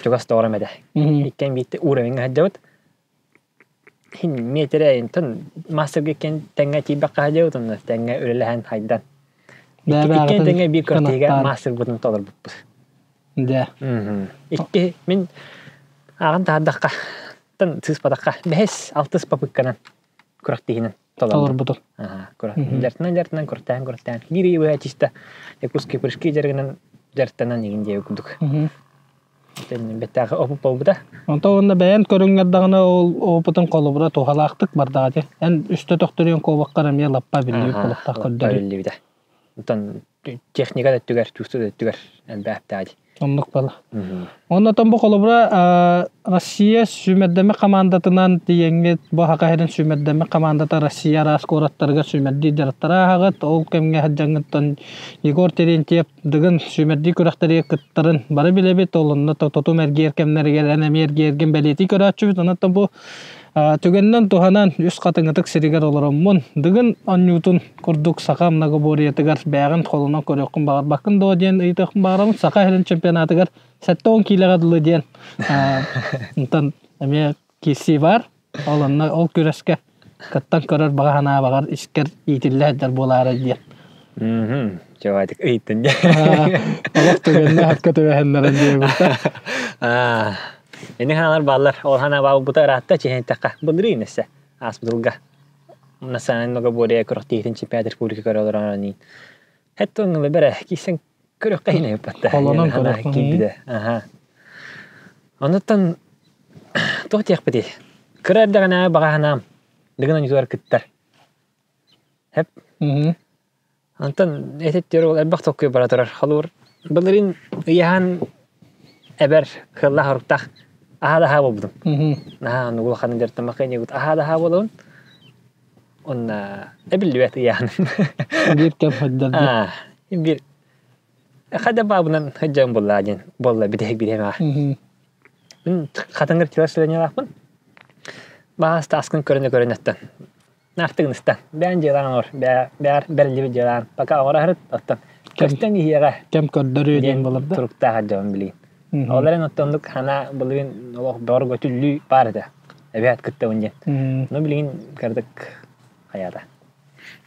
чугас доҕорум этэ. Иккиэн биирдэ уровеньҥа сылдьабыт. Хин миэтэрэ интон мастерга иккиэн тэҥҥэ тиийбэххэ сылдьабыт онно тэҥҥэ үлэлэһэн хайдан. Иккиэн тэҥҥэ биир квартираҕа мастербытын толорбуппут. Дьэ. Икки мин ааҕан таһардахха, тан сыыспатахха, бэһис, алтыс попытканан күрэхтиһинэн толорбутум. Дьартынан дьартынан күрэхтээн күрэхтээн биир ый быһа чисто якутские прыжки дьарыгынан дьарыктанан игин диэби курдук. Бэттээхи опыт буолбута. Онто уонна бэйэн көрүҥнэрдэҕинэ ол опытын холобура туһалаахтык бардаҕа дии. Эн үстэ төхтөрүйэн куобаххар эмиэ лаппа биллибит буолуохтаах көрдөрүү. Биллибитэ. Оттон техника да өттүгэр, чувство да өттүгэр элбээхтээҕи. Оннук бала. Оннотон бу холобура Россия сүүмэрдэммит хамаандатынан тиийэҥҥит бу Саха сирин сүүмэрдэммит хамаандата Россия араас куораттарыгар сүүмэрдиир дьарыктара ааһаҕыт. Ол кэмҥэ сылдьаҥҥыттан Егор Терентьев Дыгын сүүмэрдии күрэхтэригэр кыттарын бары билэбит. Ол онно тутум эргийэр кэмнэригэр эн эмиэ эргийэргин бэлиэтии көрөөччүбүт. Онон бу Түгэнинэн туһанан үс хатыҥытык сиригэр олороммун, Дыгын оонньуутун курдук саха многоборьетыгар бэйэҕин холонон көрүөххүн баҕарбаккын дуо диэн ыйытыахпын баҕарабын. Саха сирин чемпионатыгар 70 киилэҕэ дылы диэн онтон эмиэ киирсии баар. Ол онно ол күрэскэ кыттан көрөр баҕа санаа баҕар искэр иитиллэ сылдьар буолаарай диэн. Чаватик ыйыттын дьэ. Олох түгэннэ хакка түбэһэннэрэн диэбитэ. Ини ханалар бааллар. Ол хана баалбыта ыраатта чиһэнтэххэ. Былырыын эссе ааспытылга. Национальный многоборье күрэхтиһиитин чемпионат республика көрө олорон Хеттон бэрэ кисэн көрөххө иһинэ ыппатта. Холонон көрөххө. Киирбитэ. Аха. Онуттан туох диэхпитий? Кыра эрдэҕинэ баҕа санаам Дыгын оонньуутугар кыттар. Хэп. Онтон этиттэр ол элбэх толкуй бара турар. Холобур, былырыын ыйаһан эбэр кыаллаах оруктаах аһаа да аһаа буолбутум. Наһаа оннук улаханнык дьарыктаммакка иннигут аһаа да аһаа буолабын. Онно эбиллибэт ыйааһыным. Биир кэм сылдьар. Биир хайда баабынан сылдьан буолла диэн буолла бүтэһик бириэмэҕэ. Мин хатыҥыр телосложениелаахпын. Баас тааскын көрөнө-көрөнө оттон Наартыгын ыстан. Бэйэн дьыалаан оҥор. Бээр бэриллибит дьыалаан. Пока оҥоро сырыт, оттон көстөн иһиэҕэ. Кэм көрдөрүү диэн буолар да. Туруктаах дьон билигин. Ол эрэн оттоннук хана былырыын олох бөҕөргө түллүү баар этэ. Эбээт кыттабын диэн. Но билигин кырдык хайаата.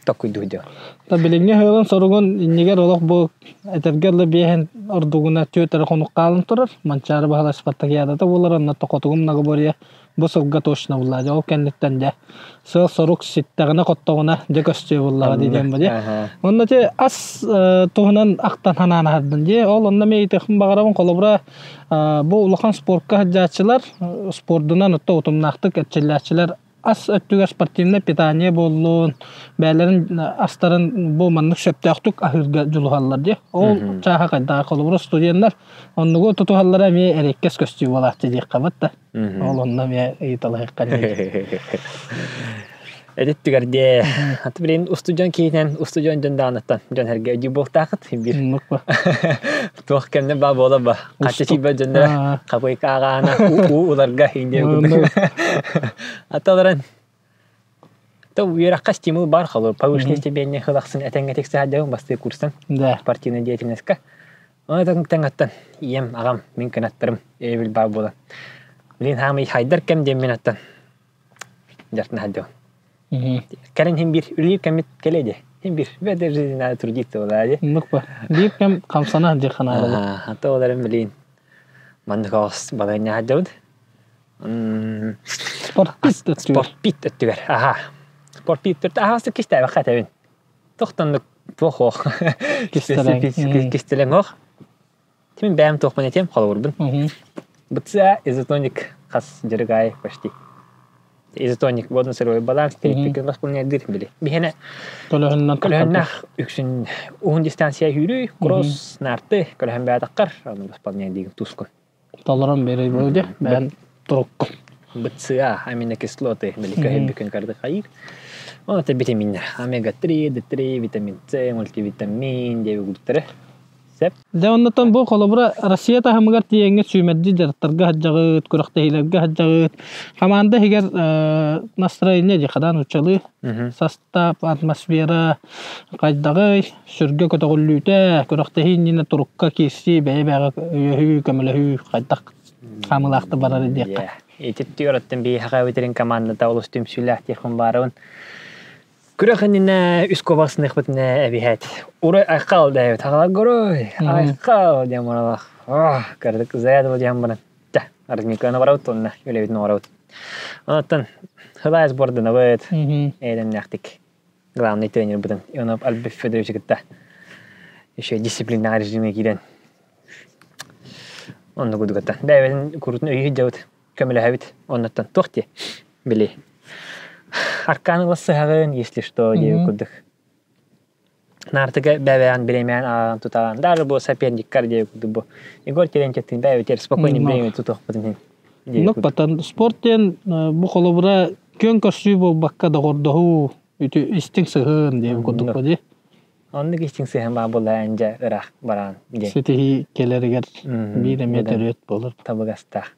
Токкуйдуу дьон. Та билиҥҥи ыһыылын соругун иннигэр олох бу этэргэ дылы биэһин ордугуна түөрт эрэ хонук хаалан турар. Манчаары баһылай спартакиадата буолар, онно токотугум многоборье бу сылга точно булла. Дьэ ол кэнниттэн дьэ сыал-сорук ситтэҕинэ-хоттоҕуна дьэ көстүө буллаҕа дии диэн бу дии. Онно ти ас туһунан ахтан санаан аһардын дии. Ол онно мин ыйытыахпын баҕарабын холобура бу улахан спортка сылдьааччылар спордунан отто утумнаахтык эрчиллээччилэр ас өттүгэр спортивное питание буоллун, бэйэлэрин астарын бу маннык сөптөөхтүк аһыырга дьулуһаллар дии. Ол чааһа хайдаҕа холобура студеннар оннугу тутуһаллара эмиэ эриэккэс көстүү буолааччы диэххэ да. Ол онно эмиэ ыйыталаһыахха Эдиттигэр дee. Аты билин устудьон киһинэн устудьон дьон даҕаныттан дьон эргэ өйдүү буолтаахыт биир. Туох кэмнэ ба буола ба. Хаччы тиийбэт дьоннор хапыйка ааҕаана уу уларга индия курдук. Аты олорон то үөрэххэ стимул бар холур повышенный стипендия хылахсын этэҥҥэ тиксэһэ бастыы курстан партийная деятельностька. Оны тэҥ аттан ийэм, аҕам, мин кынаттарым өйөбүл баар буолан. Билин хаамый хайдар кэм диэн мин аттан дьартын хаддым. Кэлин хин биир үлэлиир кэммит кэлиэ дии. Хин биир в этой жизни надо трудиться буолаа дии. Оннук ба. Биир кэм хамсана дии ханаалабыт. Ата олорон билин маннык оҕус балыанньа хаддыбыт. Спортпит өттүгэр. Спортпит өттүгэр. Аха. Спортпит өттүгэр аһаҕастык кистээбэххэ этэбин. Тохтоннук туох ох. Кистэлэҥ. Кистэлэҥ ох. Тимин бэйэм туохпун этиэм холобурбун. БЦА изотоник хас дьарык аайы почти. Изотоник водно-солевой баланс терапия восполняет били. Биһиэнэ Көлөһүннэн көлөһүннэх үксүн уһун дистанция сүүрүү, кросс, нарты, көлөһүн бэйэтаккар, аны восполняет диигин тускун. Толорон биэрэй бу дьэ, бэйэн туруккун. БЦА, аминокислоты, били көһүн карды хайыр. Оны это витаминнер. Омега-3, D3, витамин С, мультивитамин, диэби курдуктары. Сеп. Дьэ оннуттан бу холобура Россия таһымыгар тиийэҥҥэ сүүмэрдии дьарыктарга сылдьаҕыт, күрэхтэһиилэргэ сылдьаҕыт. Хамаанда иһигэр настроение дии хадаан уччалыы састаап, атмосфера хайдаҕый, сүргэ көтөҕүллүүтэ, күрэхтэһии иннинэ турукка киирсии, бэйэ-бэйэҕэ өйөһүү, көмөлөһүү хайдах хаамыылаахтык барар диэххэ. Ити түөрөттөн биһиэхэ эбитерин командата олус түмсүүлээх диэхпин баарабын. Күрэх иннинэ үс куобах сыныахпытына эбиһээт. Урай айхал дээбит. Хагалар горой, айхал диэн баралах. Кырдык зарядова диэн баран. Тя, разминканы барабыт уонна үлэбитин оҥоробут. Онтон хылаас бордунабыт. Эйдэмнээхтик. Главный тренербытын Иванов Альберт Федоровичы кытта еще дисциплинарный режимҥэ киирэн оннук курдук бэйэбитин курутун өйүү сылдьабыт көмөлөһөбүт оннуттан туох диэ били аркааны ылсыһаҕын если что диэбит курдук наартыга бэбээн биремээн ааҕан тутаҕан даже бу соперниккар диэбит курдук бу Егор Терентьевтин бэйэбитигэр спокойно биремэ тутуохпутун иһин Ну, потом спорт диэн бу холобура күөн көрсүү буолбакка доҕордоһуу үтү истиҥ сыһыан диэбит курдук дии. Оннук истиҥ сыһыан баар буолла дьэ ыраах бараан диэн. Ситиһии кэлэригэр биир эмиэ төрүөт буолар. Табыгастаах.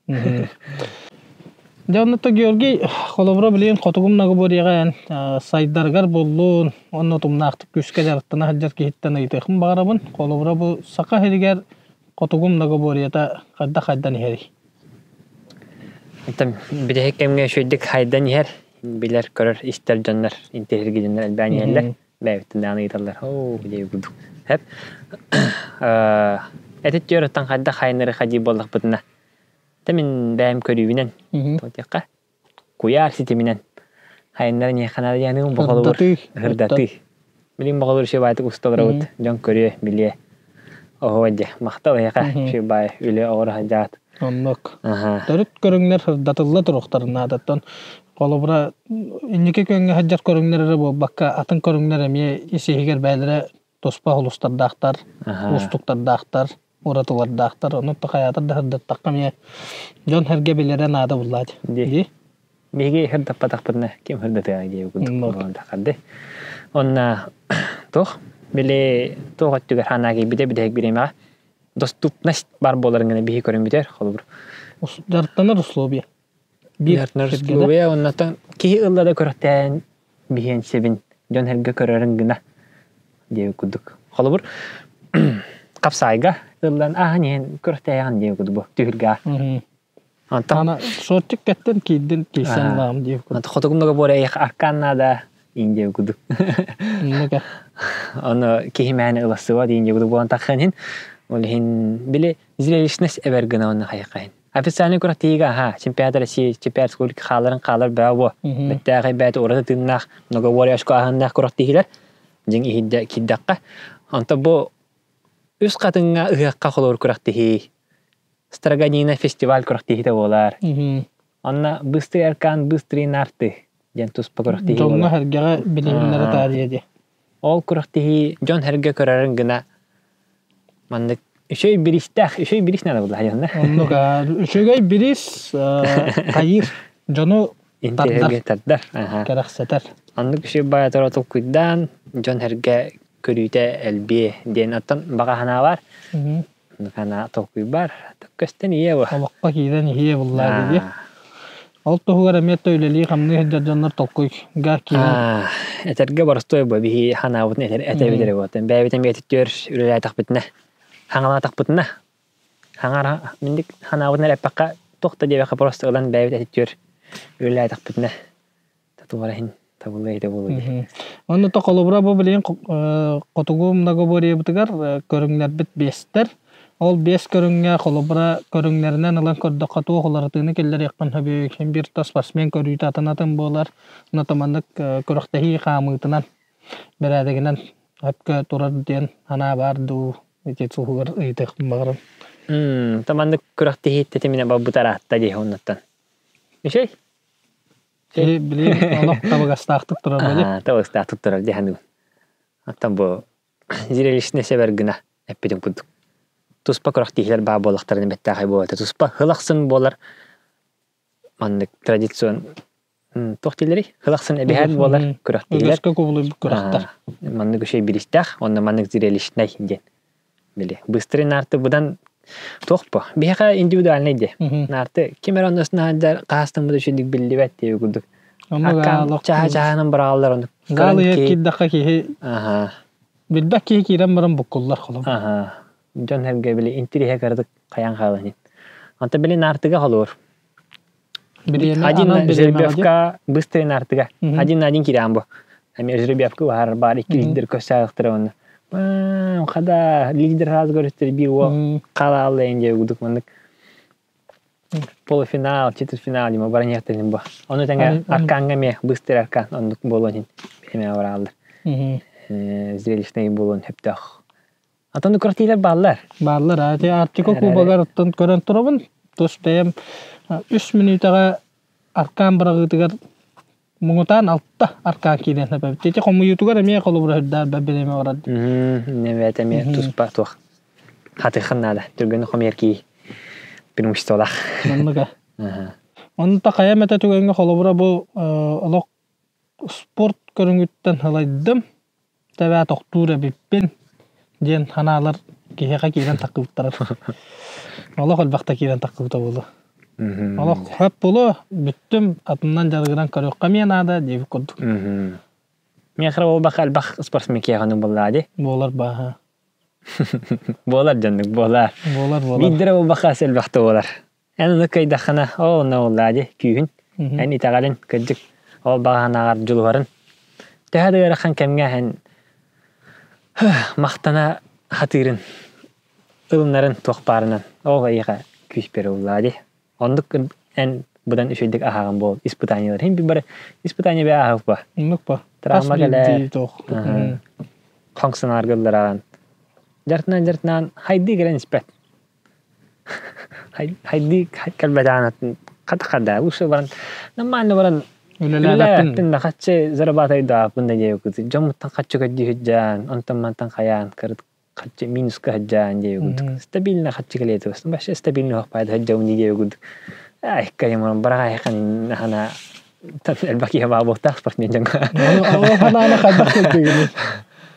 Дьэ оннута Георгий холобура билигин хотугу многоборьеҕа эн сайдарыгар буллун, онно утумнаахтык күүскэ дьарыктана сылдьар киһиттэн ыйытыахпын баҕарабын. Холобура бу Саха сиригэр хотугу многоборьета хайдах хайдан иһэрий? Оттон бүтэһик кэмҥэ үчүгэйдик хайдан иһэр, билэр, көрөр, истэр дьоннор интэриэһиргиир дьоннор элбээн иһэллэр. Бэйэбиттэн даҕаны ыйыталлар оо диэбит курдук. Сөп. Эти түөрөттөн хайдах хайыннарыха дии буоллахпытына, та мин бэйэм көрүүбүнэн, туох куйаар ситиминэн хайыннара ниэхэ наада диэниҥ боҕолугур ырдатыы. Билин боҕолур үчүгэй баайтык уста олоробут, дьон көрүө, билиэ. Оһуо дьэ, махтал эһиэхэ үчүгэй баай үлэ оҕоро сылдьаат. Оннук. Төрүт көрүҥнэр сырдатылла туруохтарын наадаттан холобура инники күөҥҥэ сылдьар көрүҥнэр эрэ буолбакка атын көрүҥнэр эмиэ ис-иһигэр бэйэлэрэ туспа холустардаахтар, уустуктардаахтар, уратылардаахтар. Ону хайаатар да сырдаттахха эмиэ дьон-сэргэ билэрэ наада буллаат. Дии. Биһиги сырдаппатахпытына ким сырдатыаҕай диэбит курдук таххарды. Онна туох били туох өттүгэр хаанаа киирбитэ бүтэһик бириэмэҕэ доступность бар буоларын гына биһи көрөн бүтэр холобур. Дьарыктанар условия. Дьарыктанар условия оннотон киһи ылла да көрөхтээн биһиэн себин дьон эргэ көрөрүн гына диэбит курдук. Холобур хапсаайга ыллан ааһан иһэн көрөхтээҕин диэбит курдук бу түһүлгэ. Антон шортик кэттен киирдин киирсэн лаам диэбит курдук. Хотугумнага буора аркан наада иин диэбит курдук. Ону киһи мээнэ ылассыба диин диэбит буолан таххан иһин ол иһин били зрелищность эбэр гына онно хайаххайын. Официальный күрэхтэһиигэ аха чемпионат России, чемпионат республики хааларын хаалар баа буо. Бэттээхэй бэйэтэ ураты тыыннаах многоборье очко аһыннаах күрэхтэһиилэр дьиҥ иһирдэ киирдэххэ. Онто бу үс хатыҥҥа ыһыахха холобур күрэхтэһии Строганина фестиваль күрэхтэһиитэ буолар. Онно «Быстрый аркан, быстрые нарты» диэн туспа күрэхтэһии Дьоҥҥо сэргэҕэ билиһиннэрэ таарыйа дии. Ол күрэхтэһии дьон сэргэ көрөрүн гына маннык үчүгэй бириистээх, үчүгэй бириис наада буолла дьонно. Оннук үчүгэй бириис хайыыр дьону тардар, тардар. Кэрэхсэтэр. Оннук үчүгэй баайа толкуйдаан дьон сэргэ көрүүтэ элбиэ диэн оттон баҕа санаа бар. Хана толкуйбар көстөн ийэ бу. Олоххо киирэн иһиэ буллаа дии. Ол туһугар эмиэ үлэлии-хамныы сылдьар дьоннор толкуйга киирэн. Этэргэ боростуой бу биһи ханаабытын этэр этэбит эрэ буолтан. Бэйэбит эмиэ түөр үлэлээтэхпитинэ, хаҥалаатахпытына, хаҥар миндик ханаабытын эрэ эппэххэ туох да диэбэххэ просто ылан бэйэбит этиттүөр үлэлээтэхпитинэ татуара иһин табыллыа этэ буолуо дии. Онно то холобура бу билигин хотугу многоборьебытыгар көрүҥнэрбит биэстэр. Ол биэс көрүҥҥэ холобура көрүҥнэринэн ылан көрдөххө туох уларытыыны киллэриэххин сөбүй? Ким биир то спортсмен көрүүтэ атын-атын буолар. Онно маннык күрэхтэһии хаамыытынан, бэрээдэгинэн өпкө турар диэн санаа баар дуу? Ити туһугар ыйытыахпын баҕарабын. Таманнык күрэхтэһии тэтиминэ барбыт араатта дии оннуттан. Үчүгэй. Киһи били олох табыгастаахтык турар били. Табыгастаахтык турар дии саныыбын. Оттон бу зрелищнэй сэбэр гына эппитим курдук. Туспа күрэхтэһиилэр баар буоллахтарына бэртээхэй буолуо этэ. Туспа сыл ахсын буолар маннык традицион туох дииллэрий? Сыл ахсын эбиһээт буолар күрэхтэһиилэр. Үгэскэ кубулуйбут күрэхтэр. Маннык үчүгэй бириистээх уонна маннык зрелищнэй диэн. Били быстрый нарты быдан туох бу? Биһиэхэ индивидуальный дии. Нарты ким эрэ онносуна сылдьар хаһаастаммыт үчүгдүк биллибэт диэби курдук. Оннук чаһа-чаһанан быраҕаллар оннук. Зал иһэр киирдэххэ киһи билбэт киһи киирэн баран буккуллар холобур. Дьон сэргэ били интириэһэ кыратык хайаан хаалан Онтон били нартыга холуур. Один жеребьевка быстрый нартыга. Один на один киирэн бу. Эми жеребьевка баар баар икки лидер көссөөхтөрө онно. Хада лидер хаас көрүстэр биир уол хаалаалла инде кудук маннык полуфинал, четвертьфинал дима бараньяхтарын бу. Ону тэҥэ арканга эмиэ быстрый аркан оннук буолуон иһин эмиэ барааллар. Зрелищный буолуон сөптөөх. Атын күрэхтиилэр бааллар. Бааллар. Ати Арктика кубогар оттон көрөн турабын. Тус бэйэм үс мүнүүтэҕэ аркаан быраҕыытыгар муҥутаан алта аркаан киирэн эбэбит. Ити хомуйуутугар эмиэ холобура үрдээх бириэмэ барар. Нэбэт эмиэ туспа туох. Хатыхын наада. Түргэн хомуйар кии преимуществолаах. Манныга. Онно хайа эмэтэ түгэҥҥэ холобура бу олох спорт көрүҥүттэн ылайдым, тэбээ тохтуур эбиппин диэн санаалар киһиэхэ киирэн таххыбыттара. Олох элбэхтэ киирэн таххыбыта буолуо. Олох хөп буолуо, бүттүм, атынынан дьарыгыран көрүөххэ эмиэ наада диэбит курдук. Миэхэ буолбакка элбэх спортсмен киэхэни буллаа дии. Буолар бааһа. Буолар дьоннук буолар. Буолар буолар. Биирдэрэ буолбакка элбэхтэ буолар. Эн ону кыайдаххына, оо, онно буоллаа дии, күүһүн. Эн итэҕэлин, кырдьык, ол баҕаһынааҕар дьулуһарын. Төһө да ыарахан кэмҥэ эн махтана хатыырын, ылынарын туох баарынан, ол эйиэхэ күүс биэрэ буоллаа дии. Оннук эн быдан үчүгэйдик аһааҕын буол, испытаниелар. Хин бары испытание бээ ааһыппа. Оннук ба. Травма кэлэр. Хоҥ санааргыллараҕын. Дьартынан-дьартынан хайдыы кэлэн испэт. Хайдыы кэлбэтэҕин хата-хада лучше баран нормально баран Үлэлээбэппин. Да хаччы зарабатайдааппын да диэбиккит дьоммуттан хаччы көрдүү сылдьаан онтон мантан хайаан хаччы минуска сылдьаан диэбиккит стабильно хаччы кэлиэтэ вообще стабильно хаппайда сылдьабын диэбиккит ай кайыман бараҕайхан хана элбэх киһи баа буолтаах спортсмен дьоҥҥо Ол ханааны хайдах кэлбигиний?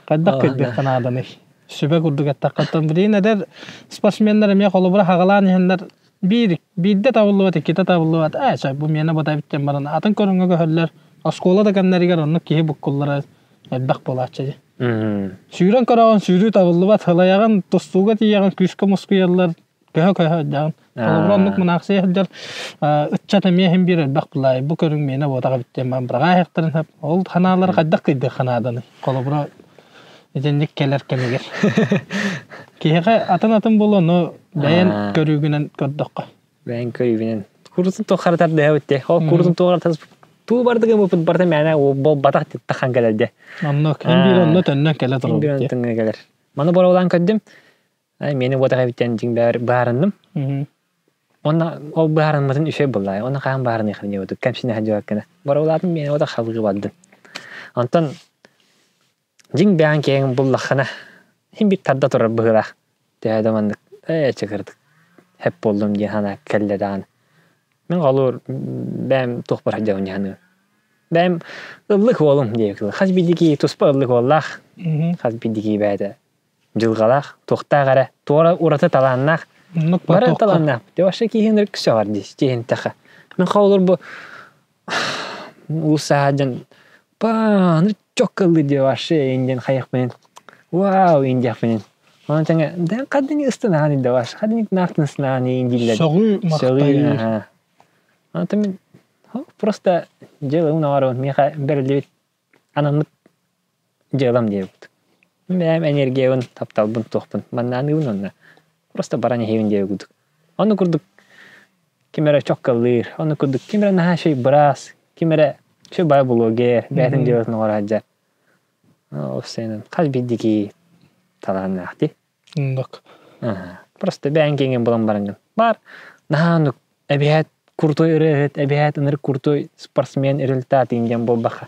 Хайдах кэлбик ханааданы? Сүбэ курдук эттэххэ, билигин эдэр спортсменнар эмиэ холобура хаҕалаан иһэннэр биир биирдэ табыллыбат, иккитэ табыллыбат, ээ сөп бу миэнэ бата эбит диэн баран атын көрүҥҥэ көһөллөр. Оскуола да кэмнэригэр оннук киһи буккуллара элбэх буолааччы дии. Сүүрэн көрөҕүн, сүүрүү табыллыбат, сылайаҕын, тустууга тиийэҕин, күүскэ мускуйаллар, көһө-көһө сылдьаҕын. Холобура оннук мунаахсыйа сылдьар ыччат эмиэ иһин биир элбэх былаай бу көрүҥ миэнэ буотах эбит диэн баран быраҕаа иһиэхтэрин сөп. Ол ханаалары хайдах кыйдыах ханааданы? Холобура итинник кэлэр кэмигэр. Киһиэхэ атын-атын буолуо, но бэйэн көрүүгүнэн көрдөххө. Бэйэн көрүүгүнэн. Курутун туоххара тардыһабыт дии. Ол курутун туоххара тардыс туу бардыгы мыппыт барыта мээнэ буолбатах тахан кэлэр дии. Онно ким биир онно төннөн кэлэ турар. Ким биир онно төннөн кэлэр. Маны боруолаан көрдүм. Миэнэ буотах эбиттэн дьиҥ быһаарынным. Уонна ол быһаарыммытын үчүгэй буоллаҕа. Уонна хаһан быһаарыныаххын диэбит кэмсинэ сылдьыбаккына. Боруобалаатым миэнэ буотах салгыы бардым. Онтон дьиҥ бэйэҥ киэҥ буллаххына син биир тарда турар быһыылаах. Төһө да маннык ээ чыкырдык хэп буоллум диэн санаа кэллэ даҕаны. Мин холуур бэйэм туохпар сылдьабын дии саныыбын. Бэйэм ыллык уолум диэбит. Хас биирдии киһи туспа ыллык уоллаах. Хас биирдии киһи бэйэтэ дьылҕалаах, туохтаах эрэ, туора ураты талааннаах, бары талааннаах. Ты вообще киһин сөҕөр дии, тиһинтэхэ. Мин холлор бу улуссаһаадьан пааны чоккыллы диэ вообще индиан хайахпынын вау индиахпынын Онон тэҥэ дэн хаддини ыстынаан инде ваш хаддини наартын ыстынаан индиллер. Сөҕүү махтайыы. Онтон мин просто дьыалабын оҥоробун миэхэ бэриллибит анаммыт дьыалам диэбит. Бэйэм энергиябын, тапталбын, туохпун маннааныыбын уонна просто баран иһэбин диэбит курдук. Онно курдук ким эрэ чоккалыыр, онно курдук ким эрэ наһаа үчүгэй быраас, ким эрэ үчүгэй баай блогер, бэйэтин дьыалатын оҥоро сылдьар. Ол сиэнэн хас биирдии киһи талааннаах дии. Оннук. Просто бэйэҥ киэҥин булан бараҥҥын. Баар наһаа оннук эбиһээт крутой ырыаһыт, эбэһээт ынырык крутой спортсмен результат диэн буолбаха.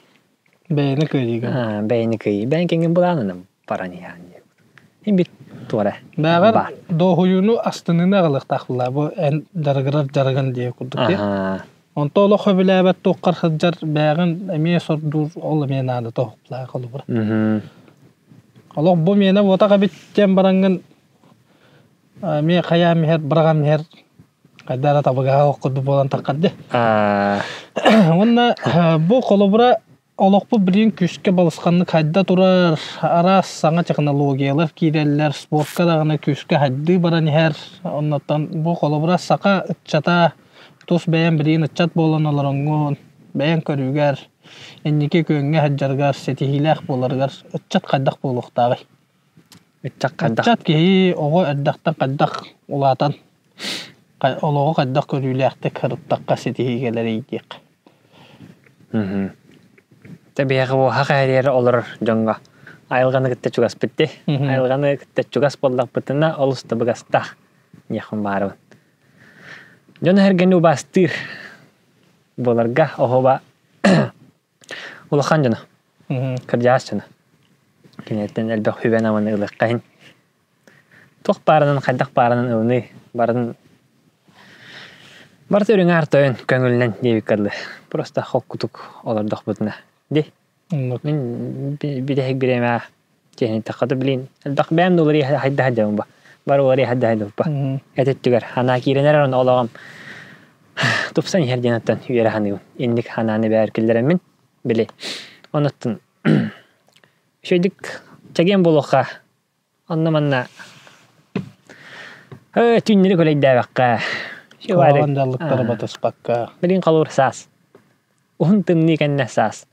Бэйэни кыайыыга. Бэйэни кыайыы. Бэйэн кэҥин былаанынан баран иһэҕин диye. Бит туора. Бэҕэр дооһуйууну астыныыны аҕалыахтаах буолла. Бу эн дьарыгырар дьарыгын диye курдук дии. Онто олох сөбүлээбэт туоххар сылдьар бэйэҕин эмиэ сордуур ол эмиэ наада тоһуктаах холобура. Олох бу миэнэ буотах эбит диэн бараҥҥын эмиэ хайаан иһэр быраҕан иһэр хайдах эрэ табыгаһа ох курдук буолан таххар дии. Уонна бу холобура олохпут билигин күүскэ балысханнык хайда турар, араас саҥа технологиялар киирэллэр, спортка даҕаны күүскэ хайдыы баран иһэр. Оннуттан бу холобура саха ыччата тус бэйэм билигин ыччат буолан олороҥҥун, бэйэҥ көрүүгэр, инники күөҥҥэ сылдьаргар, ситиһиилээх буоларыгар ыччат хайдах буолуохтааҕый? Ыччат хайдах? Ыччат киһи оҕо эрдэхтэн хайдах улаатан, олоҕу хайдах көрүүлээхтик сырыттахха ситиһии кэлэрий диэх. Тэ биһиэхэ уоһах эһэриэр олорор дьоҥҥо айылҕаны кытта чугаспыт дии. Айылҕаны кытта чугас буоллахпытына олус табыгастаах диэхпин баарыбын. Дьон эһэргэни убаастыыр буоларга оһуоба улахан дьоно, кырдьаҕас дьоно. Киниттэн элбэх сүбэн-аманы ылыахха иһин. Туох баарынан, хайдах баарынан ылыныы, барын барыта үрүҥ аар тойон көҥүлүнэн диэбиккэ дылы. Просто холкутук олордохпутуна. Ди. Мин бүтэһик бириэмэҕэ чиэһинэйтэххэ да билин элбэх бэйэм да уларыйа хайдаһа дьабын ба. Бары уларыйа хайдаһа дьабын ба. Эт өттүгэр анаа киирэн эрэр онно олоҕум тупсан иһэр диэн оттон үөрэ саныыбын. Инник санааны бээр киллэрэммин били. Онуттан үчүгэйдик чэгиэн буолуохха Онно-манна түүннэри көлөйдөөбөххө Куһаҕан дьаллыктары батыспакка. Билигин холуур саас. Уһун тымныы кэннэ саас.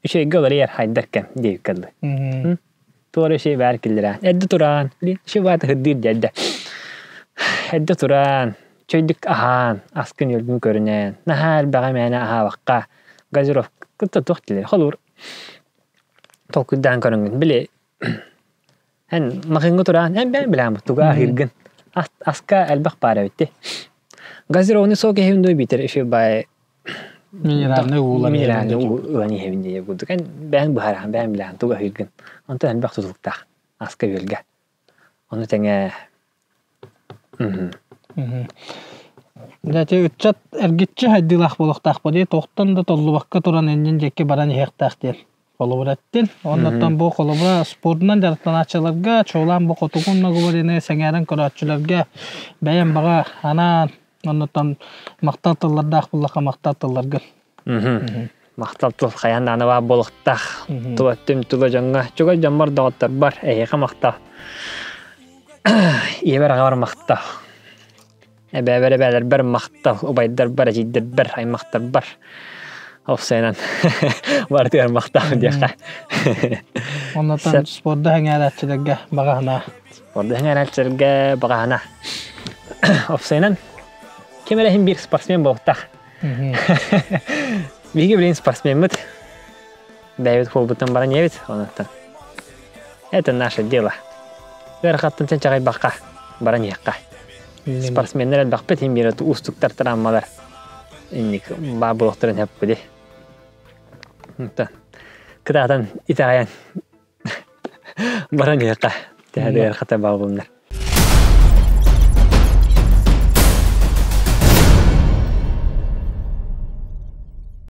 Үчүгэйгэ уларыйар хайдар кэм диэбиккэ дылы. Туора үчүгэй баар киллэрэн. Эрдэ тураан, үчүгэй баата сырдыыр дьэ эрдэ. Эрдэ тураан, үчүгэйдик аһаан, аскын-үөлгүн көрүнэн, наһаа элбэҕи мээнэ аһаабакка, газировка кытта туох дииллэр, холуур толкуйдаан көрөҥҥүн били эн маҕыыҥҥа тураан эн бэйэҥ билэҕин тугу аһыыргын аска элбэх баар эбит дии газированный сок иһэбин дуо биитэр еще баай минеральный уулан минеральный ылан иһэбин диye курдук эн бэйэҥ быһаараҕын бэйэҥ билэҕин тугу аһыыргын онтон элбэх тутулуктаах аска-үөлгэ ону тэҥэ Дьэ ити ыччат эргиччи хайдыылаах буолуохтаах дии туохтан да толлубакка туран иннин диэки баран иһиэхтээх диэн холобур эттин. Оннуттан бу холобура спордунан дьарыктанааччыларга, чуолаан бу хотугу наговорины сэҥээрэн көрөөччүлэргэ бэйэм баҕа анаан оннуттан махтал тыллардаах буллахха махтал тылларгын. Махтал тыл хайаан даҕаны баар буолуохтаах. Тула өттүм тула дьоҥҥо, чугас дьоммор доҕотторбор эһиэхэ махтал. Ийэбэр аҕабар махтал. Эбээбэр эбээлэрбэр махтал, убайдарбар, эдьиийдэрбэр, аймахтарбар. Офсайынан барытыгар махтал диэххэ. Оннотон спорду сэҥээрээччилэргэ баҕаһына. Спорду сэҥээрээччилэргэ баҕаһына. Офсайынан ким эрэ иһин биир спортсмен буолуохтаах. Биһиги билигин спортсмеммыт. Бэйэбит буолбуттан баран ийэбит, онуттан. Это наше дело. Ыарахаттан чачаҕайбакка баран иһиэххэ. Спортсменнэр элбэхпит, иһин биэрэ уустуктар травмалар инник баа буолуохтарын сөп Онтон кытаатан итэҕэйэн баран иһиэххэ. Тэһэ ыарахата баа буолуннар.